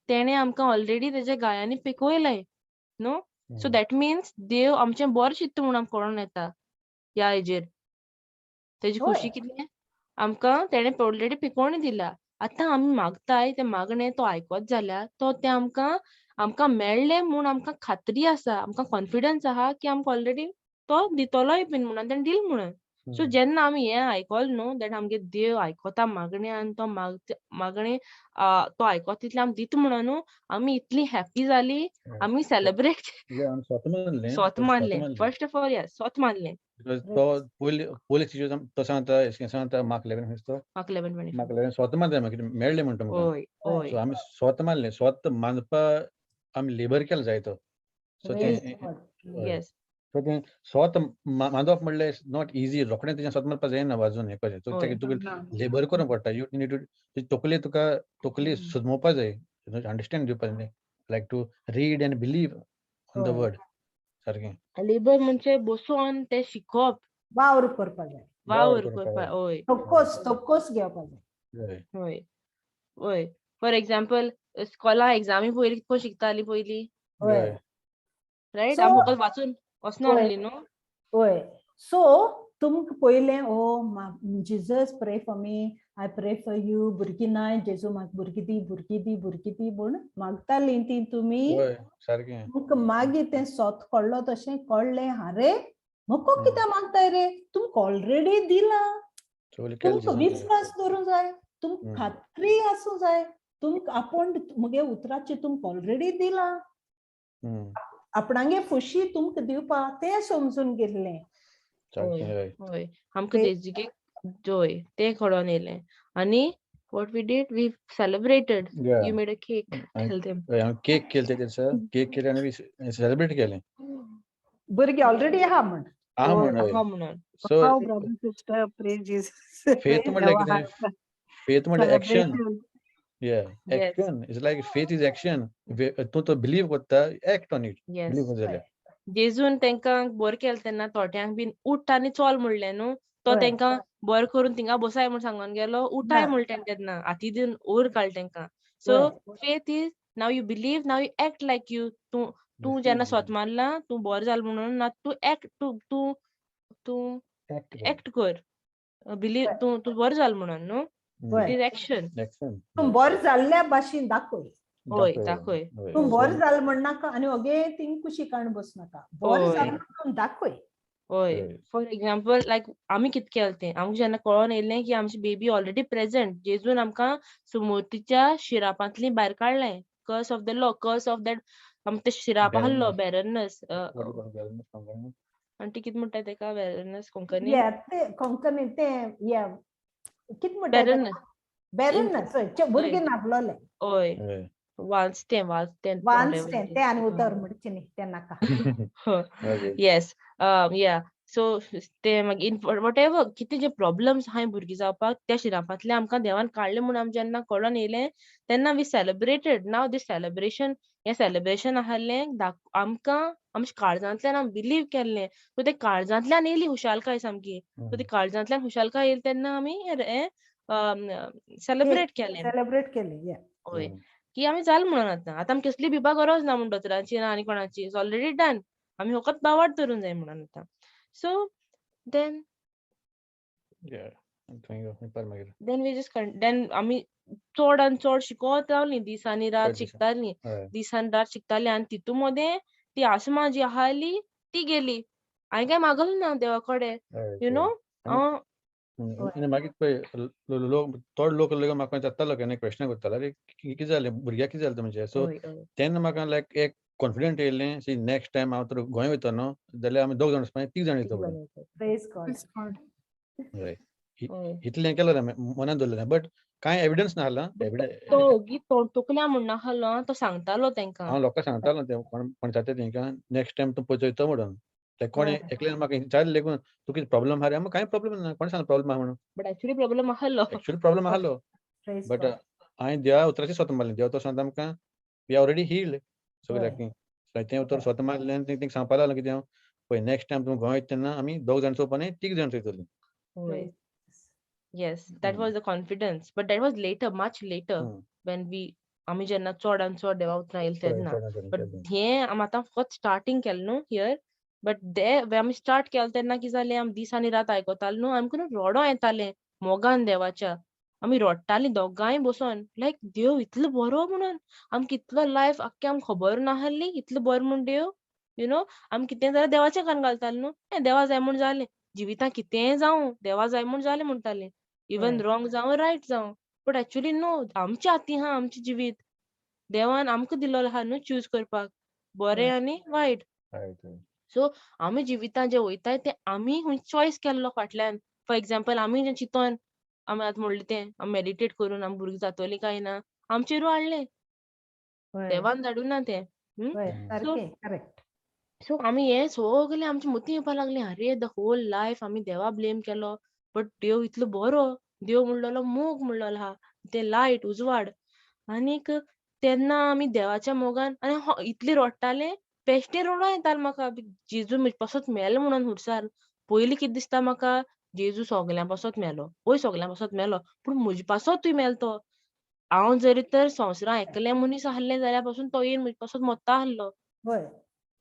तेणें आमकां ऑलरेडी तेज्या गायांनी पिकवयलाय न्हू. सो that means देव आमचें बरें चिंतता म्हणून आमकां कळोन येता ह्या हेजेर. तेजी खुशी कितें? आमकां तेणें ऑलरेडी पिकोवणी दिल्या. आतां आमी मागताय तें मागणें तो आयकत जाल्यार तो तें आमकां मेळ्ळें म्हूण आमकां खात्री आसा, आमकां कॉन्फिडन्स आहा की आमकां ऑलरेडी तो दितलोय बीन म्हणून, तेणें दिल म्हणून. सो जेन्ना आमी हें आयकल न्हू that आमगे देव आयकता मागणें आनी तो मागणें तो आयकता तितलें आमी दिता म्हणून न्हू, आमी इतली हॅप्पी जाली, आमी सेलेब्रेट स्वता मानलें. स्वता मानलें. फर्स्ट ऑफ ऑल, येस, स्वता मानलें. Because तो पयली पयली सिचुएशन तो सांगता, सांगता मार्क 11 तो मार्क 11:24. मार्क 11 स्वता मानता मागीर मेळ्ळें म्हणटा तुमकां. हय हय सो आमी स्वता मानलें, स्वता मानपा आमी लेबर केलें जाय तो. सो तें सो तें स्वता मानप म्हणल्यार not easy. रोखडें तेजें स्वता मानपा जायना वाजून हें कशें. सो तेका तुका लेबर करूंक पडटा. You need to तकली, तुका तकली सुजमोवपा जाय, अंडरस्टँड दिवपा जाय, like to read and believe on the word सारकें. लेबर म्हणजे बसोन तें शिकप. वावर करपा जाय. वावर करपा, हय. तोक्कोस तोक्कोस घेवपा जाय. हय हय फॉर एग्जाम्पल, स्कॉला एग्जामी पयलीं कितको शिकतालीं पयलीं, रायट? आमी फकत वाचून वचना आसली न्हू. हय, सो तुमकां पयलें, oh Jesus, pray for me, I pray for you. भुरगीं नाय, जेजू म्हाका भुरगीं दी, भुरगीं दी, भुरगीं दी म्हूण मागतालीं ती तुमी. सारकें. तुमकां मागीर तें सोत कळ्ळो तशें कळ्ळें, आरे म्हाका कित्याक मागताय रे, तुमकां ऑलरेडी दिलां. तुमकां विस्वास दवरूंक जाय, तुमकां खात्री आसूं जाय, तुमकां आपूण मुगे उतराचें तुमकां ऑलरेडी दिलां. आपणागे खुशी तुमकां दिवपा तें समजून गेल्लें. हय, आमकां तेजी जोय तें कळोन येयलें आनी What we did, we celebrated. Yeah. You made a cake. Tell them. हांवें केक केले ते दिसा, केक केले आनी सेलिब्रेट केलें. भुरगीं ऑलरेडी आहा म्हण. आहा म्हण, हय. आहा म्हणून. So Wow, brother, sister, praise Jesus. Faith म्हणल्यार कितें? फेथ म्हणल्यार action. Celebration. Yeah. Yes. Action. It's like faith is action. तूं तो बिलीव करता, act on it. Yes. Believe जाल्यार. जेजून तेंकां बरें केलें तेन्ना थोट्यांक बीन उठ आनी चल म्हणलें न्हू, तो तेंकां बरें करून थिंगा बसाय म्हूण सांगोन गेलो, उठाय म्हणलें तेणें तेन्ना हाती दिवन वयर काडलें तेंकां. So faith is now you believe, now you act like you. तूं तूं जेन्ना सोत मारलां, तूं बरें जालें म्हणून ना, तूं एक्ट, तूं तूं तूं एक्ट कर, बिलीव, तूं तूं बरें जालें म्हणून न्हू, it is action. Action. तूं बरें जाल्ल्या भाशेन दाखय. हय, दाखय. तूं बरें जालें म्हणनाका आनी ओगे थिंग कुशीक काडून बसनाका, बरें जालें म्हणून दाखय. हय, फॉर एग्जाम्पल लायक आमी कितें केलें तें, आमकां जेन्ना कळोन येयलें की आमची बेबी ऑलरेडी प्रेझेंट, जेजून आमकां सुमोतीच्या शिरापांतली भायर काडलें, curse of the law, curse of that, आमकां ते शिराप आहलो बॅरनस, आनी ती कितें म्हणटा तेका बॅरनस कोंकणी? ते कोंकणी ते कितें म्हणटा? बॅरनस, भुरगें नासलोलें. हय, वाचतें वाचतें वाचतें तें आनी उतर म्हणचें न्ही तें नाका. येस, या, सो ते मागीर what ever कितें जे प्रॉब्लम्स आहाय भुरगीं जावपाक, त्या शिरापांतले आमकां देवान काडलें म्हूण आमी जेन्ना कळोन येयलें तेन्ना we celebrated. Now this celebration, हें सेलिब्रेशन आहलें आमकां आमच्या काळजांतल्यान आमी बिलीव केल्लें, सो ते काळजांतल्यान येयली खुशालकाय सामकी. सो ती काळजांतल्यान खुशालकाय येयली तेन्ना आमी हें सेलिब्रेट केलें. सेलिब्रेट केलें. हय, की आमी जाल म्हणून आतां आतां आमकां कसली भिवपा गरज ना म्हूण दोतोरांची ना आनी कोणाची, it's already done, आमी फकत बावाट धरून जाय म्हणून आतां. So then then we just then आमी चड आनी चड शिकत रावलीं, दीस आनी रात शिकतालीं, दीस आनी रात शिकतालीं, आनी तितू मदें ती आसमा जी आहाली ती गेली, हांवें कांय मागलें ना देवा कडेन, you know. आनी मागीर पळय लोक, थोडे लोक म्हाका विचारतालो केन्ना क्वेश्चन करतालो, अरे कितें जालें भुरग्याक, कितें जालें तुमचें? सो तेन्ना म्हाका लायक एक कॉन्फिडंट येयलें, सी नेक्स्ट टायम हांव तर गोंय वयतो न्हू जाल्यार आमी दोग जाण वचपा, तीग जाण वयतो. हय, इतलें केलें मनान दवरलें, बट कांय एविडन्स ना आहलो. तो ओगी तोकल्या म्हूण नासलो, तो सांगतालो तेंकां. हांव लोकांक सांगतालो तें कोण विचारता तेंकां नेक्स्ट टायम तूं पळयतो म्हणून. ते कोण एकल्यान म्हाका विचारलें लेगून तूं कितें प्रॉब्लम आहा रे? कांय प्रॉब्लम ना, कोण सांगलो प्रॉब्लम आहा म्हणून? बट एक्चुअली प्रॉब्लम आहलो. एक्चुअली प्रॉब्लम आहलो, बट हांवें देवा उतराचें स्वता मारलें. देवा तो सांगता आमकां we are already healed सगळ्याक. तें उतर स्वता मारलें आनी तेंकां सांगपाक लागलो कितें हांव, पळय नेक्स्ट टायम तूं गोंय वयता तेन्ना आमी दोग जाण चोवपा न्ही, तीग जाण चोयतलीं. Yes, that was the confidence, but that was later, much later, when we आमी जेन्ना चड आनी चड देवा उतरां येयलें तेन्ना. बट हें आमी आतां फकत स्टार्टींग केलें न्हू here, but they आमी स्टार्ट केलें तेन्ना कितें जालें, आमी दीस आनी रात आयकतालीं न्हू, आमकां न्हू रडों येतालें मोगान देवाच्या, आमी रडटालीं दोगांय बसोन, लायक देव इतलो बरो म्हणून, आमकां इतलो लायफ आख्खें आमकां खबर नासली इतलो बरो म्हूण देव, you know. आमी कितें जाल्यार देवाच्या कान घालतालीं न्हू, हें देवा जाय म्हूण जालें, जिवितांत कितेंय जावं देवा जाय म्हूण जालें म्हणटालीं, इवन रॉंग जावं रायट जावं. बट एक्चुअली न्हू, आमच्या हाती आहा आमचें जिवीत, देवान आमकां दिल्लो आहा न्हू चूज करपाक बरें आनी वायट. सो आमी जिवितांत जें वयताय तें आमी खंय चॉयस केल्लो फाटल्यान. फॉर एग्जाम्पल आमी जें चिंतोन आमी आतां म्हणलें तें आमी मेडिटेट करून आमी भुरगीं जातोलीं काय ना, आमचेरूय हाडलें, देवान धाडूं ना तें. सो आमी हें सगलें आमच्या मतीं येवपा लागलें, अरे the whole life आमी देवा ब्लेम केलो, बट देव इतलो बरो, देव म्हणलेलो मोग म्हणलेलो आहा, तें लायट उजवाड. आनीक तेन्ना आमी देवाच्या मोगान आनी इतलें रडटालें, बेश्टें रडों येतालें म्हाका, जेजू म्हजे पासत मेलो म्हणून हुडसार. पयलीं कितें दिसता म्हाका, जेजू सगल्यां पासत मेलो, पय सगल्यां पासत मेलो, पूण म्हजे पासत तूं मेलो तो. हांव जरी तर संवसारांत एकलें मनीस आहलें जाल्यार पासून तो येवन म्हजे पासत मरता आहलो.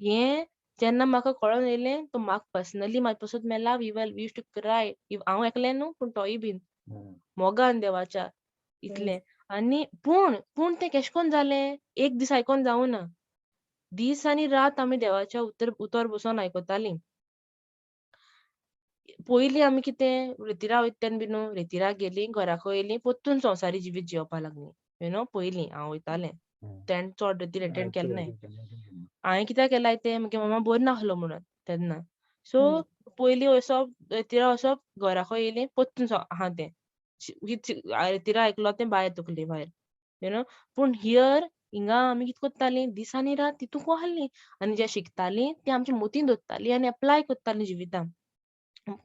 हें जेन्ना म्हाका कळोन येयलें, तो म्हाका पर्सनली म्हाजे पासत मेला, we we used to cry. हांव एकलें न्हू, पूण तोय बीन मोगान देवाच्या इतलें. आनी पूण पूण तें केशें कोन्न जालें, एक दीस आयकोन जावं ना, दीस आनी रात आमी देवाच्या उतर उतर बसोन आयकतालीं. पयलीं आमी कितें रेतिरा वयता तेन्ना बी न्हू, रेतिराक गेलीं, घराक येयलीं, परतून संवसारी जिवीत जियोवपा लागलीं, you know. पयलीं हांव वयतालें तेन्ना चड रेतीर एटेंड केलें नाय हांवें, कित्याक केलाय तें म्हगे मम्मा बरी नासलो म्हणून तेन्ना. सो पयलीं वचप, रेतिरा वचप, घराक येयलीं, परतून आहा तें. रेतिरा आयकलो तें भायर तकले भायर, you know. पूण here हिंगा आमी कितें करतालीं, दीस आनी रात तितूंक आहलीं आनी जें शिकतालीं तें आमच्या मतीन दवरतालीं आनी एप्लाय करतालीं जिवितान.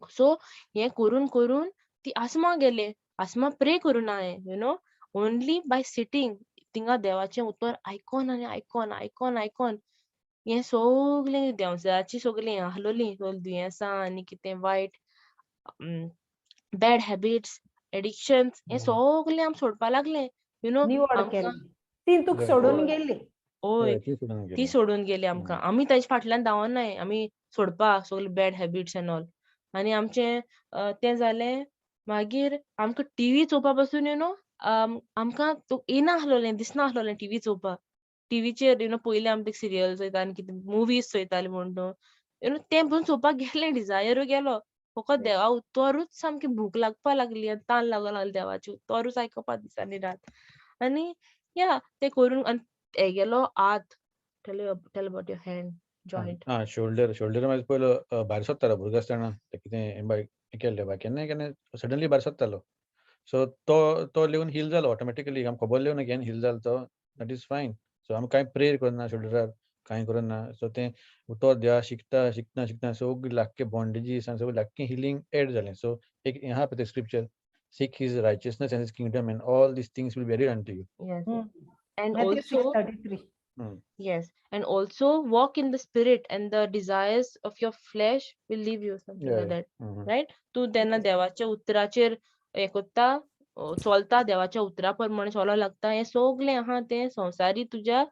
सो हें करून करून ती आसमा गेले, आसमा प्रे करूं ना हांवें, you know, only by sitting थिंगा देवाचें उतर आयकोन आनी आयकोन आयकोन आयकोन हें सगलें देंवचाराची सगलीं आहलोलीं दुयेंसां आनी कितें वायट बॅड हॅबिट्स, एडिक्शन्स हें सगलें आमी सोडपा लागलें, you know. निवड आमकां केली ती तुका सोडून गेली. हय, ती सोडून ती गेली. सोडून गेली आमकां. आमी ताजे फाटल्यान धांवनाय आमी सोडपाक सगले बॅड हॅबिट्स एंड ऑल. आनी आमचें तें जालें. मागीर आमकां टिवी चोवपा पासून, you know, आमकां येना आसलोलें, दिसना आसलोलें टिवी चोवपाक. टिवीचेर, you know, पयलीं आमी सिरियल चोयता आनी कितें मुवीज चोयतालीं म्हूण न्हू, you know, तें पसून चोवपाक गेलें, डिजायरूय गेलो. फकत देवा उतरूच सामकी भूक लागपा लागली आनी तान लागो लागली देवाची उतरूच आयकुपा दीस आनी रात. आनी या तें करून आनी हेगेलो हात, tell about your hand joint. आं, शोल्डर, शोल्डर म्हाजो पयलो भायर सोदतालो भुरगो आसतना, तें कितें बाय केल्लें बाय, केन्नाय केन्नाय सडनली भायर सोदतालो. सो तो तो लिवन हील जालो ऑटोमॅटिकली, आमकां खबर लेवन केन्ना हील जालो तो, that is fine. सो आमी कांय प्रेयर करना शोल्डरार, कांय करना. सो तें उतर देवा शिकता शिकता शिकता सगळी लाखके बॉन्डेजीस आनी सगळी लाखके हिलींग एड जालें. सो एक आहा पळय तें scripture, seek his righteousness and his kingdom and all these things will be added unto you. Yes. And Matthew also 6:33. Yes, and also walk in the spirit and the desires of your flesh will leave you, something like that. Right? तूं तेन्ना देवाच्या उतराचेर हें करता, चलता, देवाच्या उतरा प्रमाणे चलो लागता, हें सगलें आहा तें संवसारी तुज्या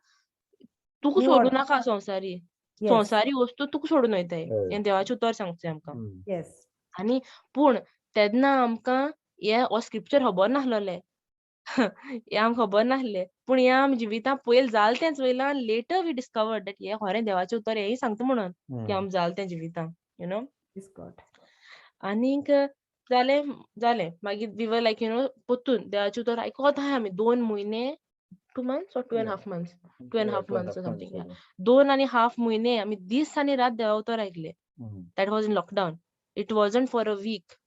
तुका निवड. सोडूं नाका संवसारी. संवसारी वस्तू तुका सोडून वयताय, हें देवाचें उतर सांगचें आमकां. आनी पूण तेन्ना आमकां हें हो स्क्रिप्चर खबर नासलोलें, हें आमकां खबर नासलें. पूण हें आमी जिवितांत पयलीं जालें तेंच वयलां, लेटर we discovered that हें खरें देवाचें उतर हेंय सांगता म्हणून की आम जालें तें जिवितांत, you know. Praise God. आनीक जालें जालें मागीर we were like, you know, परतून देवाचें उतर आयकत आहाय आमी 2 म्हयने, 2 months or 2 and half months, 2 and half 2 and months half something, months. 2.5 म्हयने आमी दीस आनी रात देवा उतर आयकलें. That was in lockdown. It wasn't for a week,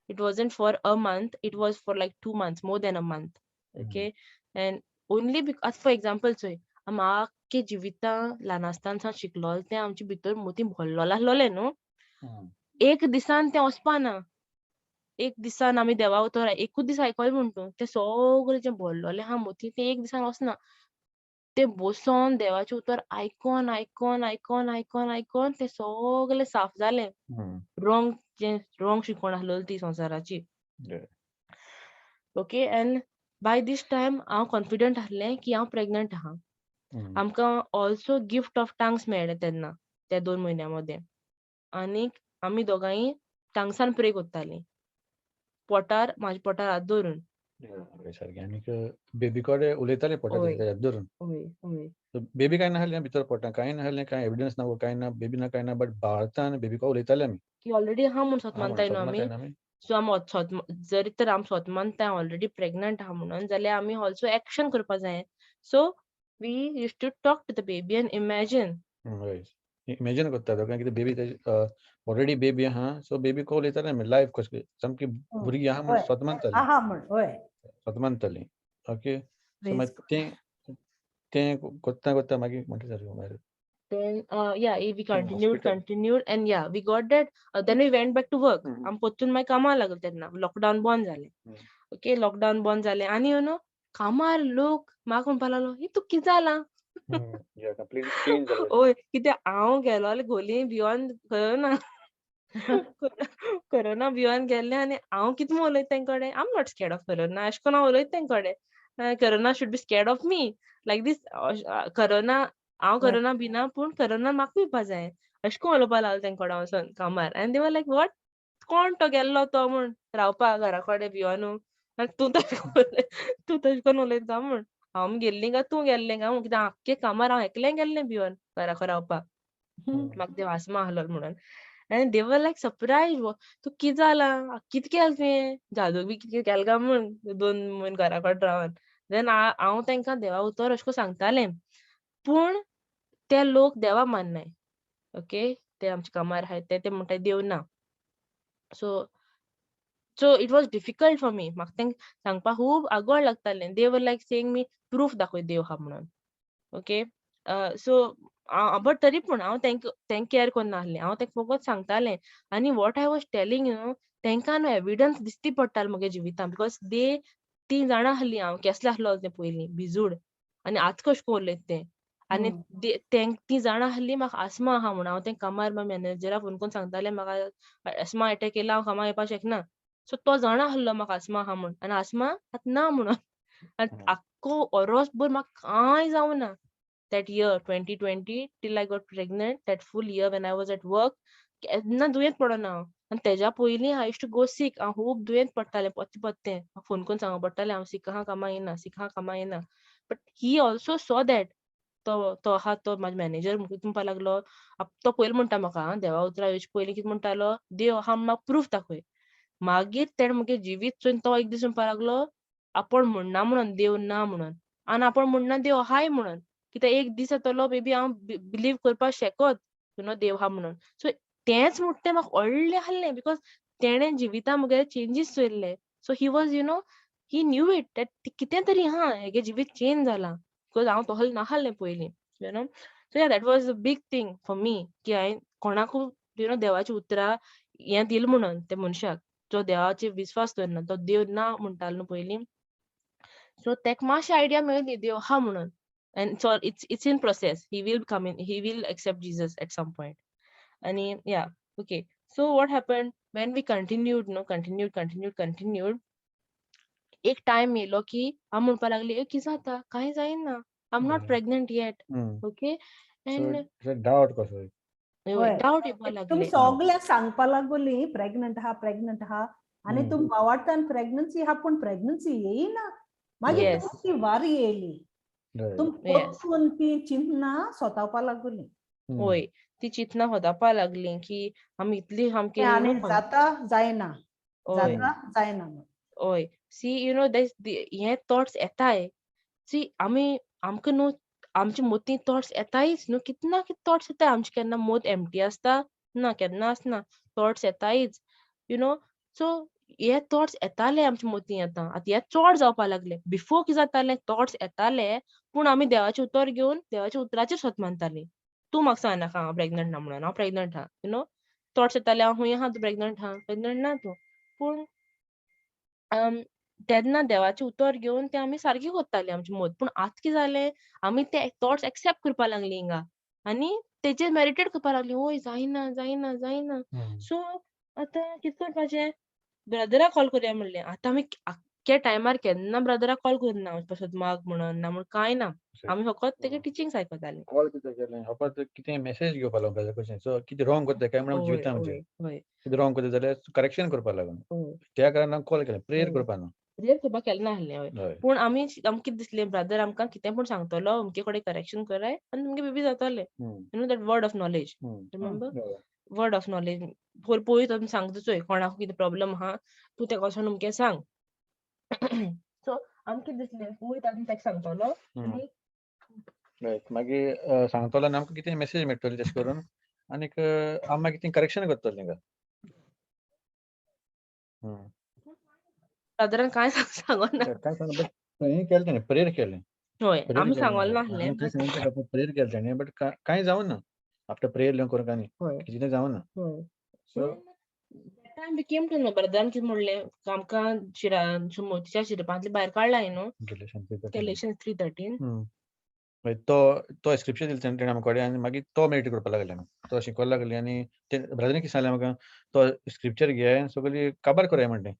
it wasn't for a month, it was for like 2 months, more than a month. Okay, and only because, for example चोय, आमी आख्खे जिवितां ल्हान आसतना सावन शिकलो तें आमचे भितर मोती भरलोलें आसलोलें न्हू. एक दिसान तें वचपा ना, एक दिसान आमी देवा उतर एकूच दीस आयकलें म्हण तूं तें सगळें जें भरलोलें आहा मोती तें एक दिसान वचना. तें बसोन देवाचें उतर आयकोन आयकोन आयकोन आयकोन आयकोन तें सगळें साफ जालें. रॉंग जें रॉंग शिकवण आसलोली ती संवसाराची. Okay, and by this time हांव कॉन्फिडंट आसलें की हांव प्रेग्नंट आहा. आमकां ऑल्सो गिफ्ट ऑफ टांग्स मेळ्ळें तेन्ना त्या 2 म्हयन्यां मदें. आनीक आमी दोगांय टांग्सान प्रे करतालीं, पोटार म्हाज्या पोटार हात दवरून. सारकें. आनीक बेबी कडेन उलयताले पोटार हात धरून. हय हय. बेबी कांय नासलें भितर पोटान, कांय नासलें, कांय एविडन्स ना, कांय ना, बेबी ना, कांय ना, बट बाळतान बेबी को उलयताले आमी की ऑलरेडी आहा म्हूण सोत आहा म्हूण मानताय सोत न्हू आमी. मानताय न्हू आमी. सो आमी सोत जरी तर आमी सोत मानताय ऑलरेडी प्रेग्नंट आहा म्हणून, जाल्यार आमी ऑल्सो एक्शन करपा जाय. So we use to talk to the baby and imagine. हय, इमॅजीन करता दोगांय कितें baby already baby आहा. सो बेबी को उलयताले आमी लायफ कशें सामकी भुरगीं आहा म्हूण सोत मानतालीं, आहा म्हण. हय, सोत मानतालीं. ओके, सो Praise मागीर तें तें करता करता मागीर म्हणटा सारकें मागीर Then yeah, we continued, hospital. continued, and yeah, we got that. Then we went back to work. आमी परतून मागीर कामाक लागले तेन्ना लॉकडावन बंद जालें. ओके, लॉकडावन बंद जालें आनी you know कामार लोक म्हाका म्हणपाक लागलो, ही तूं कितें जालां? Yeah, completely change जालें. ओय, कित्याक हांव गेलोलें घोली भियोन करोना करोना भियोन गेल्लें आनी हांव कितें म्हूण उलयता तेंचे कडेन, I am not scared of corona, अशें करून हांव उलयता तेंचे कडेन. Corona should be scared of me like this. Corona हांव करोना भिना, पूण करोना म्हाका भिवपा जाय, अशें करून उलोवपा लागलें तेंचे कडेन वचोन कामार. आनी दे वर लायक what, कोण तो गेल्लो तो म्हूण रावपा घरा कडेन भियोनू, आनी तूं तशें तूं तशें करून उलयता म्हूण, हांव गेल्लीं काय तूं गेल्लें काय म्हूण, कित्याक आख्खे कामार हांव एकलें गेल्लें भियोन घरा कडेन रावपाक, म्हाका देव आसमा आहलो म्हणून. आनी दे वर लायक सरप्रायज, तूं कितें जालां, कितें केलें तुवें, जादू बी कितें केलें काय म्हूण 2 म्हयने घरा कडेन रावन. देन हांव तांकां देवा उतर अशें करून सांगतालें, पूण ते लोक देवा माननाय. ओके, ते आमच्या कामार आहाय ते म्हणटाय देव ना. So So it was difficult for me. म्हाका तेंक सांगपाक खूब आगोळ लागतालें. They were like saying me proof दाखय देव आहा म्हणून. ओके, सो बट तरी पूण हांव तेंक तेंक कॅर करनासलें. हांव तेंक फकत सांगतालें आनी what I was telling तेंकां न्हू एविडन्स दिश्टी पडटालो म्हगे जिवितान, because they ती जाणा आसली हांव केसलें आसलो तें पयलीं भिजूड आनी आतां कशें करून उलयता तें. आनी ती जाणा आसली म्हाका आस्मा आहा म्हणून. हांव तें कामार मॅनेजरा फोन करून सांगतालें म्हाका आस्मा एटॅक येयला, हांव कामाक येवपाक शकना. सो तो जाणा आसलो म्हाका आस्मा आहा म्हूण आनी आस्मा आतां ना म्हणून. आनी आख्खो वरोसभर म्हाका कांय जावना. That year 2020 till I got pregnant, that full year when I was at work, केन्ना दुयेंत पडना हांव. आनी तेज्या पयलीं I used to go sick. हांव खूब दुयेंत पडटालें परतें परतें. फोन करून सांगूंक पडटालें हांव सीक आहा, कामाक येना, सीक आहा, कामाक येना. But he also saw that. तो तो आहा तो म्हाजो मॅनेजर कितें म्हणपाक लागलो, तो पयलीं म्हणटा म्हाका देवा उतरां येवचे पयलीं कितें म्हणटालो, देव आहा म्हाका प्रूफ दाखय. मागीर तेणें म्हगे जिवीत चोयन तो एक दीस म्हणपाक लागलो, आपूण म्हणना म्हणून देव ना म्हणून आनी आपूण म्हणना देव आहाय म्हणून. कित्याक एक दीस येतलो मे बी हांव बिलीव करपाक शकत देव आहा म्हणून. सो तेंच म्हणटा तें म्हाका व्हडलें आसलें, because तेणें जिवितान म्हगे changes चोयल्ले. So he was he knew it that कितें तरी आहा हेगे जिवीत चेंज जालां, because हांव तसलें नासलें पयलीं. So yeah, that was a big thing for me की हांवें कोणाकूय देवाची उतरां हें दिलें म्हणून त्या मनशाक जो देवाचेर विस्वास दवरना, तो देव ना म्हणटालो न्हू पयलीं. सो तेका मातशी आयडिया मेळ्ळी देव आहा म्हणून. And so it's in process. He will come in, he will accept Jesus at some point. And yeah, okay. So what happened when we continued, no, continued, continued, continued. एक time येयलो की हांव म्हणपाक लागली, ए कितें जाता, कांय जायना, I am not pregnant yet. Okay. And so doubt कसो. डावट येवपाक तुमी लागले. सगळ्यांक सांगपा लागली प्रेग्नंट आहा, प्रेग्नंट आहा, आनी तुमी भावार्थान प्रेग्नन्सी आहा पूण प्रेग्नन्सी येयना. मागीर तुमची वारी येयली, तुमी परतून ती चिंतना सोतावपा लागली. वय, ती चिंतना सोदावपा लागली की आमी इतली सामकी आनी जाता जायना, जाता जायना. हय, सी हे थॉट्स येताय. सी आमी आमकां न्हू आमच्या मतीं थॉट्स येतायच न्हू, कितें ना कितें थॉट्स येता आमचे. केन्ना मत एम्प्टी आसता ना, केन्ना आसना, थॉट्स येतायच. सो हे थॉट्स येताले आमच्या मतीं. आतां आतां हे चड जावपा लागले. बिफोर कितें जातालें, थॉट्स येताले पूण आमी देवाचें उतर घेवन देवाच्या उतराचेर सत मानतालीं. तूं म्हाका सांगनाका हांव प्रेग्नंट ना म्हणून, हांव प्रेग्नंट आहा. थॉट्स येताले हांव खूंय आहा, तूं प्रेग्नंट आहा, प्रेग्नंट ना तूं. पूण तेन्ना देवाचें उतर घेवन तें आमी सारकें करतालीं आमचें मत. पूण आतां कितें जालें, आमी ते थॉट्स एक्सेप्ट करपा लागलीं हिंगा आनी तेजेर मेडिटेट करपा लागलीं. वय जायना जायना जायना. सो आतां कितें करपाचें, ब्रदराक कॉल करया म्हणलें. आतां आमी आख्ख्या टायमार केन्ना ब्रदराक कॉल करना माग म्हणून ना म्हण कांय ना, आमी फकत तेगे टिचींग्स आयकतालीं. कॉल कितें केलें, फकत कितें मेसेज घेवपा लागलो ब्रदर कशें, सो कितें रॉंग करता काय म्हणून जिविता आमचें कितें रॉंग करता जाल्यार करेक्शन करपा लागून त्या कारणान कॉल केलें, प्रेयर करपा न्हू. प्रेयर करपाक केलें नासलें. हय, पूण आमी आमकां कितें दिसलें, ब्रदर आमकां कितें पूण सांगतलो, अमके कडेन करेक्शन कराय आनी तुमगे बेबी जातलें. That word of knowledge, remember, word of knowledge. पळय तो सांगता चोय कोणाक कितें प्रॉब्लम आहा, तूं तेका वचोन अमकें सांग. सो आमकां कितें दिसलें, वयता आनी तेका सांगतलो आनी मागीर सांगतलो आनी आमकां कितें मेसेज मेळटली तशें करून आनीक आमी मागीर ती करेक्शन करतलीं तेंका. ब्रदरान कांय सांगोना. कांय सांगना, बट हें केलें तेणें, प्रेयर केलें. हय, आमी सांगोन नासलें. प्रेयर केलें तेणें, बट कांय जावना आफ्टर प्रेयर करून कांय कितें जावना. So that time we came to know, brethren कितें म्हणलें, आमकां शिरा मोतीच्या शिरपांतले भायर काडला न्हू, गॅलेशियन्स 3:13. तो तो स्क्रिप्चर दिलें तेणें आमकां कडेन आनी मागीर तो मेडिटेट करपाक लागले आमी. तो शिकोवपाक लागले आनी ते ब्रदरान कितें सांगलें आमकां, तो स्क्रिप्चर घे आनी सगळी काबार कराय म्हणलें,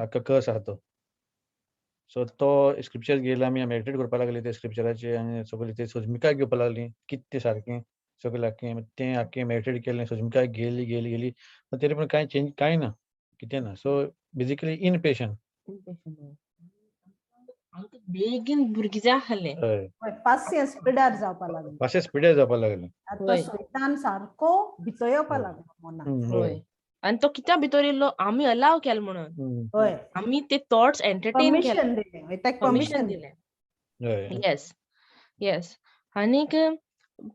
आख्खो कर्स आहा तो. सो तो स्क्रिप्चर घेयले आमी मेडिटेट करपाक लागली ते स्क्रिप्चराचे आनी सगळी ते सोजमिकाय घेवपाक लागली कितें तें सारकें सगळें आख्खें तें आख्खें मेडिटेट केलें, सोजमिकाय गेली गेली गेली, तरी पूण कांय चेंज कांय ना, कितें ना. So basically inpatient. आमकां बेगीन भुरगीं जाय आसलें. पासियेंस स्पिडार जावपा लागलें. पासियेंस स्पिडार जावपा लागलें. आतां सैतान सारको भितर येवपा लागलो मनाक. हय, आनी तो कित्याक भितर येयलो, आमी अलाव केलें म्हणून. आमी ते थॉट्स एंटरटेन केले, परमिशन दिलें. येस येस. आनीक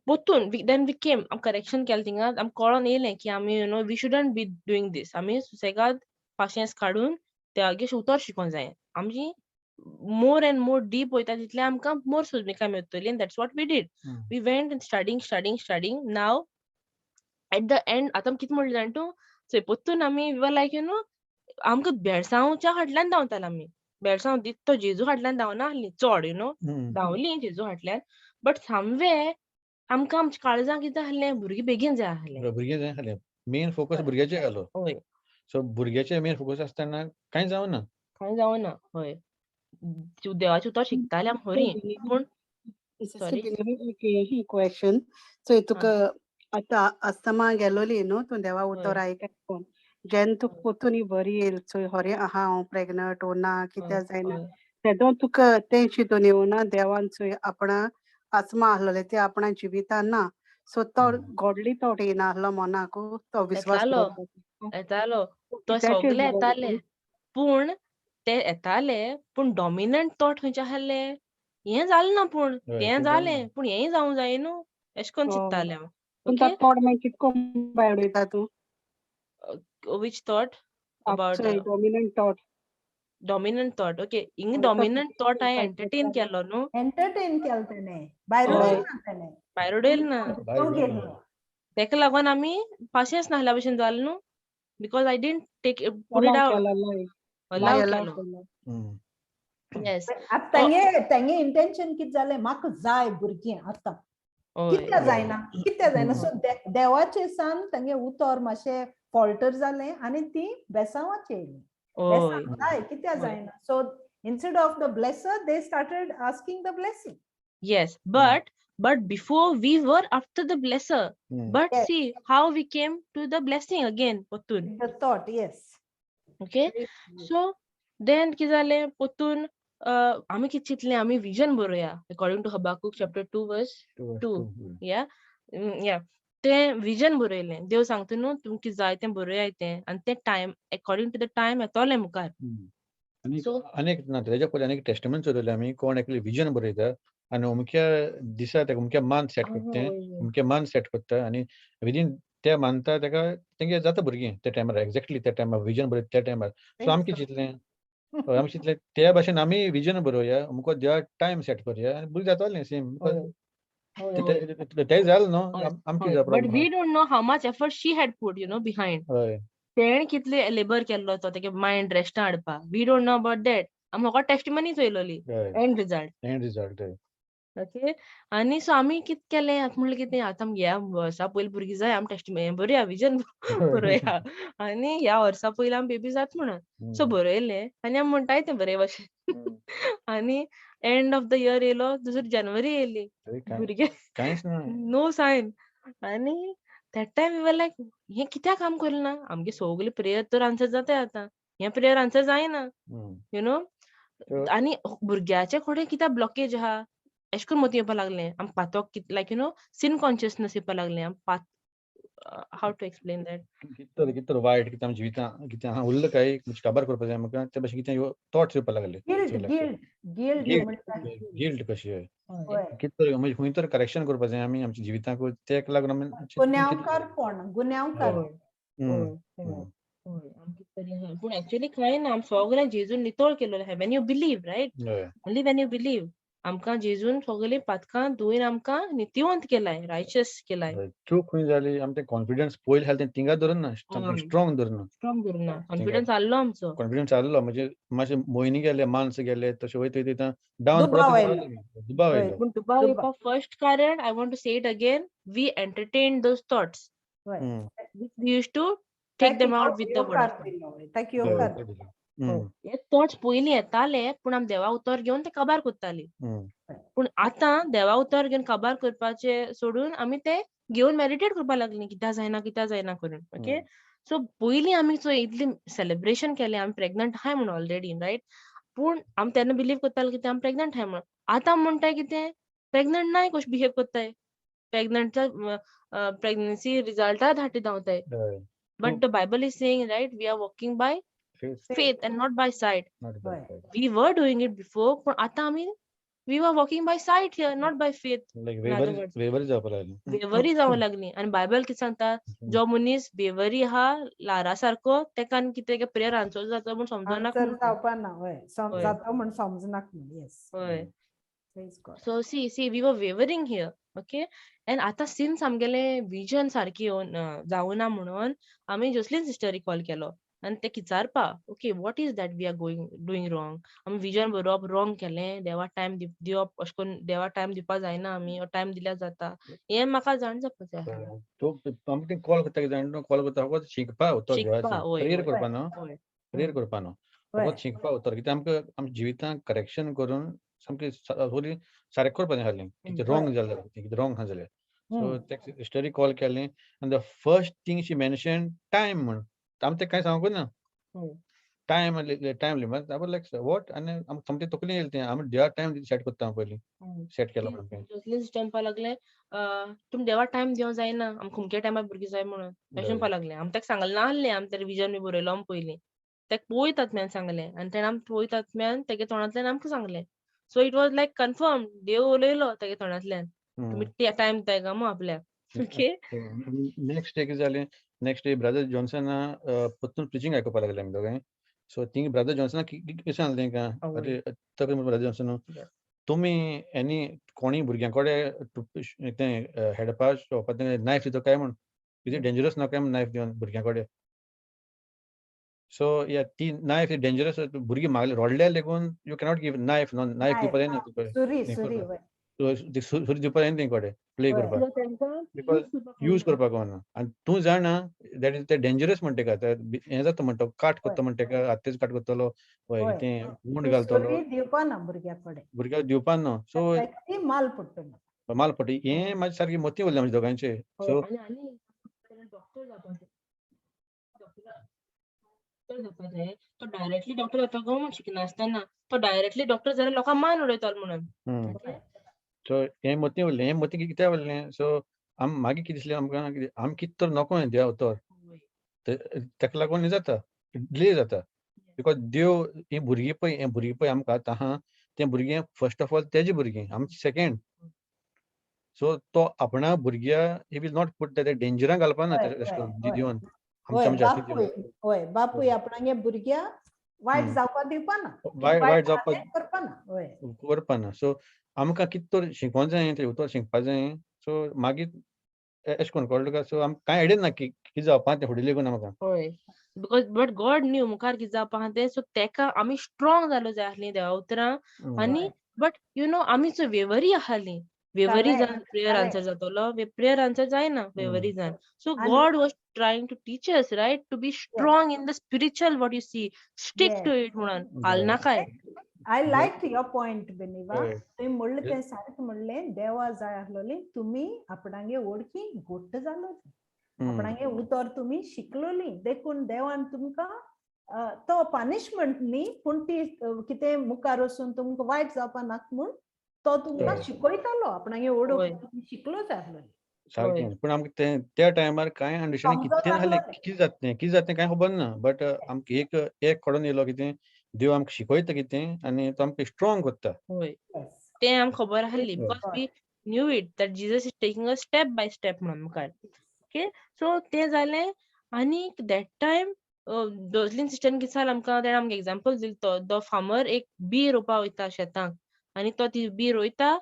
पोतून then we came, आमी करेक्शन केलें थिंगा, आमकां कळोन येयलें की आमी we shouldn't be doing this. आमी सुसेगाद पाशेंस काडून देवागे उतर शिकोंक जाय. आमची मोर अँड मोर डीप वयता तितलें आमकां मोर सोजमिकाय मेळटली, and that's what we did. We went and studying, studying, studying. Now at the end आतां कितें म्हणलें जाण तूं, चोय पोत्तून आमी we were like, आमकां बेळसांवच्या फाटल्यान धांवताले आमी. बेळसांव दित्तो जेजू फाटल्यान धांवना आहलीं चोड, धांवलीं जेजू फाटल्यान, बट समवेर आमकां आमच्या काळजां कितें आहलें, भुरगीं बेगीन जाय आहलें. भुरगें जाय आहलें, मेन फोकस भुरग्याचेर घालो. सो भुरग्याचे मेन फोकस आसतना कांय जावना. कांय जावना, हय. देवाचें उतर शिकताले आमी खरी, पूण सॉरी. क्वेश्चन. सो तुका आतां आस्तमा गेलोली न्हू तूं देवा उतर आयक, जेन्ना तुका पोतून बरी येयल, चोय हरे आहा हांव प्रेग्नंट ओ ना, कित्याक जायना, तेदो तुका तें चिंतून येवना देवान चोय आपणा आत्मा आहलोले ते आपणा जिवितान ना, सो तो गॉडली थॉट येयना आहलो मनाक, तो विस्वास येतालो, तो सगळे येताले, पूण ते येताले पूण डॉमिनंट थॉट खंयचे आहले, हें जालें ना, पूण हें जालें पूण हेंय जावंक जाय न्हू, एशें कोन्न चिंत्तालें हांव. पूण तो थॉट मागीर कितको भायर उडयता तूं? Which thought? About dominant thought. Dominant thought, okay. हिंग डॉमिनंट थॉट हांवें एंटरटेन केलो न्हू. एंटरटेन केलो तेणें, भायर उडयलें ना तेणें. भायर उडयलें ना. तेका लागून आमी पाशेंस नासल्या भशेन जालें न्हू, because I didn't take put it out. Allow केलो. येस. आतां तेंगे इंटेन्शन कितें जालें, म्हाका जाय भुरगीं आतां, कित्याक जायना, कित्याक जायना. सो देवाचे सान तेंगे उतर मातशें फॉल्टर जालें आनी ती बेसांवाचेर येयली, जाय कित्याक जायना. So instead of the blesser they started asking the blessing. Yes, but before we were after the blesser, but see how we came to the blessing again पोतून. The thought, yes. Okay, so then कितें जालें पोतून, आमी कितें चिंतलें, आमी vision बरोवया according to Habakkuk chapter 2 verse 2. या या तें vision बरयलें, देव सांगता न्हू तुमकां जाय तें बरोयाय तें, आनी तें time according to the time येतोलें मुखार. अनेक ना तेज्या पयलीं अनेक टेस्टमेंट चोयलेले आमी, कोण एकले विजन बरयता आनी अमक्या दिसा तेका अमक्या मान सेट करता तें, अमक्या मान सेट करता आनी विदीन त्या मानता तेका तेंगे जाता भुरगीं त्या टायमार, एक्झॅक्टली त्या टायमार विजन बरयता त्या टायमार. सो आमी कितें चिंतलें, आमी चिंतलें त्या भाशेन आमी विजन बरोवया, अमको देवा टायम सेट करया आनी भुरगीं जातलें सेम. ते जालें न्हू आमकां. But we don't know how much effort she had put, you know, behind. तेणें कितले लेबर केल्लो तो तेगे मायंड रेस्ट हाडपाक, we don't know about that. आमी फकत टेस्टिमनी चोयलोली, end result. End result. Okay, आनी सो आमी कितें केलें आतां, म्हणलें कितें आतां आमगे ह्या वर्सा पयलीं भुरगीं जाय, आमी टेस्टिमनी बरोवया, विजन बरोवया आनी ह्या वर्सा पयलीं आमी बेबी जाता म्हणून. सो बरयलें आनी आमी म्हणटाय तें बरे भाशेन. आनी एंड ऑफ the year येयलो, दुसरी जानेवारी येयली, भुरगे नो सायन. आनी that time we were like, हें कित्याक काम करिना, आमगे सगळे प्रेयर तर आन्सर जाता आतां, हें प्रेयर आन्सर जायना, you know. आनी भुरग्याचे कडेन कित्याक ब्लॉकेज आहा एशें करून मती येवपा लागलें. आम पातोक like, you know, sin consciousness येवपा लागलें. आम पात, how to explain that, कितें वायट कितें आमच्या जिवितांत कितें आहा उरलें काय काबार करपाक जाय आमकां, ते भाशेन कितें थॉट्स येवपा लागले, गिल्ट कशी कितें म्हणजे खंय तर करेक्शन करपाक जाय आमी आमच्या जिवितांक, तेका लागून आमी गुन्यांवकारपण, गुन्यांवकार. पूण एक्चुअली कांय ना, आमी सगळें जेजून नितळ केलेलें आहा. When you believe, right, only when you believe, आमकां जेजून सगळीं पातकां धुवन आमकां नितीवंत केलाय, रायचस केलाय. चूक खंय जाली, आमचें कॉन्फिडन्स पयलीं आसलें तें थिंगा धरून ना, स्ट्रॉंग धरून ना, स्ट्रॉंग धरून ना, कॉन्फिडन्स आहलो आमचो, कॉन्फिडन्स आहलो. म्हणजे मातशें म्हयने गेले, मान्स गेले, तशें वयता वयता डावन पडत, दुबाव आयलो. पूण दुबाव येवपाक फर्स्ट कारण, I want to say it again, we entertain those thoughts, we used to take them out with the word. हे थॉट्स पयलीं येताले, पूण आमी देवा उतर घेवन ते काबार करताली. पूण आतां देवा उतर घेवन काबार करपाचे सोडून आमी ते घेवन मेडिटेट करपाक लागली, कित्याक जायना, कित्याक जायना करून. ओके, सो पयलीं आमी चोय इतली सेलिब्रेशन केलें, आमी प्रेग्नंट आहाय म्हणून ऑलरेडी, रायट. पूण आमी तेन्ना बिलीव करताले कितें आमी प्रेग्नंट आहाय म्हणून. आतां म्हणटाय कितें प्रेग्नंट नाय कशें बिहेव करताय, प्रेग्नंटच्या pregnancy रिजल्टा Ghati धांवताय. But the Bible is saying, right, we are walking by faith and not by sight. We were doing it before, पण आता आमी We were walking by sight here, not by faith. Like In other waver words, waver जावपा लागली. वेवरी जावंक लागली. आनी Bible कितें सांगता, जो मनीस वेवरी आहा ल्हारा सारको, तेका आनी कितें प्रेयर आन्सर जाता म्हूण समजनाक आन्सर म्हणून. जावपा ना, हय, हय. जाता म्हूण समजनाक म्हूण, येस. हय. Praise God. So see, we were wavering here, okay? And आतां सिन्स आमगेलें विजन सारकें येवन जावना म्हणून आमी जोसलीन सिस्टरीक कॉल केलो आनी ते विचारपा, okay, what is that we are going doing wrong? आमी विजन बरोवप रॉंग केलें, देवा टायम दिवप अशें करून देवा टायम दिवपा जायना, आमी टायम दिल्यार जाता, हें म्हाका जाण जावपाक जाय आसलें. तो आमकां ते कॉल करता कितें जाण, कॉल करता फकत शिकपा उतर शिकपा, देवाचें, वय, प्रेयर वय. करपा न्हू, प्रेयर करपा न्हू, फकत शिकपा उतर, कित्याक आमकां आमच्या जिवितांत करेक्शन करून सामकें सगळी सारकें करपा जाय आसलें, कितें रॉंग जालें, कितें रॉंग आसा जाल्यार. सो ते सिस्टरीक कॉल केलें आनी the first thing she mention time म्हूण, आमी तेका कांय सांगूंक ना. टायम टायम लायक what, आनी आमकां सामकें तकली येयलें तें, आमी देवा टायम सेट करता पयलीं, सेट केलो म्हणून. जोसलीन सिस्टर म्हणपाक लागलें, तुमी देवा टायम दिवंक जायना, आमकां खुमके टायमार भुरगीं जाय म्हणून, अशें म्हणपाक लागलें. आमी ताका सांगलें ना आहलें, आमी तें विजन बी बरयलो आमी पयलीं, ताका पवित्र आत्म्यान सांगलें आनी तेणें आमकां पवित्र आत्म्यान तेगे तोंडांतल्यान आमकां सांगलें. So it was like confirm, देव उलयलो तेगे तोंडांतल्यान, तुमी टायम दिताय काय म्हूण आपल्याक. ओके. नेक्स्ट डे कितें जालें, नेक्स्ट डे ब्रदर जॉन्सना परतून प्रिचींग आयकुपाक लागले आमी दोगांय. सो थिंग ब्रदर जॉन्सना कितें सांगलें तेंकां, अरे तकली ब्रदर जॉन्सन, तुमी एनी कोणी भुरग्यां कडेन तें हेडपा शॉपार नायफ दिता काय म्हूण, कितें डेंजरस ना काय म्हूण नायफ दिवन भुरग्यां कडेन. सो या ती नायफ डेंजरस, भुरगीं मागले रडले लेगून you cannot give knife, knife दिवपा जायना तुका, सुरी, सुरी, वय. सुरी दिवपा जायना तेंचे कडेन प्ले करपाक, because use करपाक गावना. आनी तूं जाणा that is ते डेंजरस म्हणटा तेका, हें जाता म्हणटा, काट करता म्हणटा तेका, हातीच काट करतलो, हय, तें मुंड घालतलो, दिवपा ना भुरग्या कडेन, भुरग्याक दिवपा ना. सो माल पडटलो, माल पडटा. हें मातशें सारकें मती उरलें आमच्या दोगांयचें. सो डॉक्टर जावपाचें, डॉक्टर जावपाक जाय, तो डायरेक्टली डॉक्टर जाता गो म्हूण शिकनासतना, तो डायरेक्टली डॉक्टर जाल्यार लोकांक मान उडयतलो म्हणून. सो हें मती उरलें, हें मती कित्याक उरलें. सो आम मागीर कितें दिसलें आमकां, आमी कितें तर नको हें देवा उतर, ताका लागून हें जाता, डिले जाता. Because देव हीं भुरगीं पळय, हें भुरगीं पळय आमकां आतां आहा तें भुरगें फर्स्ट ऑफ ऑल तेजें भुरगें, आमचें सेकेंड. सो तो आपणा भुरग्या he will not put ते डेंजरान घालपा ना अशें करून दिवन आमच्या बापूय, हय, बापूय आपणागे भुरग्या वायट जावपा दिवपा ना, वायट जावपा करपा ना, हय, करपा ना. सो आमकां कितें तर शिकोवंक जाय, तें उतर शिकपा जाय. सो मागीर अशें करून कळ्ळें तुका. सो आमकां कांय आयडिया ना की कितें जावपा तें फुडें लेगून आमकां. हय, because but God न्यू मुखार कितें जावपा आहा तें. सो तेका आमी स्ट्रॉंग जालो जाय आसलीं देवा उतरां. आनी बट you know आमी चोय वेवरी आसलीं, वेवरी जावन प्रेयर आन्सर जातलो, प्रेयर आन्सर जायना वेवरी जावन. So God was trying to teach us, right, to be strong in the spiritual, what you see, stick to it म्हणून हालनाकाय. I like your point, Beniva. तुवें म्हणलें तें सारकें म्हणलें, देवा जाय आसलोली तुमी आपणागे वळखी घट्ट जालो, आपणागे उतर तुमी शिकलोली, देखून देवान तुमकां तो पनिशमेंट न्ही, पूण ती कितें मुखार वचून तुमकां वायट जावपा नाका म्हूण तो तुमकां शिकयतालो, आपणागे ओडून शिकलो जाय आसलोली. सारकें. पूण आमकां तें त्या टायमार कांय अंडरस्टँडींग कितें जालें, कितें जातलें, कितें जातलें कांय खबर ना. बट आमकां एक एक कळोन येयलो कितें देव आमकां शिकयता कितें आनी तो आमकां स्ट्रॉंग करता. हय, तें आमकां खबर आसली, because we knew it that Jesus is taking a step by step म्हणून मुखार. ओके, सो तें जालें. आनी that time Joslin सिस्टरान कितें जालें आमकां, तेणें आमकां एग्जाम्पल दिलो, तो the farmer एक बी रोवपा वयता शेतांक आनी तो ती बी रोयता.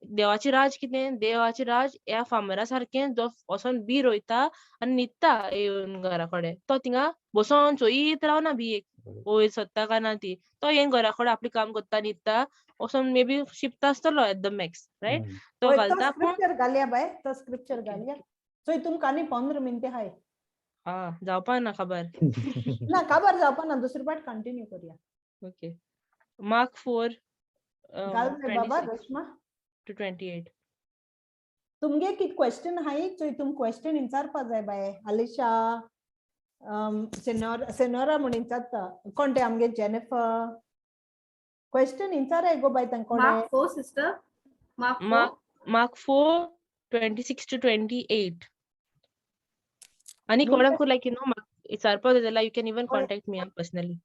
देवाचें राज कितें, देवाचें राज ह्या फार्मरा सारकें, जो वचोन बी रोयता आनी न्हिदता येवन घरा कडेन. तो थिंगा बसोन चोयत रावना बियेक वयर सरता काय ना ती, तो येवन घरा कडेन आपलें काम करता, न्हिदता, वचोन मे बी शिंपता आसतलो एट the max, right. तो घालता. स्क्रिप्चर घालया बाय, तो स्क्रिप्चर घालया. चोय तुमकां आनी 15 मिनटां हाय. आ जावपा ना खबर ना, खबर जावपा ना, दुसरी पार्ट कंटिन्यू करूया. ओके, मार्क 4 घाल बाबा रेश्मा to 28. तुमगे कित क्वेश्चन हाय, चोय तुम क्वेश्चन विचारपा जाय बाय. आलिशा, सेनोरा म्हूण विचारता, कोण ते आमगे जेनिफर, क्वेश्चन विचाराय गो बाय तांकोडे. Mark 4 sister, Mark 4, Mark 4 26 to 28. आनी कोणाकू लायक you know विचारपा जाय जाल्यार you can even contact me personally.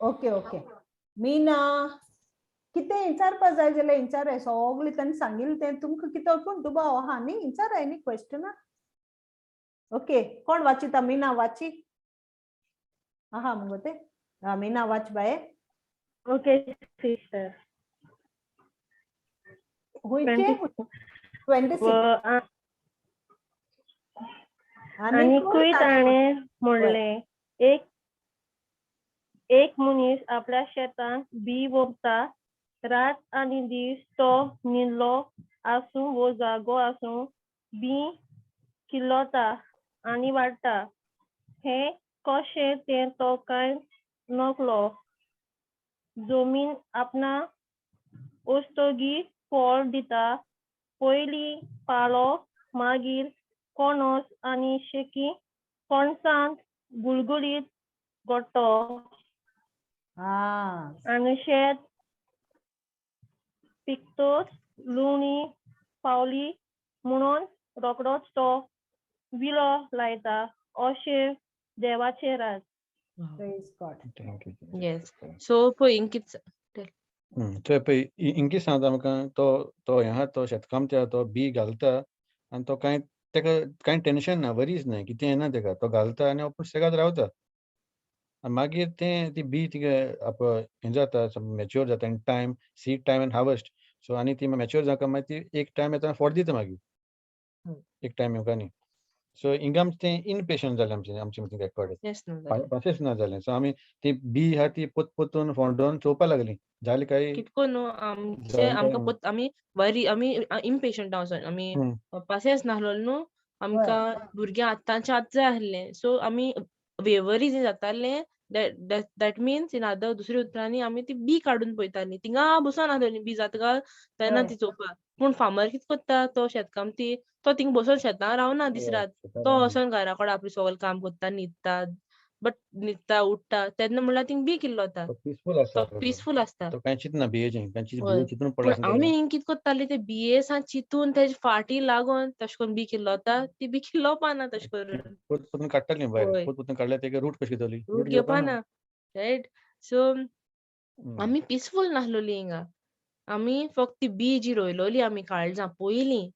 Okay okay. Meena, कितें विचारपा जाय जाल्यार विचाराय, सगळें ताणें सांगिल्लें तें तुमकां कितें कोण दुबाव आहा न्ही, विचाराय न्ही क्वेश्चन. ओके, कोण वाचिता? मीना वाची आहा मुगो ते. मीना वाच बाये. Okay sister. हुंयचे? 26. आनिकूय ताणें म्हणलें, एक एक मनीस आपल्या शेतांत बी वोंपता. रात आनी दीस तो न्हिदलो आसूं वो जागो आसूं, बी किल्लता आनी वाडटा. हें कशें तें तो कांय नकळो. जमीन आपणा उस्तोगी फळ दिता, पयलीं पालो, मागीर कोणस आनी शेकी कोणसांत गुळगुळीत गोटो. आनी शेत पिकतोच लुवणी पावली म्हणून रोकडोच तो विलो लायता. अशें देवाचें राज. Praise God. Thank you. Yes, so पळय हिंग कित थंय पळय इंगी सांगता आमकां, तो तो हें आहा, तो शेतकामती आहा, तो बी घालता आनी तो कांय तेका कांय टेन्शन ना, वरीज ना, कितें येना तेका. तो घालता आनी आपूण सेगाद रावता आनी मागीर तें ती बी तिका आप हें जाता, मॅच्योर जाता आनी time, seed time and harvest. So आनी ती मॅच्योर जावंक मागीर ती एक टायम येता, फोड दिता मागीर एक टायम येवंक न्ही. सो हिंगा आमचें तें इनपेशंट जालें, आमचें आमचें मतीं रेकॉर्ड पाशेंच ना जालें. सो आमी ती बी आहा ती पोत पोतून फोंडोन चोवपा लागली, जालें काय कितको न्हू आमचे आमकां पोत आमी वरी आमी इम्पेशंट वचोन आमी पासियेंस नासलो न्हू आमकां. भुरग्यां आतांचे आतां जाय आसलें. सो आमी वेवरी जें जातालें, that means in other दुसऱ्या उतरांनी आमी ती बी काडून पळयतालीं, थिंगा बसून आसलेली बी जाता काय तेन्ना ती चोवपाक. पूण फार्मर कितें करता, तो शेतकामती तो थिंगा बसून शेतां रावना दीस रात, तो वचोन घरा कडेन आपलें सगळें काम करता, न्हिदता, बट न्हिदता उठ्ठा तेन्ना म्हणल्यार थिंग बी किल्लोता, पिसफूल आसता. तो पिसफूल आसता. तो कांय चिंतना बियेचें, हय. चिंतून पूण आमी हिंग कितें करताली, ते बिये सा चिंतून तेजे फाटी लागून तशें करून बी किल्लोता, ती बी किल्लोवपा ना तशें करून. पोत पोतून काडटाली भायर, पोत पोतून काडल्यार तेका रूट कशी घेतली? रूट घेवपा ना, रायट? सो आमी पिसफूल नासलोली हिंगा. आमी फक्त ती बी जी रोयलोली आमी काळजां पयलीं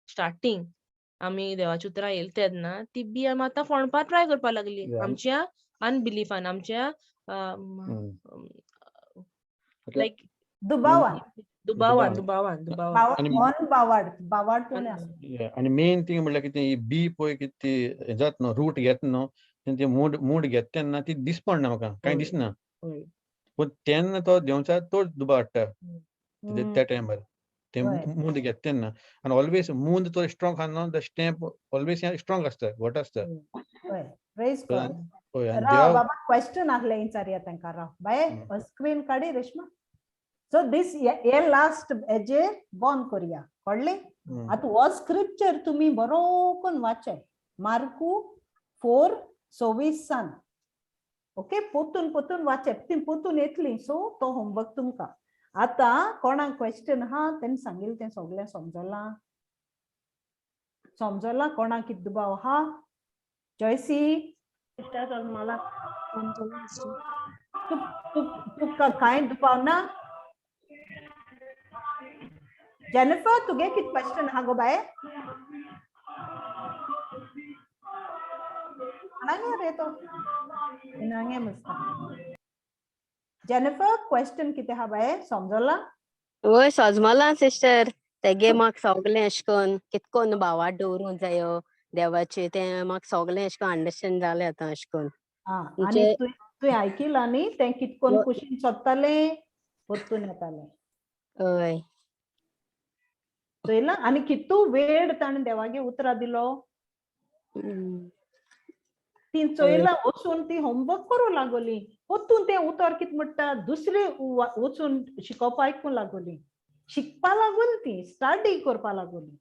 स्टार्टींग आमी देवाची उतरां येयली तेन्ना, ती बी आमी आतां फोंडपा ट्राय करपा लागली आमच्या अनबिलीफान, आमच्या लायक दुबावान. दुबावान दुबावान दुबावान. मन बावाड बावाड कोणी आसा. आनी मेन थिंग म्हणल्यार कितें, ही बी पळय कितें ती जात न्हू, रूट घेत न्हू, ते मूड मूड घेत तेन्ना ती दिस पडना म्हाका, कांय दिसना. पूण तेन्ना तो देंवचार तो दुबाव हाडटा त्या टायमार, ते मूद घेत तेन्ना. आनी ऑलवेज मूद तो स्ट्रॉंग आहा न्हू, the stamp always strong आसता, घट आसता. बाबा क्वेश्चन आहले विचारया तांकां, राव बाये, स्क्रीन काडी रेश्मा. सो दीस हे लास्ट हेजेर बंद करया, कळ्ळें? आतां हो स्क्रिप्चर तुमी बरो करून वाचाय, मार्कू 4:26 सान. ओके, पोतून पोतून वाचाय, ती पोतून येतली. सो तो होमवर्क तुमकां. आतां कोणाक क्वेश्चन आहा? तेणें सांगिल्लें तें सगळें समजलां? समजलां? कोणाक कितें दुबाव आहा? जॉयसी, तुका कांय दुबाव ना? जेनिफर, तुगे कितें क्वेश्चन आहा गो बाये? कोणागे रे तो नागे मस्ता. जेनिफर, क्वेश्चन कितें आहा बाये? समजलां? वय, सजमलां सिस्टर. तेगे म्हाका सगळें अशें करून कित कोन्न भावार्थ दवरूंक जायो देवाचें, तें म्हाका सगळें अशें करून अंडरस्टँड जालें आतां अशें करून. आनी तुवें आयकिलां न्ही तें कित कोन्न कुशीन सोदतालें, परतून येतालें? हय. चोयलां? आनी कितू वेळ ताणें देवागे उतरां दिलो. ती चोयलां वचून ती होमवर्क करूं लागोली, परतून तें उतर कितें म्हणटा दुसरे वचून शिकोवपा आयकूंक लागोली, शिकपा लागोली, ती स्टडी करपा लागोली.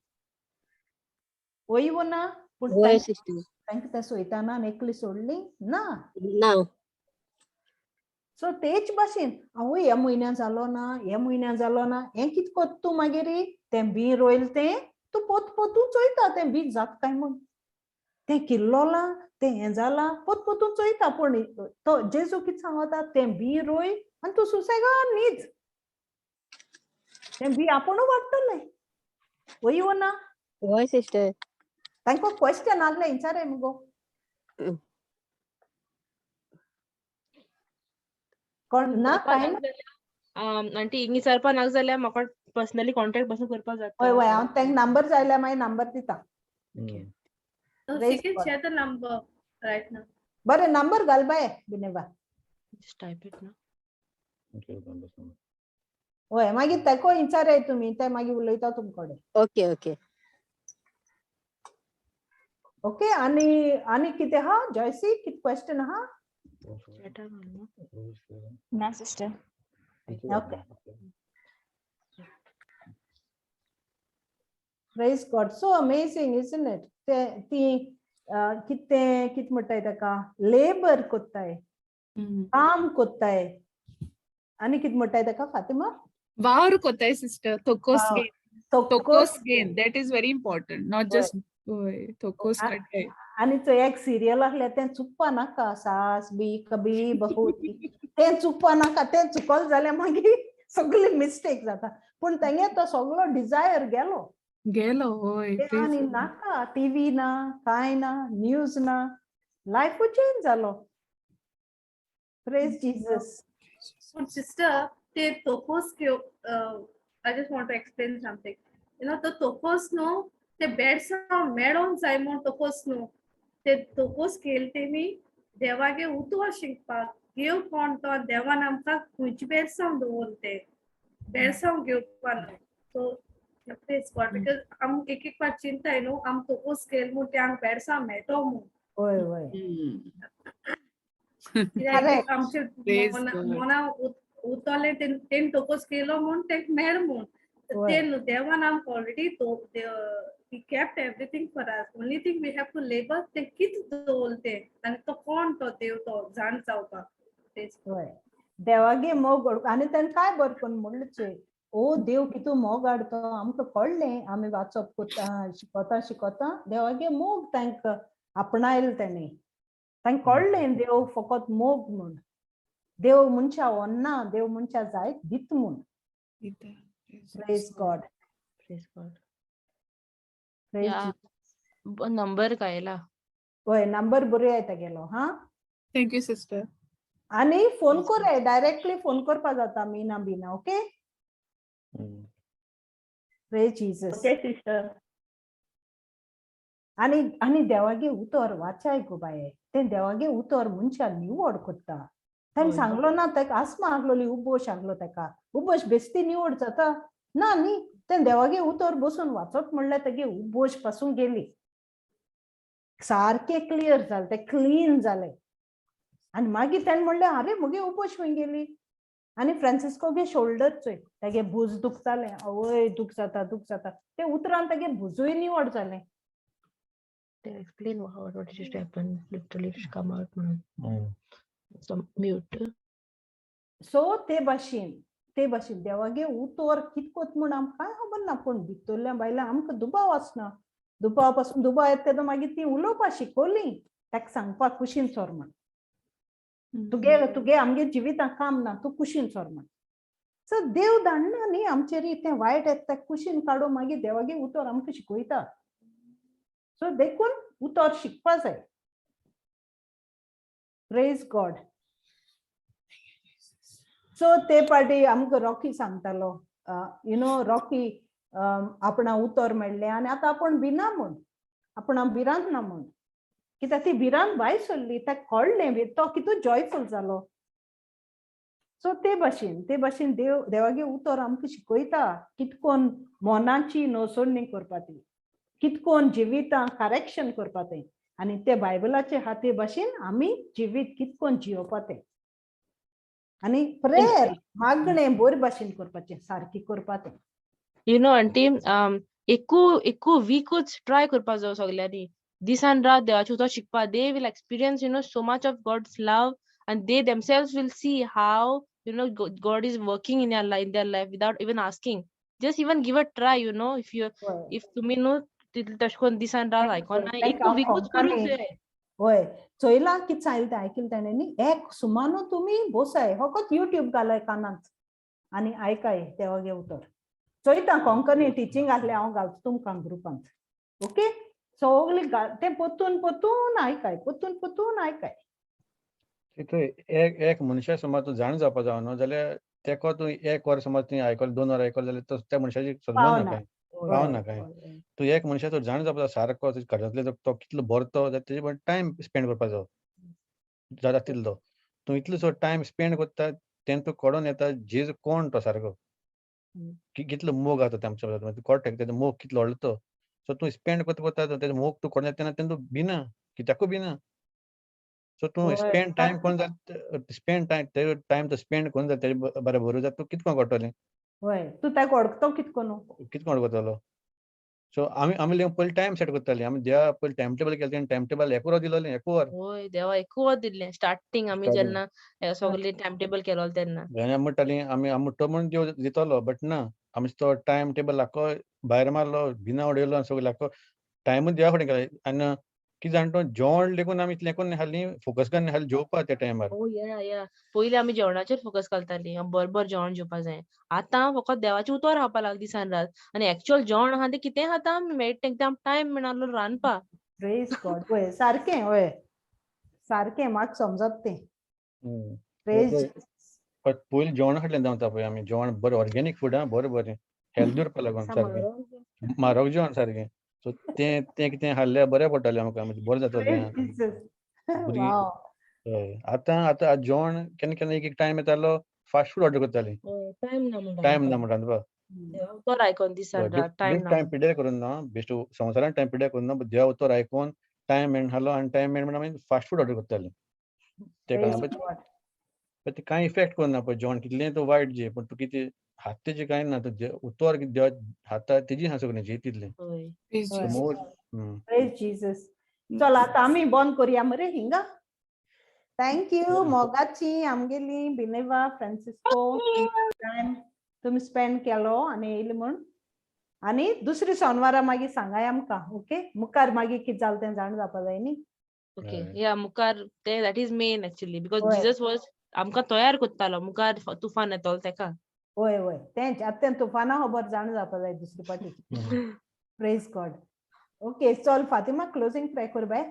वय वो ना? पूण तांकां तें सोयताना एकली सोडली ना. ना. सो तेच भाशेन आवय ह्या म्हयन्या जालो ना, ह्या म्हयन्या जालो ना, हें कितें कोत्ता तूं मागीर? तें बी रोयल तें तूं पोत पोतून चोयता तें बी जाता काय म्हूण, तें किल्लोलां, तें हें जालां, पोत पोतून चोयता. पूण तो जेजू कितें सांगता, तें बी रोय आनी तूं सुसेगाद न्हीद. तें बी आपूण वाडटलें. वय वो ना? वय सिस्टर. तांकां क्वेश्चन आहलें विचाराय मुगो. कोण ना विचारपा काय नाक ना. जाल्यार आंटी हिंग विचारपा नाक जाल्यार म्हाका पर्सनली कॉन्टेक्ट पासून करपा जाता. हय वय, हांव तांकां नंबर जाय जाल्यार मागीर नंबर दिता. She Praise can God. share the number right now. बरें, नंबर घाल बाय बिनेबा. जस्ट टायप it ना. वय, मागीर तेको विचाराय तुमी, ते मागीर उलयता तुमकडे. Okay okay. Okay, आनी आनी कितें आहा जॉयसी, कितें क्वेश्चन आहा? चॅटार घाल न्हू. ना sister. Okay. Praise God. So amazing, isn't it? ते ती कितें कितें म्हणटाय ताका, लेबर कोत्ताय, काम कोत्ताय, आनी कितें म्हणटाय ताका फातिमा? वावर कोताय सिस्टर, थोकोस वावर. Gain. थोकोस gain, that is very important, not just वय थोकोस काडटाय. आनी तो एक सिरियल आहलें तें चुकपा नाका, सास बी कभी बहू थी, तें चुकपा नाका. तें चुकल जाल्यार मागीर सगळी मिस्टेक जाता. पूण तेंगे तो सगळो डिजायर गेलो. गेलो वय. ते आनी नाका, टिवी ना, कांय ना, न्यूज ना, लायफूच चेंज जालो. Praise Jesus. But sister, ते तोकोस I just want to explain something. The तोकोस न्हू, ते बेडसांव मेळोंक जाय म्हूण तोकोस न्हू. ते तोकोस केले तेमी देवागे उतोर शिकपाक. देव कोण तो, देवान आमकां खंयचे बेडसांव दवरलें, ते बेडसांव घेवपा न्हू. सो प्रेज गॉड, because आम एक एक फावट चिंताय न्हू, आम तोकोस केल म्हूण ते आमकां बेडसांव मेळटो म्हूण. वय वय. कित्याक Correct. आमचे Praise मना God. मना उतरलें, तेन तोकोस केलो म्हूण तेंक मेळ म्हूण. वय. ते देवान आमकां already he kept everything for us. Only thing we have to labor, ते कितें दवरलें तें आनी तो कोण तो देव तो जाण जावपाक. Praise God. वय, देवागे मोग आनी तेणें काय बरें करून म्हणलें चोय, ओ देव कितू मोग हाडतो आमकां कळ्ळें. आमी वाचप कोत्ता, शिकोता शिकोता देवागे मोग तांकां आपणायलें तेणें. तांकां कळ्ळें देव फकत मोग म्हूण, देव मनशा वन्ना, देव मनशा जायत दित म्हूण. Praise God. Praise God. Praise. या, नंबर गायला. वय, नंबर बरोय तेगेलो हा. Thank you sister. आनी फोन कोराय, डायरेक्टली फोन करपा जाता मीना बिना. Okay, praise Jesus. Okay sister. आनी आनी देवागे उतर वाचाय गो बाये. तें देवागे उतर मनशान निवड कोत्ता. ताणें सांगलो ना ताका, आसमा आहलोली, उबोश आहलो ताका, उबोश बेस्ती निवड जाता ना न्ही. तें देवागे उतर बसून वाचत म्हणल्यार तेगे उबोश पासून गेली, सारकें क्लियर जालें, तें क्लीन जालें. आनी मागीर तेणें म्हणलें, आरे म्हगे उबोश खंय गेली? आनी फ्रांसिस्कोगे शोल्डर चोय, तेगे भूज दुखतालें, आवय दुख जाता दुख जाता, ते उतरान तेगे भुजूय निवड जालें. They explain how what just happened, literally just come out म्हणून. So mute. सो ते भाशेन, ते भाशेन देवागे उतर कितकोत म्हूण आमकां कांय खबर ना, पूण भितरल्या बायलां आमकां दुबाव आसना. दुबाव पासून दुबाव येता तेन्ना मागीर ती उलोवपाक शिकोवली ताका सांगपाक, कुशीन सोर म्हण, तुगे तुगे आमगे जिवितां काम ना, तूं कुशीन सोर म्हण. सो देव धाडना न्ही आमचेर तें वायट येता तें कुशीन काडून मागीर देवागे उतर आमकां शिकयता. सो देखून उतर शिकपा जाय. Praise God. सो ते पाटी आमकां रॉकी सांगतालो, you know Rocky आपणा उतर मेळ्ळें आनी आतां आपूण भिना म्हूण, आपूण भिरांत ना म्हूण. कित्याक ती भिरांत भायर सरली, ताका कळ्ळें, तो कितू जॉयफूल जालो. सो ते भाशेन, ते भाशेन देव देवागे उतर आमकां शिकयता कितकोन मनाची नसोडणी करपा ती, कितकोन जिवितां करेक्शन करपा तें, आनी ते बायबलाचे आहा ते भाशेन आमी जिवीत कितकोन जियोवपा तें, आनी प्रेयर मागणें बरे भाशेन करपाचें, सारकी करपा तें. You know aunty, एकू एकू वीकूच ट्राय करपा जाय सगल्यांनी, दिसान रात देवाचें उतर शिकपा. They will experience so much of God's love and they themselves will see how God is working in their life without even asking. Just even give a try, if you if तुमी न्हू तितलें तशें करून दिसान रात आयकोना, एक विकूच करूंक जाय. वय, चोयलां कितें सांगलें तें आयकलें तेणें न्ही. एक सुमानू तुमी बोसाय, फकत युट्यूब घालाय कानांत आनी आयकाय देवागे उतर. चोयता कोंकणी टिचींग आहलें हांव घालता तुमकां ग्रुपांत. ओके, सगळी तें पोतून पोतून आयकाय, पोतून पोतून आयकाय. तूं एक एक मनशा समज तूं जाण जावपा जाव न्हू जाल्यार तेका तूं एक वर समज तुवें आयकलें, 2 वरां आयकलें जाल्यार तो त्या मनशाची सजमना पावना. कांय, पावना कांय. तूं एक मनशा तूं जाण जावपा जाय सारको, तुज्या घरांतले तो कितलो बरो तो, जाल्यार तेजे बरोबर टायम स्पेंड करपा जायो जाता तितलो. तूं इतलो सो टायम स्पेंड करता तेन्ना तूं कडोन येता जेजू कोण तो सारको, कितलो मोग आसा तो आमच्या बरोबर, कळटा तेजो मोग कितलो व्हडलो तो. सो तूं स्पेंड करता करता तेजो मोग तूं कडोन येता तेन्ना तेन्ना तूं भिना, कित्याकूय भिना. सो तूं स्पेंड टायम कोण जाता, स्पेंड टायम तेजो टायम तो स्पेंड कोण जाता तेजे बरोबर जाता तूं कितको कळटलें. वय, तूं ताका वळखतो कितको न्हू, कितको वळखतलो. सो आमी आमी पयलीं टायम सेट करताली, आमी देवा पयलीं टायम टेबल केलें, टायम टेबल एक वर दिलोलें, एक वर. वय, देवा एक वर दिल्लें स्टार्टींग आमी जेन्ना सगळें टायम टेबल केलो तेन्ना. आनी आमी म्हणटालीं आमी आमी तो म्हण देव दितलो, बट ना, आमचो तो टायम टेबल आख्खो भायर मारलो, बिना उडयलो, सगळें आख्खो टायमूच देवा फुडें गेलो. आनी कितें जाणा तूं, जेवण लेगून आमी इतलें करून खाली, फोकस करून खाली जेवपा त्या टायमार. ओ या या, पयलीं आमी जेवणाचेर फोकस घालतालीं, बरोबर जेवण जेवपा जाय. आतां फकत देवाचें उतर खावपा लागली दिसान रात, आनी एक्चुअल जेवण आहा तें कितें खाता आमी, मेळटा तें टायम मेळना रांदपा. प्रेज गॉड. वय सारकें, वय सारकें, म्हाका समजत तें. प्रेज. पयलीं जेवण खाटल्यान जावता पळय आमी, जेवण बरें ऑर्गेनीक फूड आं, बरें बरें हेल्दी उरपा लागून सारकें म्हारग जेवण सारकें. सो तें तें कितें खाल्ल्यार बरें पडटालें आमकां, म्हणजे बरें जातालें भुरगीं. हय, आतां आतां जेवण केन्ना केन्ना एक एक टायम येतालो फास्ट फूड ऑर्डर करतालीं, टायम ना म्हणटा, टायम ना म्हणटा रांदपा. उतर आयकोन दिसान रात टायम ना, टायम पिड्ड्यार करून ना, बेश्टो संवसारान टायम पिड्ड्यार करून ना, देवा उतर आयकोन टायम मेळनासलो आनी टायम मेळ म्हणून आमी फास्ट फूड ऑर्डर करतालीं. ते कांय इफेक्ट करना पळय, जेवण कितलें तूं वायट जे, पूण तूं कितें हात तेजें कांय ना, तूं उतर देवा हाता तेजी आसा सगळें जे तितलें. प्रेज जीसस. चल आतां आमी बंद करुया मरे हिंगा. Thank you मोगाची आमगेली बिनेवा फ्रांसिस्को, टायम तुमी स्पेंड केलो आनी येयली म्हूण. आनी दुसरी सोनवारा मागीर सांगाय आमकां. ओके, मुखार मागीर कितें जालें तें जाण जावपा जाय न्ही. ओके, या मुखार तें that is main actually, because Jesus was आमकां तयार करतालो मुखार तुफान येतलो तेका. वय वय, तेंच आतां तें तुफाना खबर जाण जावपा जाय दुसरी पाटी. Praise God. Okay, चल फातिमा क्लोजिंग प्रे कर बाय.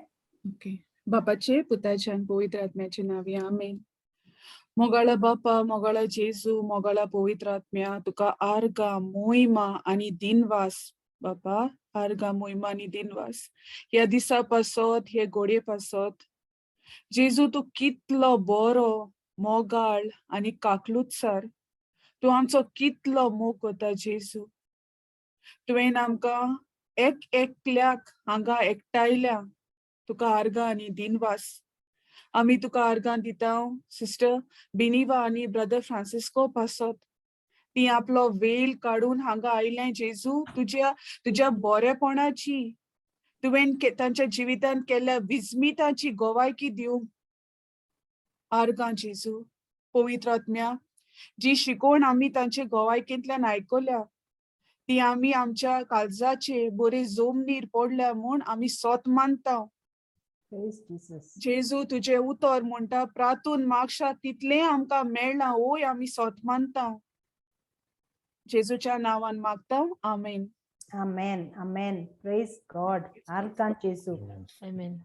ओके, बापाचे पुताचे आनी पवित्र आत्म्याचे नांवी आमेन. मोगाळा बापा, मोगाळा जेजू, मोगाळा पवित्र आत्म्या, तुका आर्गां मोहिमा आनी दिनवास बापा, आर्गां मोहिमा आनी दिनवास ह्या दिसा पासत, हे घोडये पासत. जेजू तूं कितलो बरो, मोगाळ आनी काकलुतसार, तूं आमचो कितलो मोग करता जेजू. तुवें आमकां एक एकल्याक हांगा एकठांयल्या, तुका आर्गां आनी दिनवास. आमी तुका आर्गां दिता सिस्टर बिनिवा आनी ब्रदर फ्रांसिस्को पासत, ती आपलो वेल काडून हांगा आयलें जेजू, तुज्या तुज्या बरेपणाची, तुवें तांच्या जिवितांत केल्ल्या विस्मिताची गोवायकी दिवंक आर्गां जेजू. पवित्र आत्म्या, जी शिकवण आमी तांचे गोवायकेंतल्यान आयकल्या ती आमी आमच्या काळजाचे बरे जोमनीर पडल्या म्हूण आमी सोत मानता. जेजू तुजें उतर म्हणटा प्रातून मागशा तितलें आमकां मेळ्ळां, ओय आमी सोत मानता. जेजूच्या नांवान मागता, आमेन. आमेन, आमेन. प्रेज गॉड. आर्गां जेजू. आमेन.